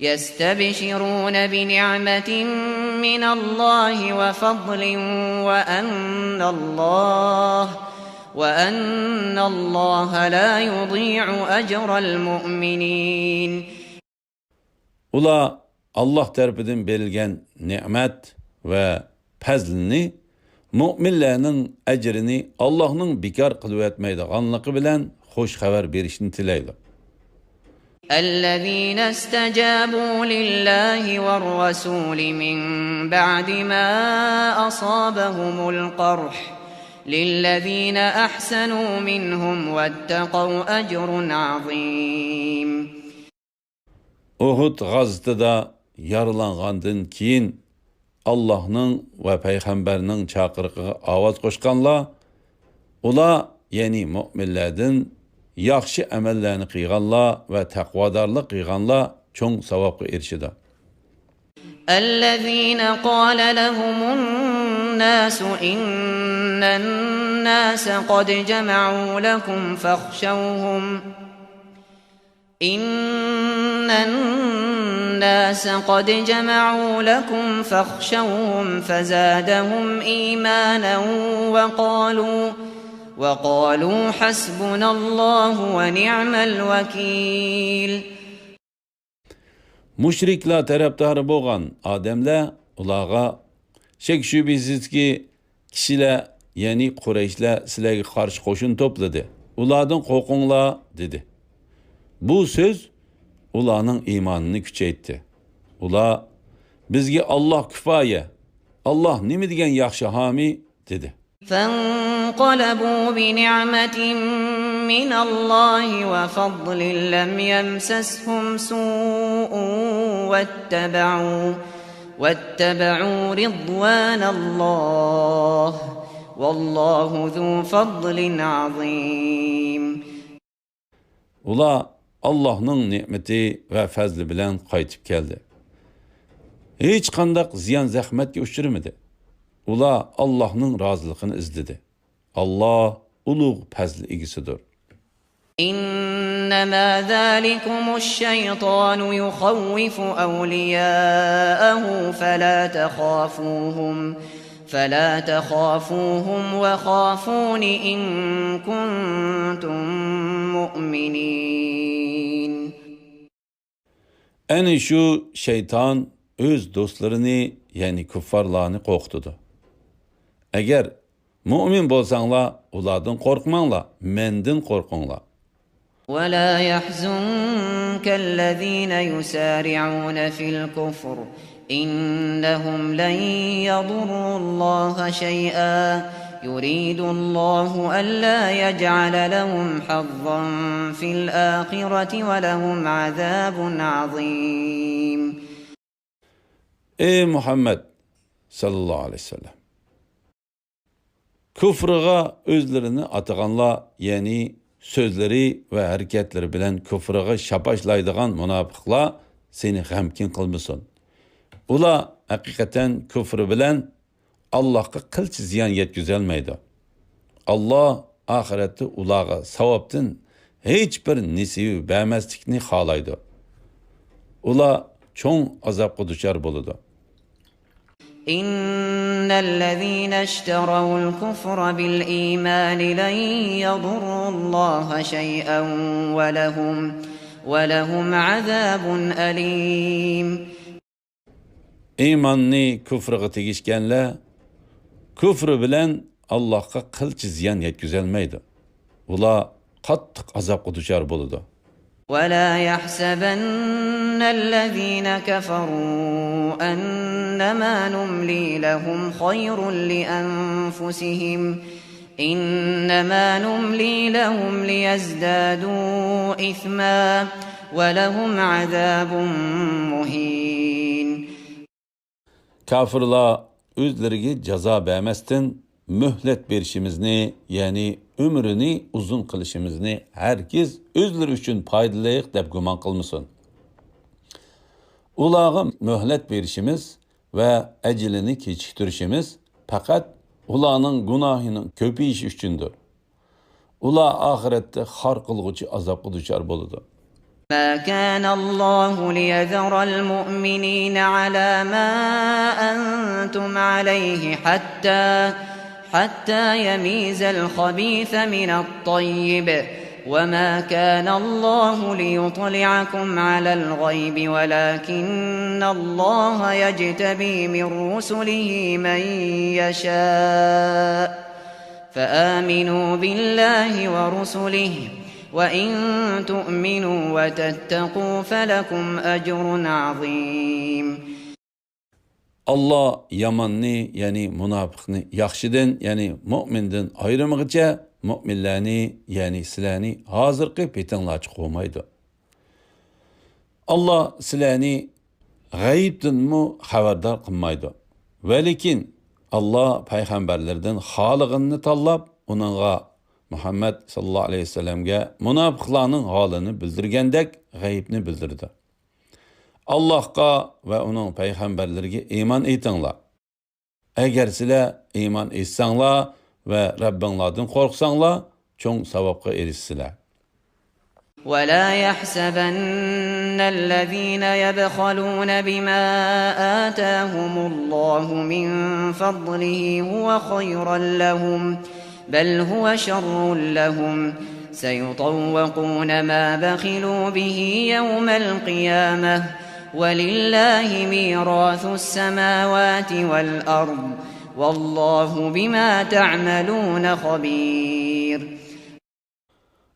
يستبشرون بنعمة من الله وفضل وأن الله لا يضيع أجر المؤمنين. Ula Allah tarafından berilgen nimet ve pəzlini, müminlerinin ecrini Allah'ın bekar kılıp etmeydiganlığı bilen hoş haber berişini tileydi. الذين استجابوا لله والرسول من بعد ما أصابهم القرح للذين أحسنوا منهم واتقوا أجر عظيم. Uhud gazıtıda yarılanğandan keyin Allah'ın ve Peygamberinin çağırıqıga avaz qoşqanlar, ula yani müminlerden yaxşı əməllərini qıyğanlar ve taqvadarlıq qıyğanlar çoğ savabqa erişidi. الذين قال لهم الناس إن الناس قد جمعوا لكم فاخشوهم فزادهم إيمانا وقالوا حسبنا الله ونعم الوكيل. Müşrikler taraftarı bolgan adamlar ulağa şek şübhesiz ki kişiler yani Kureyşler sizlerge karşı koşun topladı. Ulardan korkunglar dedi. Bu söz ulanın imanını küçeytti. Ula bizge Allah kifaye, Allah nimi degen yaxşı hami dedi. فانقلبوا بنعمة من الله وفضل لم يمسسهم سوء واتبعوا رضوان الله والله ذو فضل عظيم. Ula Allah'ın nimeti ve fazlı bilen qaytib geldi. Hiç qandaq ziyan zahmetke uçurmadı. Ula Allah'ın razılığını izledi. Allah uluğ fazlı igisidir. إنما ذلكم الشيطان يخوف أولياءه فلا تخافوهم وخافون إن كنتم مؤمنين. Yani şu şeytan öz dostlarını, yani kuffarlarını korktudu. Eğer mümin bolsanglar, ulardan korkmanglar, menden korkunglar. ولا يحزنك الذين يسارعون في الكفر إنهم لن يضروا الله شيئا يريد الله ألا يجعل لهم حظا في الآخرة ولهم عذاب عظيم. Ey Muhammed sallallahu aleyhi ve sellem. Küfrıga özlerini atığanlar, yani sözleri ve hareketleri bilen küfrıga şapaşlaydıgan münafıklar seni gamkin kılmasın. Ula hakikaten küfrü bilen Allah'a kılçı ziyan yetküzelmeydi. Allah ahirette ulağa savaptın hiçbir nesibi vermezlikini halaydı. Ula çoğun azapı düşer buludu. إن الذين اشتروا الكفر بالإيمان لن يضروا الله شيئا ولهم عذاب أليم. İmanni küfrüge tegişkenler, küfrü bilen Allah'a kılçı ziyan yetküzelmeydi. Ula kattık azapı düşer buludu. ولا يحسبن الذين كفروا أنما نملي لهم خير لأنفسهم إنما نملي لهم ليزدادوا إثما ولهم عذاب مهين. Kafirler özlerine ceza vermezden mühlet verişimizni, yani ömrünü uzun kılışımızını herkes özleri üçün paydalayıq dep güman kılmasın. Ulağa mühlet verişimiz ve ecilini keçiktirişimiz fakat ulağının günahının köpeyişi üçündür. Ula ahirette har kılgıcı azapı düşer boludu. ما كان الله ليذر المؤمنين على ما أنتم عليه حتى يميز الخبيث من الطيب وما كان الله ليطلعكم على الغيب ولكن الله يجتبي من رسله من يشاء فآمنوا بالله ورسله وَإِن تُؤْمِنُوا وَتَتَّقُوا فَلَكُمْ أَجْرٌ عَظِيمٌ. Allah yamanni, yani münafıkni yaxşıdan, yani müminden ayrımıgıca müminlerini, yani sizlerni hazırki petinlaçı qo'maydi. Allah sizlerni g'ayibdan mu xabardor qilmaydi. Va lekin Allah payg'ambarlardan xoliqini tanlab, uningga Muhammed sallallahu aleyhi ve sellem'ge münafıklarının halini bildirgendek g'ayibni bildirdi. Allah'a ve onun peygamberlerine iman etinglar. Eğer sizler iman etsanglar ve Rabbinlardan korksanglar, çoğun savapga erişsizler. وَلَا يَحْسَبَنَّ الَّذ۪ينَ يَبْخَلُونَ بِمَا آتَاهُمُ اللّٰهُ مِنْ فَضْلِهِ هُوَ خَيْرًا لَهُمْ بل هو شر لهم سيطوقون ما بخلوا به يوم القيامة ولله ميراث السماوات والأرض والله بما تعملون خبير.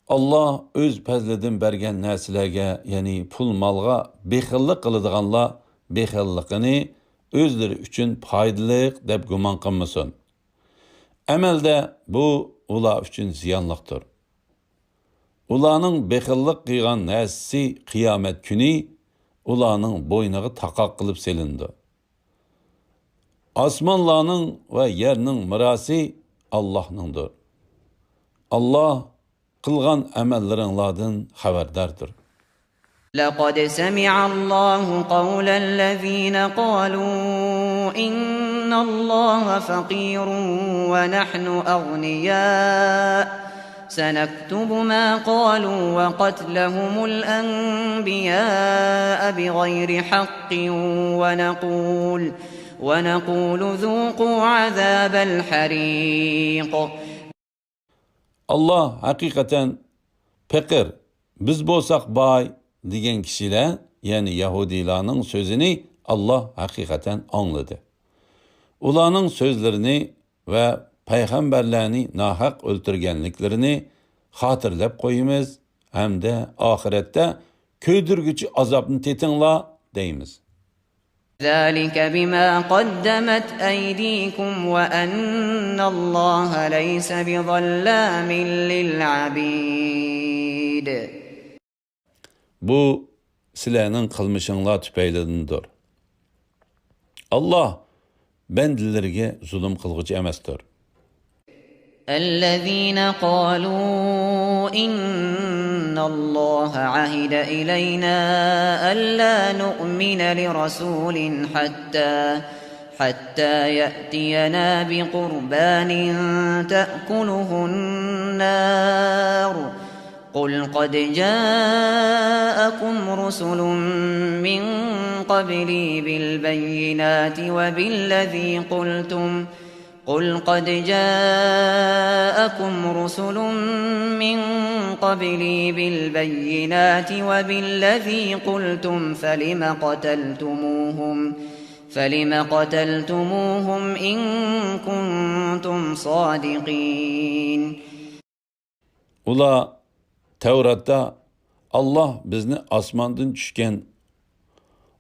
Allah öz pəzlədən bərgən nəsləgə, yəni pul malğa bexillik qılıdığanlar bexilliqini özləri üçün paydalıq deb güman qılmasın. Əməldə bu ular üçün ziyanlıqdır. Ularning bexillik qilgan nəsi qiyomat kuni ularning bo'yniga taqoq qilib selindi. Osmonlarning va yerning mirosi Allohningdir. Allah qilgan amallaringlardan xabardardir. لقد سمع الله قول الذين قالوا إن الله فقير ونحن أغنياء سنكتب ما قالوا وقتلهم الأنبياء بغير حق ونقول ذوقوا عذاب الحريق. Allah hakikaten pekir, biz bolsak bay diyen kişiler, yani Yahudilarning sözünü Allah hakikaten anladı. Ulanın sözlerini ve peygamberlerini nahak öldürgenliklerini hatırlap koyumuz, hem de ahirette köydürgücü azabını tetinla deyimiz. ذَٰلِكَ بِمَا قَدَّمَتْ أَيْدِيكُمْ وَأَنَّ اللّٰهَ لَيْسَ بِظَلَّامٍ لِلْعَبِيدِ. Bu silenin kılmışınla tüpeylerindir. Allah bendilerine zulüm kılgıcı emestir. الذين قالوا إن الله عهد إلينا ألا نؤمن لرسول حتى يأتينا بقربان تأكله النار قل قد جاءكم رسل من قبلي بالبينات وبالذي قلتم فلم قتلتموهم إن كنتم صادقين. Ula Tevrat'ta Allah bizni asmandan düşken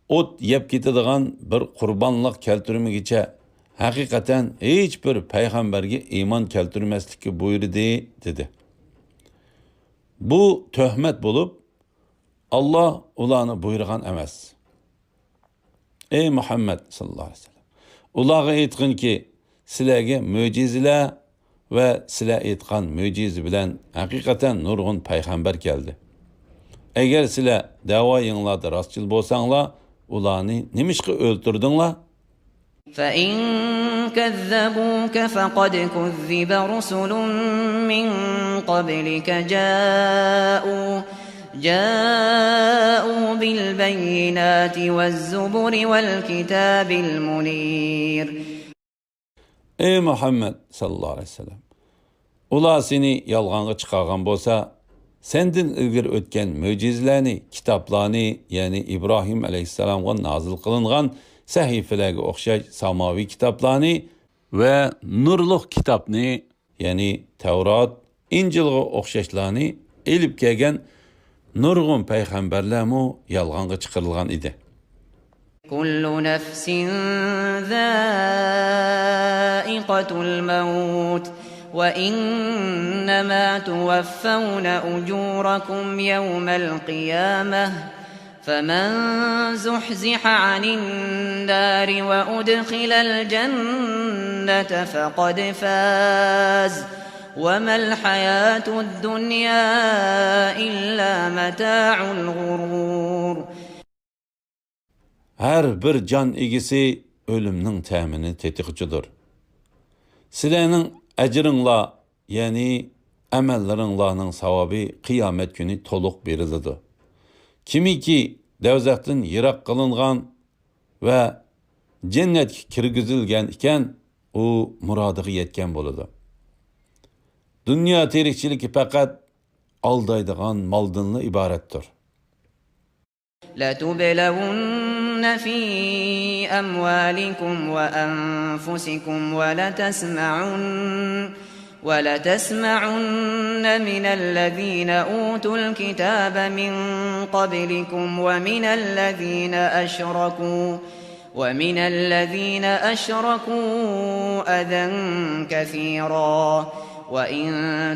ot yep ketadigan bir qurbanlık keltirmegicha hakikaten hiçbir peygamberge iman keltirmeslikki buyurdu dedi. Bu töhmet bulup Allah ulanı buyurgan emas. Ey Muhammed sallallahu aleyhi ve sellem, ulağa aytgin ki sizlarga mo'jizalar ve sizlar aytgan mo'jiza bilan hakikaten nurg'un peygamber geldi. Eğer sizlar da'voyinglarda rostchil bo'lsanglar, ularni nimishqa o'ltirdinglar? فَإِن كَذَّبُوكَ فَقَدْ كُذِّبَ رُسُلٌ مِّن قَبْلِكَ جاءوا بالبينات والزبر والكتاب المنير. Ey Muhammed sallallahu aleyhi ve sellem, ular seni yalğanğa çıkargan bolsa, sendin ilgir ötken möcizlerini, kitaplarını, yani İbrahim aleyhisselam'a nazil kılıngan sahifelerge okşay samavi kitaplarını ve nurluk kitapını, yani Tevrat, İncil'e okşaşlarını elip gelgen nurgun peygamberlermu yalğanğa çıkarılgan idi. Kullu nefsin zâiqatul mevt ve innemâ tuvaffavne ucûrakum yevmel kıyâmeh فَمَنْ زُحْزِحَ عَنِ النَّارِ وَأُدْخِلَ الْجَنَّةَ فَقَدْ فَازَ وَمَا الْحَيَاةُ الدُّنْيَا إِلَّا مَتَاعُ الْغُرُورِ. Her bir can egisi ölümnün təmini tetikçidir. Sizlerinin ecrinla, yani əməllerinlanın savabı kıyamet günü toluq berilidir. Kimi ki devzatın yirak kılıngan ve cennet kirgizilgen iken o muradığı yetken boludu. Dünya terikçiliki fakat aldaydıgan maldınlı ibarettir. لَتُبْلَوُنَّ فِي أَمْوَالِكُمْ وَأَنفُسِكُمْ وَلَتَسْمَعُنَّ مِنَ الَّذِينَ أُوتُوا الْكِتَابَ مِنْ قَبْلِكُمْ وَمِنَ الَّذِينَ أَشْرَكُوا أَذًى كَثِيرًا وَإِنْ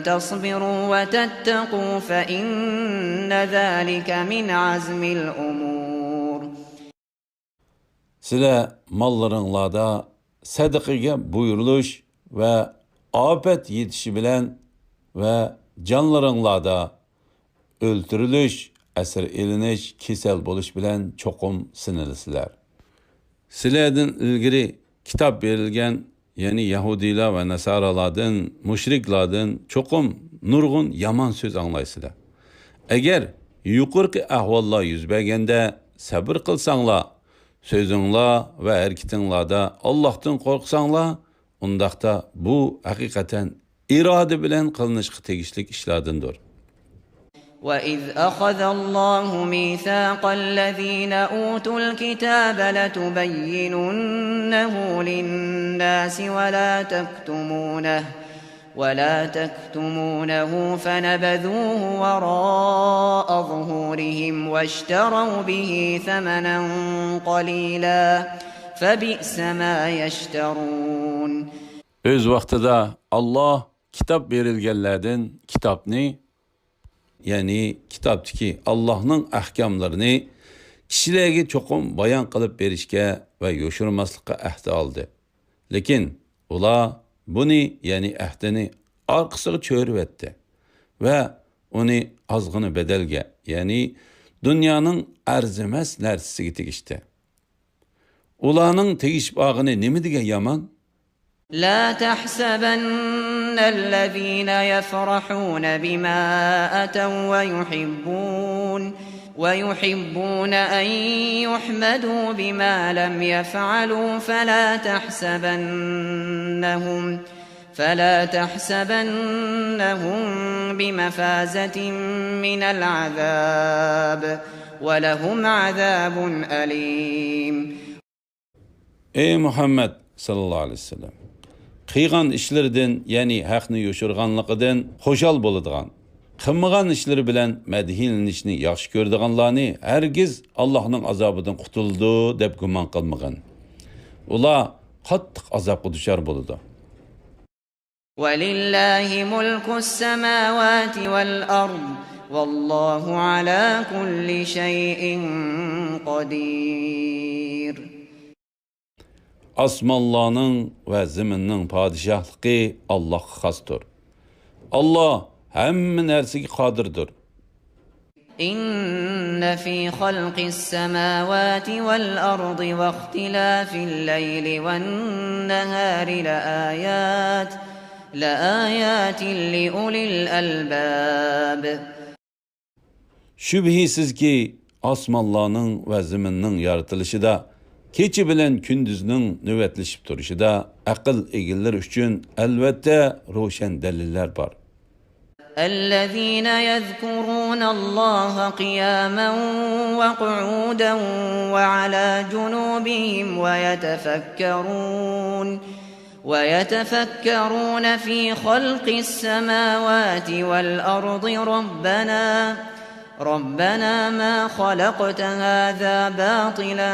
تَصْبِرُوا وَتَتَّقُوا فَإِنَّ ذَٰلِكَ مِنْ عَزْمِ الْأُمُورِ. Sizler mallarınlarda sadakıge buyuruluş ve afet yetişi bilen ve canlarınlarda öldürülüş, esir eliniş, kesel buluş bilen çokum sınırlısılar. Sizlerden ilgiri kitap verilgen, yani Yahudiler ve Nasaralardan, müşriklardan çokum nurgun yaman söz anlaysılar. Eğer yukarıki ahvallar yüz bergende sabır kılsanlar, sözünla ve erkitinlarda Allah'tan korksanlar, ondaqda bu hakikaten irade bilen kılınışkı tegişlik işlardındır. وَإِذْ أَخَذَ اللَّهُ مِيثَاقَ الَّذِينَ أُوتُوا الْكِتَابَ لَتُبَيِّنُنَّهُ لِلنَّاسِ وَلَا تَكْتُمُونَهُ فَنَبَذُوهُ وَرَاءَ ظُهُورِهِمْ وَاشْتَرَوْا بِهِ ثَمَنًا قَلِيلًا فَبِئْسَ مَا يَشْتَرُونَ. Öz vaqtida Allah kitap verilgenlerden kitapni, yani kitaptaki Allah'ın ahkamlarını kişilerge çokum bayan kılıp berişke ve yoşurmaslıkka ahdi aldı. Lekin ular bunu, yani ahdini arkasıga çöürüp etti ve onu azgını bedelge, yani dünyanın arzimas narsisiga tegishdi. Ularning tegish bağını nima degan yaman? لا تحسبن الذين يفرحون بما أتوا ويحبون أن يحمدوا بما لم يفعلوا فلا تحسبنهم بمفازة من العذاب ولهم عذاب أليم. Ey Muhammed sallallahu aleyhi ve sellem, qiygan işlerden, yani haqni yoşurganlıqıdan xoşal boladigan, qilmagan işleri bilen madhilanishni yaxshi ko'radiganlarni hergiz Allah'ның azabıdan qutuldu deb gumon qilmagan. Ular qattiq azobga duchor bo'ladi. وَلِلَّهِ مُلْكُ السَّمَاوَاتِ وَالْأَرْضِ وَاللَّهُ عَلَى كُلِّ شَيْءٍ قَدِيرٌ. Asmanlarning ve ziminning padişahlığı Allah'a xasdır. Allah hamma narsaga qodirdir. إن في خلق السماوات والأرض واختلاف الليل والنهار لآيات لأولي الألباب. Şübhisiz ki asmanlarning ve ziminning yaratılışıda, kechi bilan kunduzning navbatlashib turishida aql egillar uchun albatta ro'shan dalillar bor. الذين يذكرون الله قياما وقعودا وعلى جنوبهم ويتفكرون في خلق السماوات والأرض ربنا ما خلقت هذا باطلا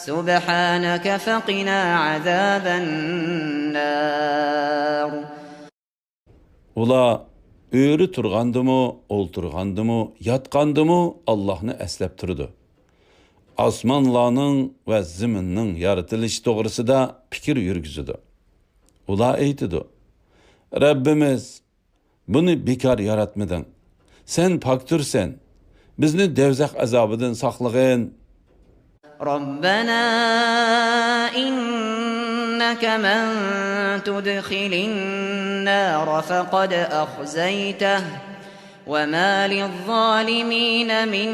سبحانك فقنا عذاب النار. Ular öğrü turgandımı, olturgandımı, yatqandımı Allah'ını eslep turdu. Asmanlarning ve ziminning yaratilishi to'g'risida fikr yurgizdi. Ular aytdi: Rabbimiz, buni bekor yaratmading. Sen poktursan, bizni devzaq azobidan saqlag'in. ربنا إنك من تدخل النار فقد أخزيته وما للظالمين من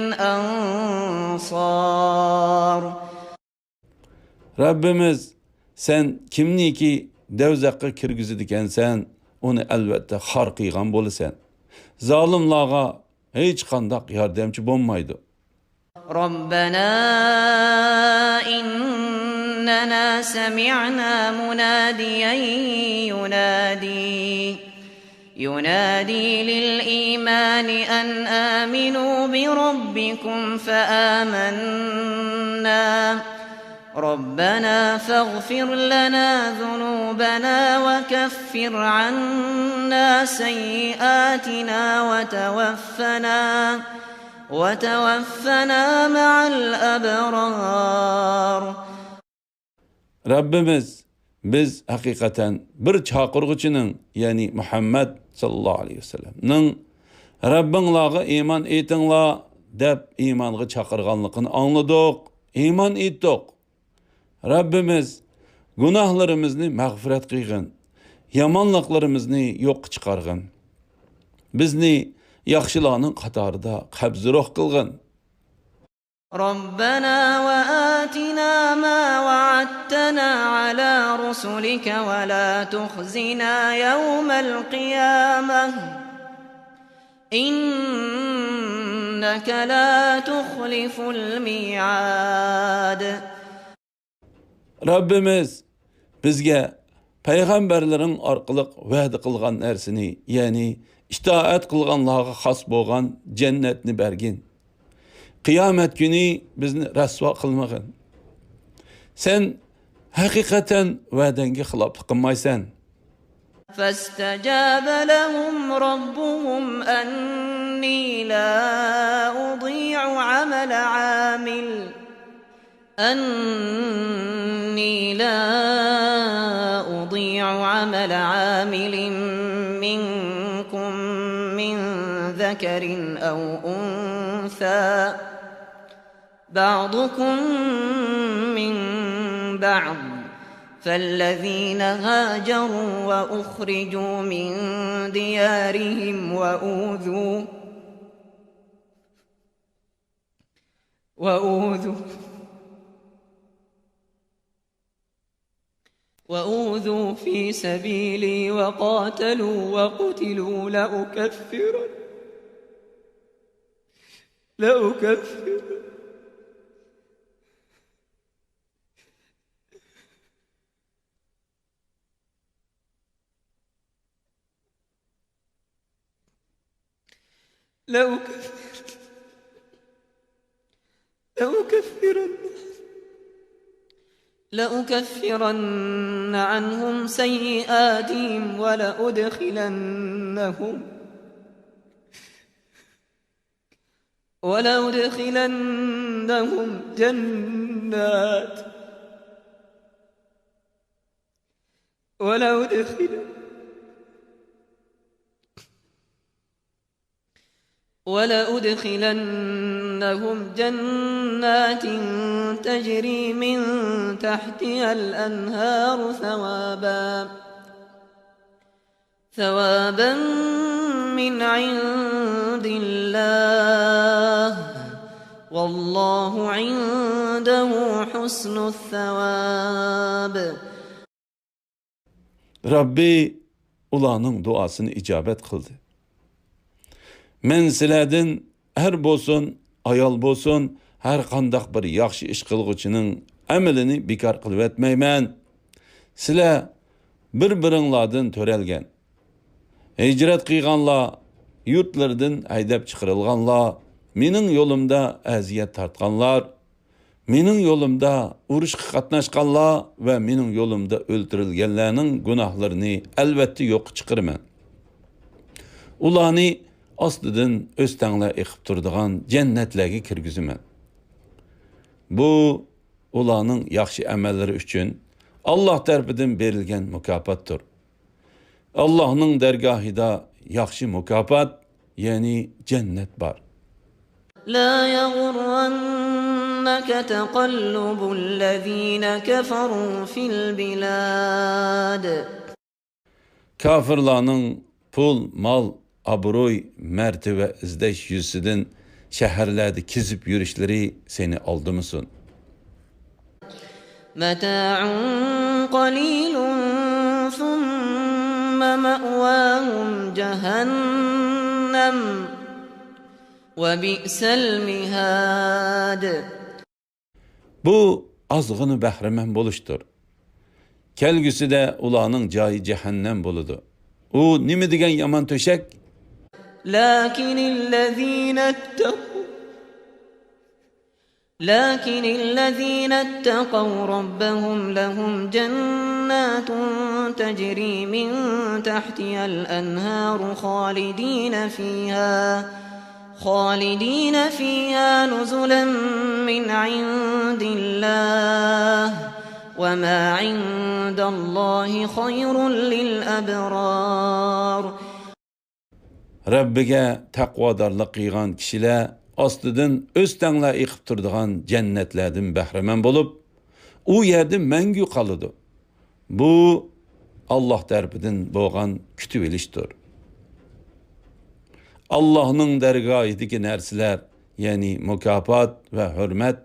أنصار. Rabbimiz, sen kimniki devzaqqa kirgizdikansan, onu albatta xor qilgan bo'lasan. Zolimlarga hech qanday yordamchi bo'lmaydi. ربنا إننا سمعنا مناديا ينادي للإيمان أن آمنوا بربكم فآمنا ربنا فاغفر لنا ذنوبنا وكفر عنا سيئاتنا وتوفنا مع الأبرار. Rabbimiz, biz hakikaten bir çaqırgıçının, yani Muhammed sallallahu aleyhi ve sellem'nin Rabbinlarga iman etinglar deb imanga chaqirganligini anladık, iman etdik. Rabbimiz, günahlarimizni mag'firat qilgin, yomonliklarimizni yo'q chiqargin. Bizni yaxshilarning qatorida qabziroq qilgin. ربنا وآتنا ما وعدتنا على رسلك ولا تخزنا يوم القيامة إنك لا تخلف الميعاد. Rabbimiz bizge peygamberlerin arkalık vədi kılgan ersini, yani itaat kılganlığa has boğan cennetini bergin. Kıyamet günü bizni rəsva kılmagın. Sen hakikaten vədenge xilaflık kılmaysan. فاستجاب لهم ربهم أني لا أضيع عمل عامل منكم من ذكر أو أنثى بعضكم من بعض فالذين هاجروا وأخرجوا من ديارهم وأوذوا في سبيلي وقاتلوا وقتلوا لأكفرن عنهم سيئاتهم ولأدخلنهم جنات تجري من تحتها الأنهار ثوابا من عند الله والله عنده حسن الثواب. Rabbi ulanın duasını icabet kıldı. Men siledin her bolsun, ayal bolsun, her kandak bir yaxşı iş kılgıçının emelini bekar kılıp etmeymen. Sile bir-birinladın törelgen. Hicret kıyganla, yurtlardın aydap çıkarılganla, menin yolumda eziyet tartkanlar, menin yolumda uruş katnaşkanlar ve menin yolumda öldürülgenlerinin günahlarını elbette yok çıkarman. Ulanı aslıdan östenle ekip turduğun cennetlerge kirgizmen. Bu ulanın yaxşı emelleri üçün Allah tarafından verilgen mükafatdır. Allah'ın dergahida yaxşı mükafat, yani cennet var. La yagurrannaka taqallubul-lezina keferu fil bilad. Kafirlanın pul, mal, abroy, mertebe izdeş yüzüden şehirlerde kizip yürüyüşleri seni aldı mısın? Meta'un qalilun thumma ma'wahum cehennem ve bi'sel mihad. Bu azgını behremen boluştur. Kelgüsü de ulanın cayı cehennem boludu. O nimi degen yaman töşek? لكن الذين اتقوا ربهم لهم جنات تجري من تحتها الأنهار خالدين فيها نزلا من عند الله وما عند الله خير للأبرار. Rabbiga taqvodarlik qilgan kishilar ostidan o'stanglar eqib turadigan jannatlardan bahramand bo'lib, u yerda mangu qoladi. Bu Alloh tarafidan bo'lgan kutib olishdir. Allohning dargohidagi narsalar, ya'ni mukofot va hurmat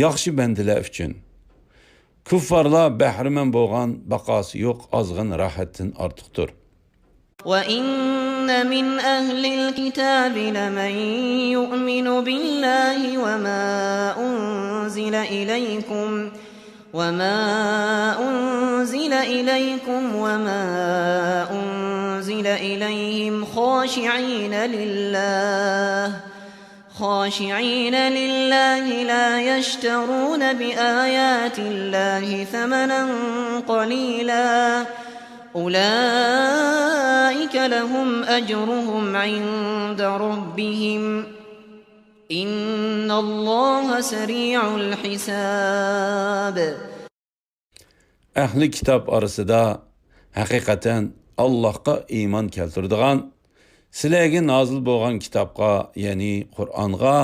yaxshi bandalar uchun. Kuffarlar bahriman bo'lgan baqosi yo'q ozg'in rohatdan ortiqdir. وَإِنَّ مِنْ أَهْلِ الْكِتَابِ لَمَنْ يُؤْمِنُ بِاللَّهِ وَمَا أُنْزِلَ إِلَيْكُمْ وَمَا أُنْزِلَ إِلَيْهِمْ خاشعين لله لا يشترون بآيات الله ثمنا قليلا أولئك لهم أجرهم عند ربهم إن الله سريع الحساب. Ahli kitob orasida haqiqatan Allohga iymon keltiradigan, sizlarga nozil bo'lgan kitobga, ya'ni Qur'onga,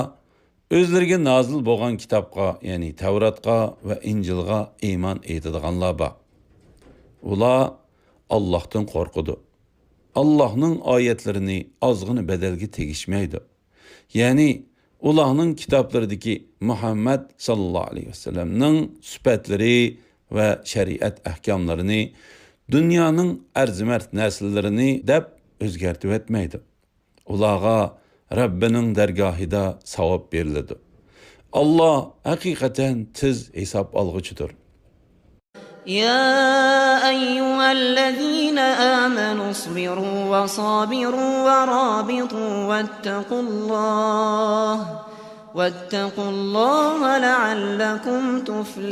o'zlariga nozil bo'lgan kitobga, ya'ni Tavratga va Injilga iymon etadiganlar bor. Ular Allohdan qo'rqadi. Allohning oyatlarini ozg'ini bedelga tegishmaydi. Ya'ni ularning kitoblaridagi Muhammad sallallohu alayhi vasallamning sifatlari va shariat ahkomlarini dunyoning arzimat narsallarini deb o'zgartib etmaydi. Ularga Rabbining dargohida savob beriladi. Alloh haqiqatan tiz hisob olg'uchidir. يا أيها الذين آمنوا اصبروا وصابروا ورابطوا واتقوا الله لعلكم تفلحون.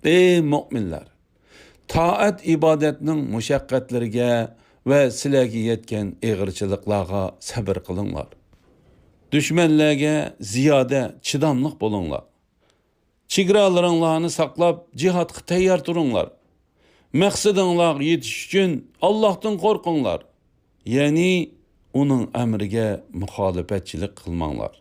Ey mu'minlar! Taat ibadetning mushaqqatlariga va sizlarga yetgan ig'irchiliklarga sabr qilinglar. Düşmanlarga ziyoda chidamliq bo'linglar. Chegaralarni saqlab jihodga tayyor turinglar. Maqsadinglar yetish uchun Allohdan qo'rqinglar. Ya'ni uning amriga muxolifatchilik qilmanglar.